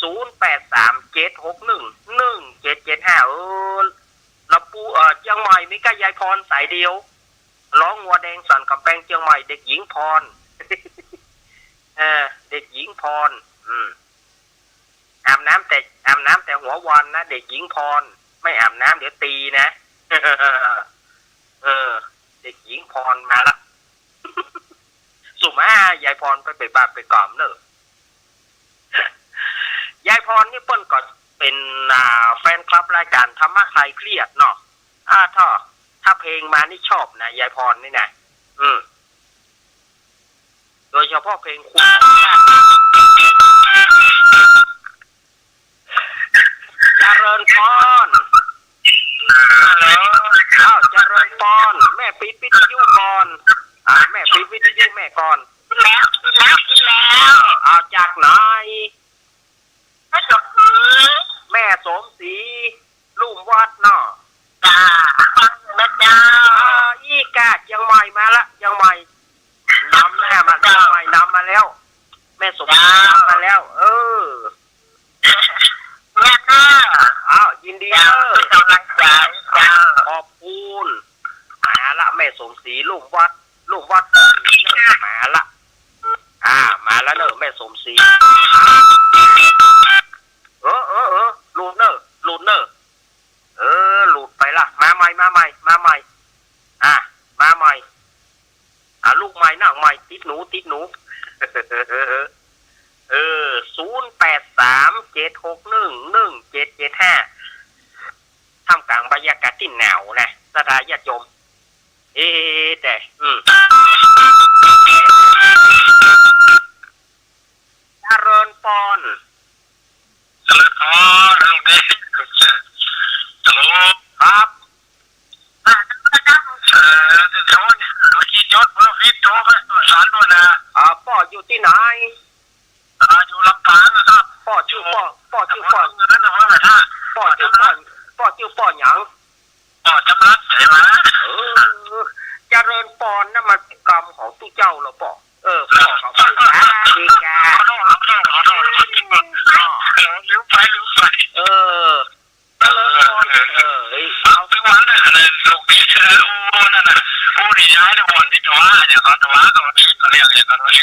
ศูนย์แปดสาม เจ็ดหกหนึ่ง หนึ่งเจ็ดเจ็ดห้า เออ ละปู เอ่อ เจียงใหม่มีก้ายายพรสายเดียว ร้องงัวแดงสันก๋ำแปง เจียงใหม่ เด็กหญิงพร เออ เด็กหญิงพร อืม อาบน้ำแต่ อาบน้ำแต่หัววันนะ เด็กหญิงพร ไม่อาบน้ำเดี๋ยวตีนะ เออ เด็กหญิงพรมาละ สุมายายพรไปเป๋นบาปเป๋นก๋รรมเน่อ ยายพรนี่เปิ้นก็เป๋น อ่า แฟนคลับรายก๋านธรรมะคลายเครียดเนาะ อ่า ถ้า ถ้าเพลงมานี่ชอบนะ ยายพรนี่นะ อืม โดยเฉพาะเพลงคุณ เจริญพร ฮัลโหล อ้าว เจริญพร แม่ปิดวิทยุก่อน อ่า แม่ปิดวิทยุแม่ก่อน แล้ว แล้ว แล้ว อ้าว จากไหน แม่สมศรี แม่สมศรี ลุ่มวัดเนาะ จ้า ฟังอยู่นะเจ้า อ่า อี้กา เจียงใหม่มาละ เจียงใหม่ นำแม่มา เจ้า เจียงใหม่นำมาแล้ว แม่สมศรี เจ้า นำมาแล้ว เออ แม่ก็ อ้าว ยินดี เจ้า เออ เป็นกำลังใจ เจ้า ขอบคุณ มาละ แม่สมศรี ลุ่มวัด ลุ่มวัด มาละ อ่า มาแล้วเน่อ แม่สมศรี เออ เออ เออ หลุดเน่อ หลุดเน่อ เออ หลุดไปละ มาใหม่ มาใหม่ มาใหม่ อ่ะ มาใหม่ อ่ะ ลูกใหม่ หน้าใหม่ ติดหนู ติดหนู เออ ศูนย์แปดสาม เจ็ดหกหนึ่ง หนึ่งเจ็ดเจ็ดห้า ท่ามกลางบรรยากาศตี้หนาวนะ ศรัทธาญาติโยม เอ๊ะ แต่ อืม เจริญพร เจริญพร ลุงเดช ฮัลโหล ครับ เอ่อ เดี๋ยว เดี๋ยว เมื่อกี้ยศ เมื่อกี้โทรไปสารด้วยนะ อ่า ป้ออยู่ตี้ไหน อ่า อยู่ลำปางนะครับ ป้อจื้อป้อ ป้อจื้อป้อ อยู่อำเภอเมืองนั่นนะ ว่าไงฮะ ป้อจื้อป้อ ป้อจื้อป้อหยัง ป้อจำรัดใช่ไหม เออ เจริญพรนะ มันเป๋นกรรมของตุ๊เจ้าเหรอป้อ เออ ป้อเขาไปสาเองกา ขอโทษ ขอโทษ ขอโทษ ขอโทษ เออ ลืมไป ลืมไป เออ เจริญพร เออ เฮ้ย เอาถึงวันนั้นน่ะ ลูกนี้ เออ โอ้ นั่นน่ะ ผู้ที่ย้ายน่ะ วันที่จะว่า เดี๋ยวก่อน จะว่าก็วันนี้ก็เรียก เดี๋ยวก่อน วันนี้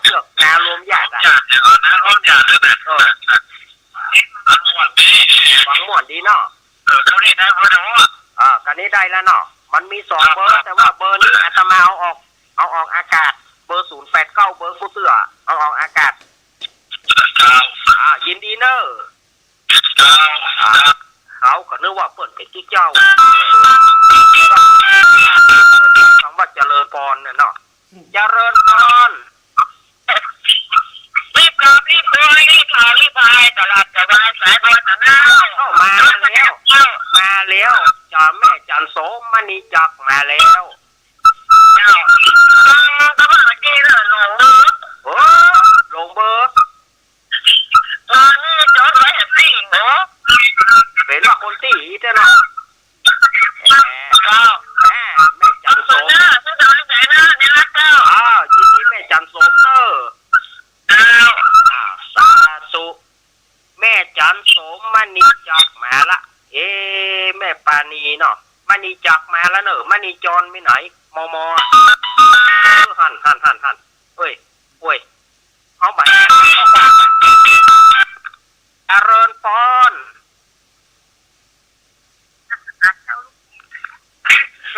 เลือกนารวมญาติอะ รวมญาติ เดี๋ยวก่อนนะ รวมญาติ เดี๋ยวนะ เออ มันม่วนดี ฟังม่วนดีเนาะ เออ เขาเรียกได้เบอร์โทรอะ อ่า คันนี้ได้แล้วเนาะ มันมีสองเบอร์ ครับ แต่ว่าเบอร์นี้อาตมาเอาออก เอาออกอากาศ เบอร์ศูนย์แปดเก้า เบอร์กู้เตื้อ เอาออกอากาศ เจ้า อ่า ยินดีเน่อ เจ้า อ่า เขาก็นึกว่าเปิ้นเป๋นตุ๊เจ้า คำว่าเจริญพรน่ะเนาะ เจริญพร รีบกราบรีบไหว้รีบเผารีบพายตลอดแต่วันสายบนนะนะ เข้ามาแล้ว มาแล้ว เจ้าแม่จันทร์โสมมณีจักรมาแล้ว เจ้า ก็ว่าเมื่อกี้น่ะหลงเบอร์ โอ้ หลงเบอร์ เออ นี่จดไว้แอบปิ้ง โอ้ เป๋นว่าคนตี้เจ้าเนาะ เจ้า แม่ แม่จันทร์โสม เจ้า เจ้า เจ้า เจ้า เจ้า เจ้า อ่า นโสม มณีจักรมาละ เอ๊ะ แม่ปานีเนาะ มณีจักรมาละเนอะ มณีจรไปไหน มอมอ เออ หั้น หั้น หั้น หั้น เฮ้ย โอ้ย เอาไป เจริญปอน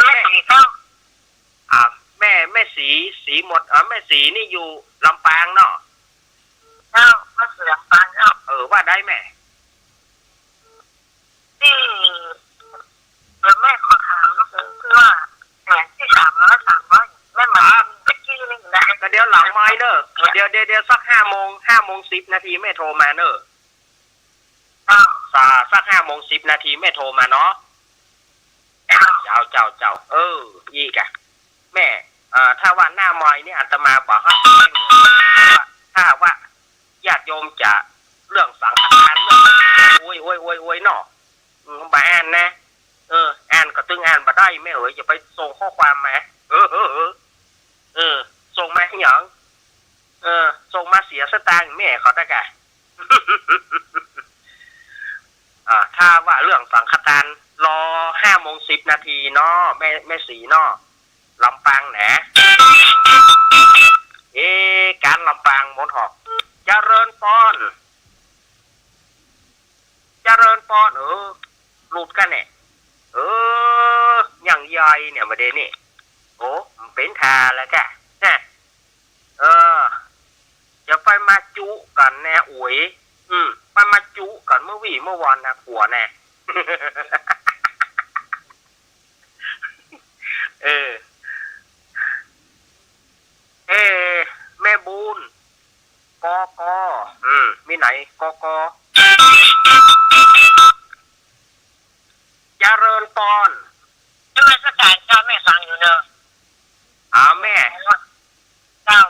แม่ศรีเจ้า อ่า แม่ แม่ศรี ศรีหมด อ่า แม่ศรีนี่อยู่ลำปางเนาะ เจ้า แม่ศรีลำปางเจ้า เออ ว่าได้แม่ นี่ เดี๋ยวแม่ขอถามก็คือ คือว่าแสนที่สามร้อย สามร้อย แม่หมาย อ่า ตะกี้นี่นะ ก็เดี๋ยวหลังไมค์เนอะ เดี๋ยว เดี๋ยว เดี๋ยวสักห้าโมง ห้าโมงสิบนาทีแม่โทรมาเนอะ เจ้า อ่า สักห้าโมงสิบนาทีแม่โทรมาเนาะ เจ้า เจ้า เจ้า เออ อีกอะ แม่ เอ่อ ถ้าว่าหน้าไมค์นี่อาตมาบอกให้ ถ้าว่าญาติโยมจะเรื่องสังฆทาน เรื่อง โอ้ย โอ้ย โอ้ย โอ้ย เนาะ อืม บ่อ่านนะ เออ อ่านก็ตึงอ่านบ่ได้ แม่เอ๋ย อย่าไปส่งข้อความมา เออ เออ เออ เออ ส่งมาหยัง เออ ส่งมาเสียสตางค์แม่เขาตะกะ อ่า ถ้าว่าเรื่องสังฆทาน รอห้าโมงสิบนาทีเนาะ แม่ แม่ศรีเนาะ ลำปางแหน เอ๊ะ การลำปางหมดหอก เจริญปอน เจริญปอน เออ หลุดกั๋นแหนะ เออ ยังใหญ่เนี่ย บ่าเดี่ยวนี้ โอ้ มันเป๋นท่าแล้วกะ ฮะ เออ จะไปมาจุกั๋นแน่ อุ๋ย อืม ไปมาจุกั๋นเมื่อวี้เมื่อวานนะ ขัวแน่ เออ เอ แม่บุญ กก อืม มีไหน กก เจริญปอน นมัสก๋านเจ้า แม่ฟังอยู่เนอะ อ่า แม่ เจ้า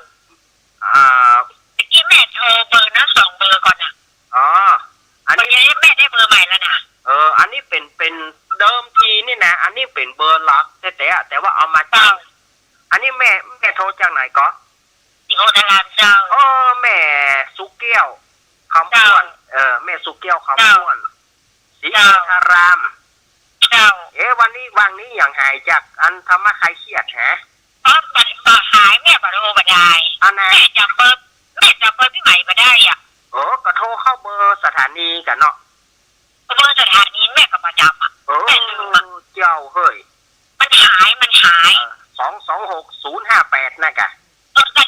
อ่า ตะกี้แม่โทรเบอร์นั้นสองเบอร์ก่อนน่ะ อ๋อ อันนี้ ตอนนี้แม่ได้เบอร์ใหม่แล้วน่ะ เออ อันนี้เป๋น เป๋นเดิมทีนี่นะ อันนี้เป๋นเบอร์หลักแต๊ๆ แต่ว่าเอามาจาก เจ้า อันนี้แม่ แม่โทรจากไหนก่อ ศรีโพธิ์อารามเจ้า เออ แม่สุแก้ว คำอ้วน เจ้า เออ แม่สุแก้ว คำอ้วน เจ้า ศรีโพธิ์อาราม เจ้า เอ๊ะ วันนี้ วันนี้ยังหายจากอันธรรมะคลายเครียดฮะ อ๋อ บ่ บ่หาย แม่บ่โทรบ่ได้ อันไหน แม่จ๋ำเบอร์ แม่จ๋ำเบอร์ปี้ใหม่บ่ได้อะ เออ ก็โทรเข้าเบอร์สถานีกั๋นเนาะ เบอร์สถานีแม่ก็บ่จ๋ำอะ เออ แม่ลืมอะ เจ้าเฮ้ย มันหาย มันหาย เออ สองสองหกศูนย์ห้าแปด นะกะ เออ เดี๋ย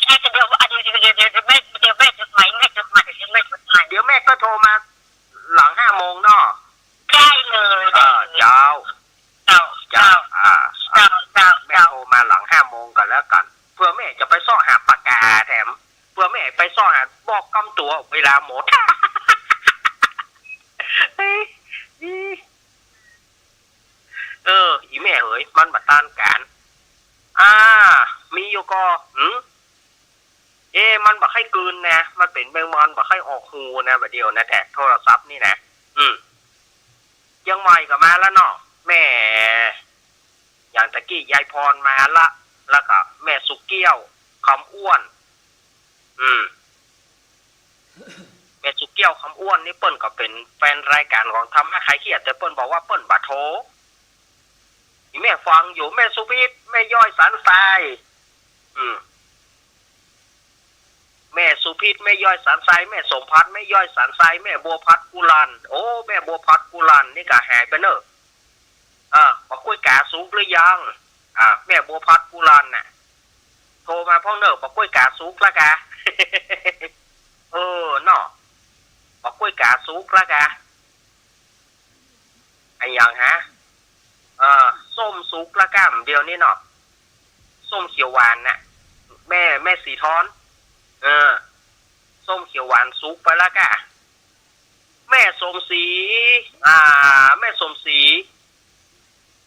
ว เดี๋ยว เดี๋ยว เดี๋ยวแม่ เดี๋ยวแม่จดใหม่ แม่จดใหม่ เดี๋ยวแม่จดใหม่ เดี๋ยวแม่ก็โทรมาหลังห้าโมงเนาะ ได้เลย เออ ได้เลย เจ้า เจ้า เจ้า เจ้า อ่า เจ้า เจ้า แม่ เจ้า โทรมาหลังห้าโมงก่อนแล้วกัน เผื่อแม่จะไปเซาะหาปากกาแถม เผื่อแม่ไปเซาะหา บอกกำตั๋วเวลาหมด เออ อีแม่เอ๋ย มันบ่ต้านก๋าน อ่า มีอยู่ก่อ หืม เอ๊ะ มันบ่ใค่กืนนะ มันเป๋นแมงมอนบ่ใค่ออกฮูนะ บ่าเดี่ยวนะ แถะโทรศัพท์นี่นะ อืม เจียงใหม่ก็มาแล้วเนาะ แม่ อย่างตะกี้ยายพรมาละ แล้วก็แม่สุแก้ว คำอ้วน อืม แม่สุแก้ว คำอ้วนนี่เปิ้นก็เป๋นแฟนรายก๋านของธรรมะคลายเครียด แต่เปิ้นบอกว่าเปิ้นบ่โทร อีแม่ฟังอยู่ แม่สุพิษ แม่ย้อยสันทราย อืม แม่สุพิษ แม่ย้อยสันทราย แม่สมพันธ์ แม่ย้อยสันทราย แม่บัวพัดกุลัน โอ้ แม่บัวพัดกุลันนี่ก็หายไปเนอะ อ่า บ่าก้วยก๋าสุกหรือยัง อ่า แม่บัวพัดกุลันน่ะ โทรมาพ่องเนอะ บ่าก้วยก๋าสุกละกะ เออ เนาะ บ่าก้วยก๋าสุกละกะ อะหยังฮะ เออ ส้มสุกละก้า เดี๋ยวนี้เนาะ ส้มเขียวหวานน่ะ แม่ แม่สีทอน เออ ส้มเขียวหวานสุกไปละก้า แม่สมศรี อ่า แม่สมศรี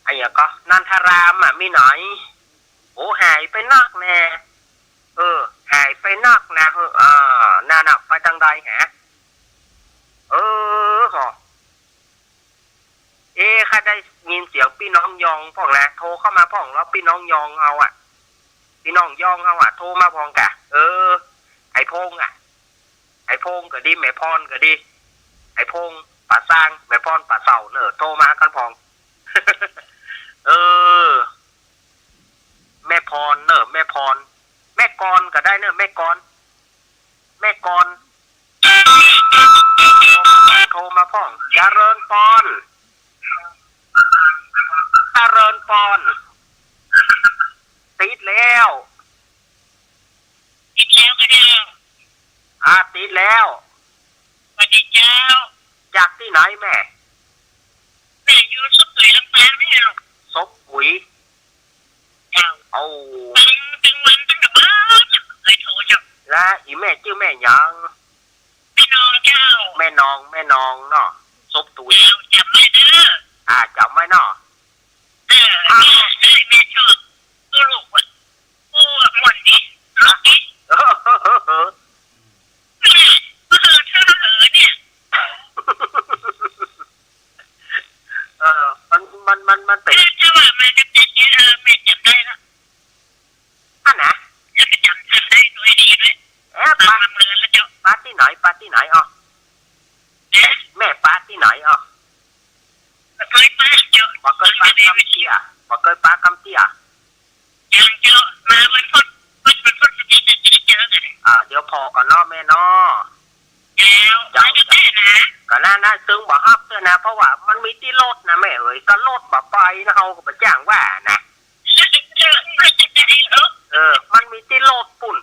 อะหยังก่อ นันทารามอะ มีไหน โอ้ หายไปนักแน่ เออ หายไปนักนะ เออ อ่า นั่นน่ะ ไปตางใดฮะ เออ หอ เอ๊ะ ข้าได้ยินเสียงปี้น้องยองพ่องนะ โทรเข้ามาพ่องแล้ว ปี้น้องยองเฮาอะ ปี้น้องยองเฮาอะ โทรมาพ่องกะ เออ ไอ้พงษ์อะ ไอ้พงษ์ก็ดี แม่พรก็ดี ไอ้พ ง ป๋าซาง แม่พร ป๋าเสาเน่อ โทรมากั๋นพ่อง เออ แม่พรเน่อ แม่พร แม่กรก็ได้เน่อ แม่กร แม่กร โทรมาพ่อง เจริญปอน เจริญปอน ติดแล้ว ติดแล้วก็ได้ อ่า ติดแล้ว สวัสดีเจ้า จากตี้ไหนแม่ แม่อยู่ศพปุ๋ยลำปางนี่ลูก ศพปุ๋ย เจ้า โอ้ ตึงวันตึงเมื่อเจ้า และอี่แม่จื้อแม่หยัง แม่นองเจ้า แม่นอง แม่นองเนาะ ศพปุ๋ย เจ้า จ๋ำไว้เน่อ อ่า จ๋ำไว้เนาะ เออ แม่ แม่ แม่ชอบ ลูกอะ โอ้ ม่วนดี ลูกดี เออ เออ เออ เนี่ย เออ มัน มัน มัน มันเป๋น ถ้า ถ้าว่ามากับเจ๊ เออ แม่จ๋ำได้ละ อันนะ จ๋ำ จ๋ำได้โดยดีด้วย เออ ปะ ปะตี้ไหน ปะตี้ไหน อ้อ แม่ปะตี้ไหน อ้อ บ่เกยปะเจ้า บ่เกยปะกำเตี้ย บ่เกยปะกำเตี้ย ยังเจ้า มาวันพุธ วันพุธจะได้เจอกั๋น อ่า เดี๋ยวผ่อก่อนเนาะแม่เนาะ เจ้า เจ้า มาเจ้า เจ้า นะ ก็นั่นนะ ตึงบ่ฮับเตื้อนะ เพราะว่ามันมีตี้รถนะแม่เอ๋ย ก็รถบ่ไปนะ เฮาก็บ่จ้างว่านะ เออ มันมีตี้รถปู้น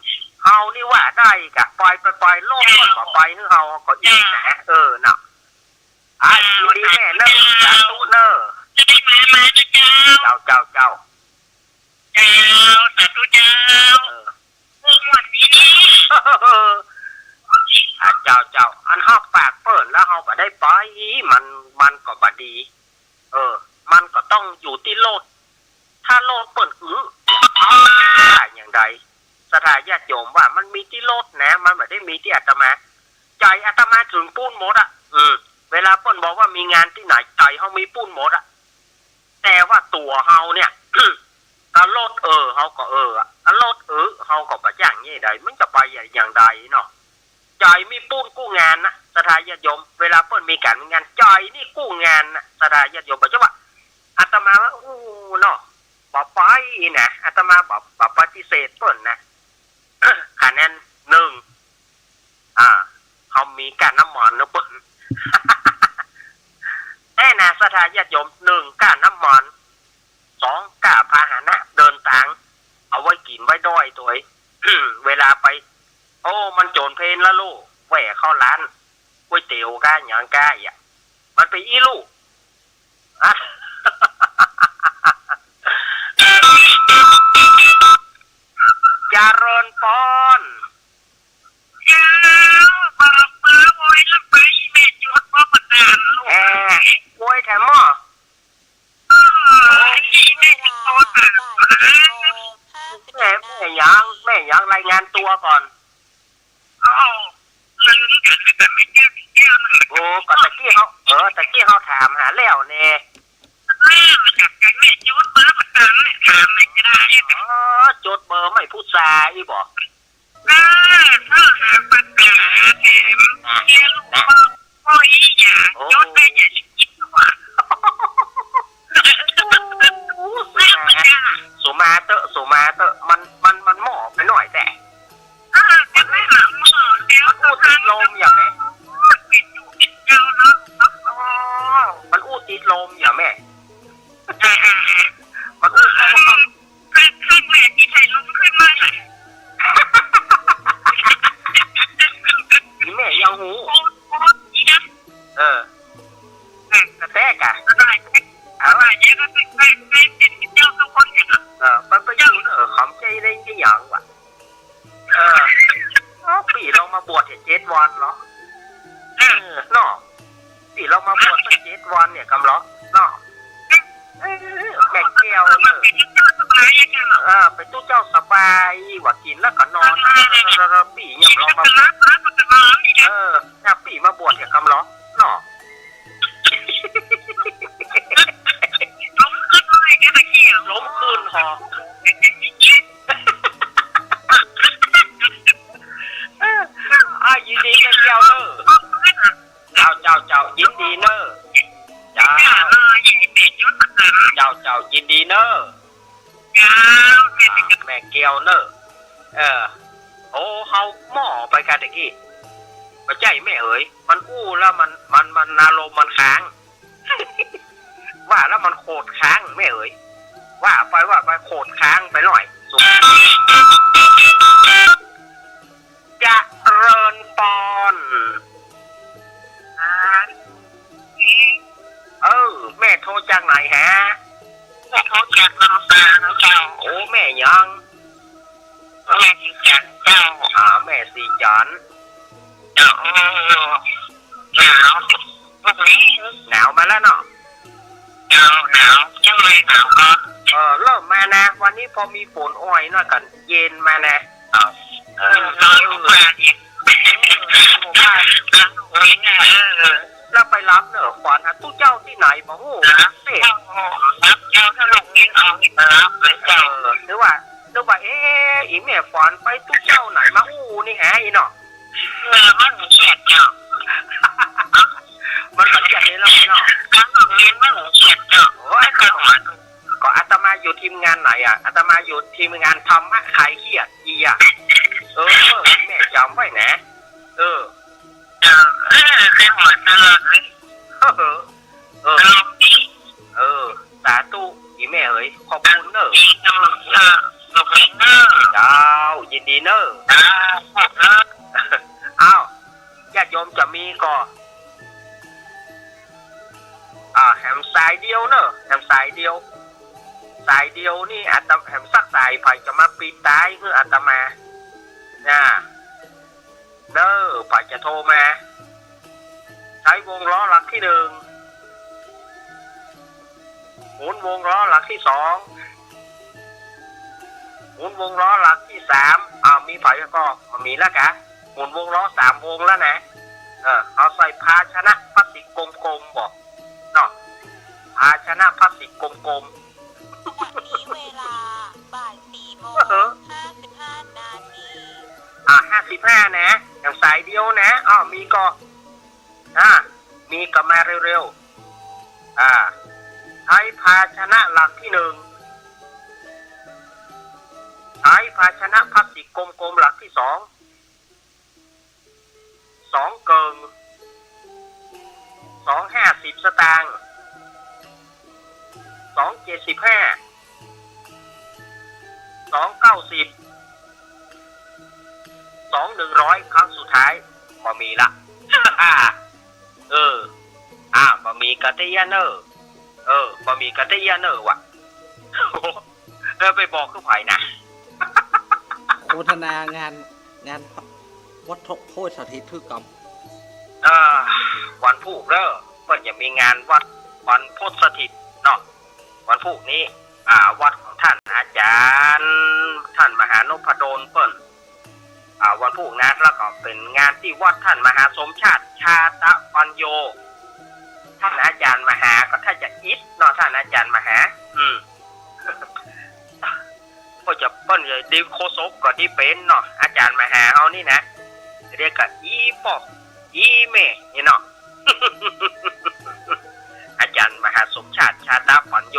เฮานี่ว่าได้กะ ไป ไป ไป รถมันบ่ไป หื้อเฮาก็อิดนะ เออ เนาะ อ่ะ ยินดีแม่เน่อ สาธุเน่อ จะได้มา มานะเจ้า เจ้า เจ้า เจ้า เจ้า สาธุเจ้า เออ ม่วนดีนี่ อ่ะ เจ้า เจ้า อันเฮาปากเปิ้นแล้วเฮาบ่ได้ไป มัน มันก็บ่ดี เออ มันก็ต้องอยู่ตี้รถ ถ้ารถเปิ้นอื้อ เฮาว่าอย่างใด ศรัทธาญาติโยมว่ามันมีตี้รถนะ มันบ่ได้มีตี้อาตมา ใจ๋อาตมาเถิงปู้นหมดอะ อืม เวลาเปิ้นบอกว่ามีงานตี้ไหน ใจ๋เฮามีปู้นหมดอะ แต่ว่าตั๋วเฮาเนี่ย ก็รถเออ เฮาก็เอออะ ก็รถเออ เฮาก็บ่จ้างเยียะใด มันจะไปอย่างใดเนาะ ใจ๋มีปู้นกู้งานนะ ศรัทธาญาติโยม เวลาเปิ้นมีก๋านมีงาน ใจ๋นี่กู้งานนะ ศรัทธาญาติโยม บ่ใจ้ว่า อาตมาว่า อู้ เนาะ บ่ไปนะ อาตมาบ่ บ่ปฏิเสธเปิ้นนะ คะแนนหนึ่ง อ่า เฮามีก้าน้ำมันเนาะเปิ้น แน่นะ ศรัทธาญาติโยม หนึ่ง ก้าน้ำมัน สอง ก้าพาหนะเดินตาง เอาไว้กิ๋นไว้ด้อยตวย เวลาไป โอ้ มันโจรเพลละลูก แหว่เข้าร้านก๋วยเตี๋ยวก้าหยังก้าอีกอะ มันไปอี้ลูก อะ เจริญปอน เจ้า บอกเบอร์โวยลำไป แม่จดบ่ประจานลูก แหม โวยแถมหม้อ โอ้ย แม่จด แม่ แม่หยัง แม่หยัง รายงานตั๋วก่อน โอ้ ลืมกั๋น แต่แม่แก้ว แม่แก้วน่ะ โอ้ ก็ตะกี้เฮา เออ ตะกี้เฮาถามหาแล้วแน่ เออ มาจากไหนแม่จดเบอร์มาตามเนี่ย ถามไม่ได้ อ๋อ จดเบอร์ไม่ผู้ชายบ่ เออ โทรหาป้าแต๋วแถม เมียลูกพ่อ พ่ออีหยัง โอ้ จดได้อย่าได้กินหรอก โอ้ สุมา สุมาเต๊อะ สุมาเต๊อะ มัน มัน มันหม้อไปหน่อยแต่ เออ จะไม่หาหม้อ เดี๋ยว มันอู้ติดลมอย่างนี้ เป็นอยู่เป็นเจ้าเนาะ อ๋อ มันอู้ติดลมอย่างแม่ เออ มันอู้ติดลม ครั้ง ครั้งแรกที่ไทยลงขึ้นมาน่ะ อีแม่ยังหู โอ๊ย โอ๊ย อีนะ เออ เออ กระแทกอะ อะไร อะไรเนี่ยก็เป็น เป็น เป็น เป็นเจ้าทุกคนเนี่ยนะ เออ มันไปอยู่ เออ ขำใจได้ยังวะ เออ เออ ปี้ลองมาบวชเนี่ยเจ็ดวันเหรอ เออ เนาะ ปี้ลองมาบวชสักเจ็ดวันเนี่ยกำเหรอ เนาะ เออ แม่แก้วเนอะ เออ ไปตุ๊เจ้าสบาย ว่ากิ๋นแล้วก็นอน ปี้ยังลองมาบวช เออ เนี่ยปี้มาบวชเนี่ยกำเหรอ เนาะ ล้มขึ้นหอ เออ อ่ะ ยินดีแม่แก้วเนอะ เจ้า เจ้า เจ้า จ้า ยินดีเน่อ เจ้า เจ้า เจ้า ยินดีเน่อ อ่า แม่เกียวเน่อ เออ โอ้ เฮาหม้อไปกาตะกี้ บ่ใจ้แม่เหย มันอู้แล้วมัน มัน มันอารมณ์มันค้าง ว่าแล้วมันโขดค้างแม่เหย ว่าไปว่าไปโขดค้างไปหน่อย สุข เจริญปอน อ่า เออ แม่โทรจากไหนฮะ แม่โทรจากลำปางเจ้า โอ้ แม่หยัง แม่ศรีจันทร์เจ้า อ่า แม่ศรีจันทร์ เจ้า เออ หนาว หนาวมาแล้วเนาะ เจ้า หนาว เจ้า เลยหนาวก็ เออ เริ่มมานะ วันนี้พอมีฝนอ่อยหน่อยกั๋น เย็นมานะ เออ เออ เออ เออ เออ แล้วไปรับเน่อ ฝันหาตุ๊เจ้าตี้ไหนบ่ฮู้ รับเจ้า รับเจ้า ถ้าลูกนี้เอานี่รับเลยเจ้า เออ นึกว่า นึกว่า เอ๊ะ อีแม่ฝันไปตุ๊เจ้าไหนมาอู้นี่ฮะ อีเนาะ เออ มันบ่เขียดเจ้า มันบ่เขียดนี่แล้วเนาะ กลางโรงเรียนมันบ่เขียดเจ้า โอ้ย ไม่เคยหัว ก็อาตมาอยู่ทีมงานไหนอะ อาตมาอยู่ทีมงานธรรมะคลายเครียด อีอะ เออ แม่จ๋ำไว้นะ เออ เจ้า เออ เคยหัวตลอดเลย เออ เออ อารมณ์ดี เออ สาธุ อีแม่เอ๋ย ขอบคุณเน่อ ดีเจ้า เออ ขอบคุณเน่อ เจ้า ยินดีเน่อ อ่า ขอบคุณ อ้าว ญาติโยมจะมีก็ อ่า แหมสายเดียวเน่อ แหมสายเดียว สายเดียวนี่อาตมา แหมสักสาย ใผจะมาปิดตายหื้ออาตมา นะ เน่อ ใผจะโทรมา ใช้วงล้อหลักตี้หนึ่ง หมุนวงล้อหลักตี้สอง หมุนวงล้อหลักตี้สาม อ้าว มีใผก็ บ่มีแล้วกะ หมุนวงล้อสามวงแล้วนะ เออ เอาใส่ภาชนะพลาสติกกลมๆ บ่ เนาะ ภาชนะพลาสติกกลมๆ ขณะนี้เวลาบ่ายสี่โมง เออ ห้าสิบห้านาที อ่า ห้าสิบห้านะ อย่างสายเดียวนะ อ้าว มีก็ อ่า มีก็มาเร็วๆ อ่า ใช้ภาชนะหลักตี้หนึ่ง ใช้ภาชนะพลาสติกกลมๆ หลักตี้สอง สองเกิ่ง สองห้าสิบสตางค์ สองเจ็ดสิบห้า สองเก้าสิบ สองหนึ่งร้อย ครั้งสุดท้าย บ่มีละ เออ อ่า บ่มีกะเตี้ยเน่อ เออ บ่มีกะเตี้ยเน่อว่ะ แล้วไปบอกคือใผนะ โฆษณางาน งานวัดโพธิ์สถิตคือกั๋น เออ วันพูกเน่อ เปิ้นจะมีงานวัดวันโพธิ์สถิตเนาะ วันพูกนี้ อ่า วัดของท่านอาจารย์ ท่านมหานพดลเปิ้น อ่า วันพูกนะ แล้วก็เป๋นงานตี้วัดท่านมหาสมชาติ ชาตะปัญโญ ท่านอาจารย์มหา ก็ถ้าจะอิดเนาะ ท่านอาจารย์มหา อืม ก็จะเปิ้นจะดีโฆษกก็ดีเป๋นเนาะ อาจารย์มหาเฮานี่นะ เรียกกะอีป้อ อีแม่ นี่เนาะ อาจารย์มหาสมชาติ ชาตะปัญโญ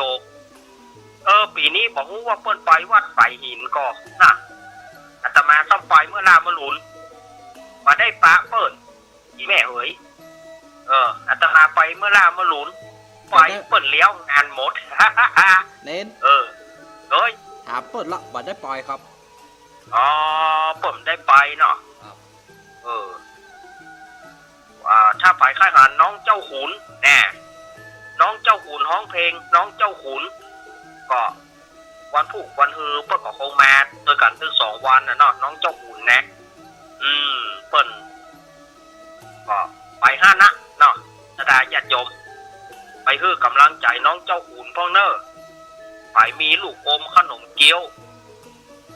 เออ ปี๋นี้บ่ฮู้ว่าเปิ้นไปวัดไฝหินก่อนะ อาตมาซ้ำไปเมื่อล่าเมื่อหลุน บ่ได้ปะเปิ้น อีแม่เหย เออ อาตมาไปเมื่อล่าเมื่อหลุน ไปเปิ้นเลี้ยวงานหมด เน้น เออ เฮ้ย ถามเปิ้นละ บ่ได้ไปครับ อ๋อ เปิ้นได้ไปเนาะ ครับ เออ อ่า ถ้าใผใค่หันน้องเจ้าขุน แน่ น้องเจ้าขุนฮ้องเพลง น้องเจ้าขุน ก็วันพูกวันฮือเปิ้นก็คงมาตวยกั๋นตึงสองวันน่ะเนาะ น้องเจ้าขุนนะ อืม เปิ้น ก็ไปหั้นนะเนาะ ศรัทธาญาติโยม ไปหื้อก๋ำลังใจ๋น้องเจ้าขุนพ่องเน่อ ใผมีลูกอมขนมเกี๊ยว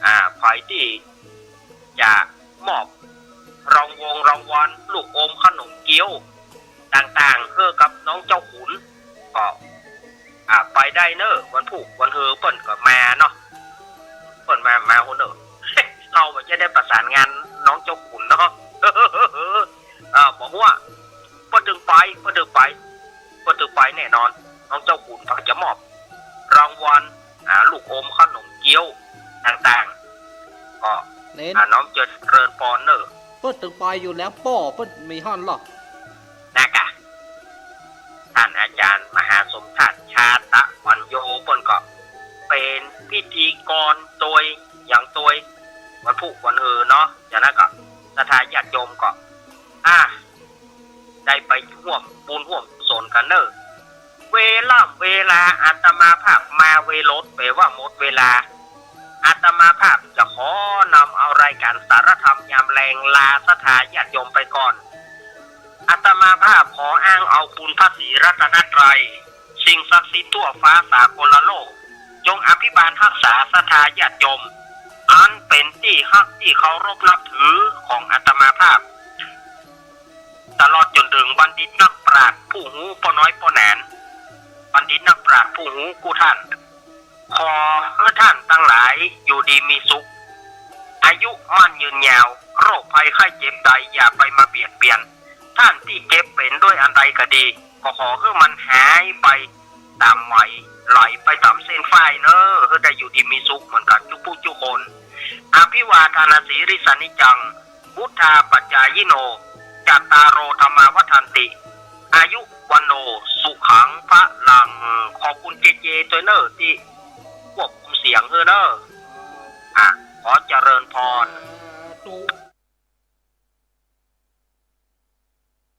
อ่า ใผตี้จะมอบรางวงรางวัล ลูกอมขนมเกี๊ยวต่างๆ หื้อกับน้องเจ้าขุน ก็ อ่า ไปได้เน่อ วันพูกวันฮือเปิ้นก็มาเนาะ เปิ้นมา มาหั้นเน่อ เฮาบ่จะได้ประสานงานน้องเจ้าขุนเนาะ อ่า บ่ฮู้ว่า เปิ้นตึง ไป เปิ้นตึงไป เปิ้นตึงไปแน่นอน น้องเจ้าขุนก็จะมอบรางวัล อ่า ลูกอม ขนมเกี๊ยวต่างๆ ก็ เน้น อ่า น้อมเจริญปอนเน่อ เปิ้นตึงไปอยู่แล้วป้อ เปิ้นมีหั้นลอ นะกะ ท่านอาจารย์มหาสมชาติ ชาตะปัญโญ เปิ้นก็เป๋นพิธีกรตวย อย่างตวย วันพูกวันเฮอเนาะ อย่างนั้นก็ ศรัทธาญาติโยมก็ อ่า ได้ไปฮ่วมบุญฮ่วมกุศลกั๋นเน่อ เวล่ำเวลาอาตมาภาพมาเวลด แป๋ว่าหมดเวลา อาตมาภาพจะขอนำเอารายก๋านสารธรรมยามแลงลาศรัทธาญาติโยมไปก่อน อาตมาภาพขออ้างเอาคุณพระศรีรัตนตรัย สิ่งศักดิ์สิทธิ์ทั่วฟ้าสากลโลก จงอภิบาลฮักษาศรัทธาญาติโยม อันเป๋นตี้ฮักตี้เคารพนับถือของอาตมาภาพ ตลอดจ๋นเถิงบัณฑิตนักปราชญ์ผู้ฮู้ป้อน้อยป้อหนาน บัณฑิตนักปราชญ์ผู้ฮู้กู้ท่าน ขอหื้อท่านตังหลายอยู่ดีมีสุข อายุมั่นยืนยาว โรคภัยไข้เจ็บใดอย่าไปมาเบียดเบียน ท่านตี้เจ็บเป๋นด้วยอันใดก็ดี ก็ขอหื้อมันหายไปต๋ามไหว ไหลไปต๋ามเส้นฟ้ายเน่อ หื้อได้อยู่ดีมีสุขเหมือนกั๋นจุ๊ผู้จุ๊คน อภิวาทนสีลิสสะนิจจัง วุฑฒาปัจจายิโน จัตตาโร ธัมมา วัฑฒันติ อายุ วัณโณ สุขัง พะลัง ขอบคุณเจเจตวยเน่อตี้ควบคุมเสียงหื้อเน่อ อ่ะ ขอเจริญพร สาธุ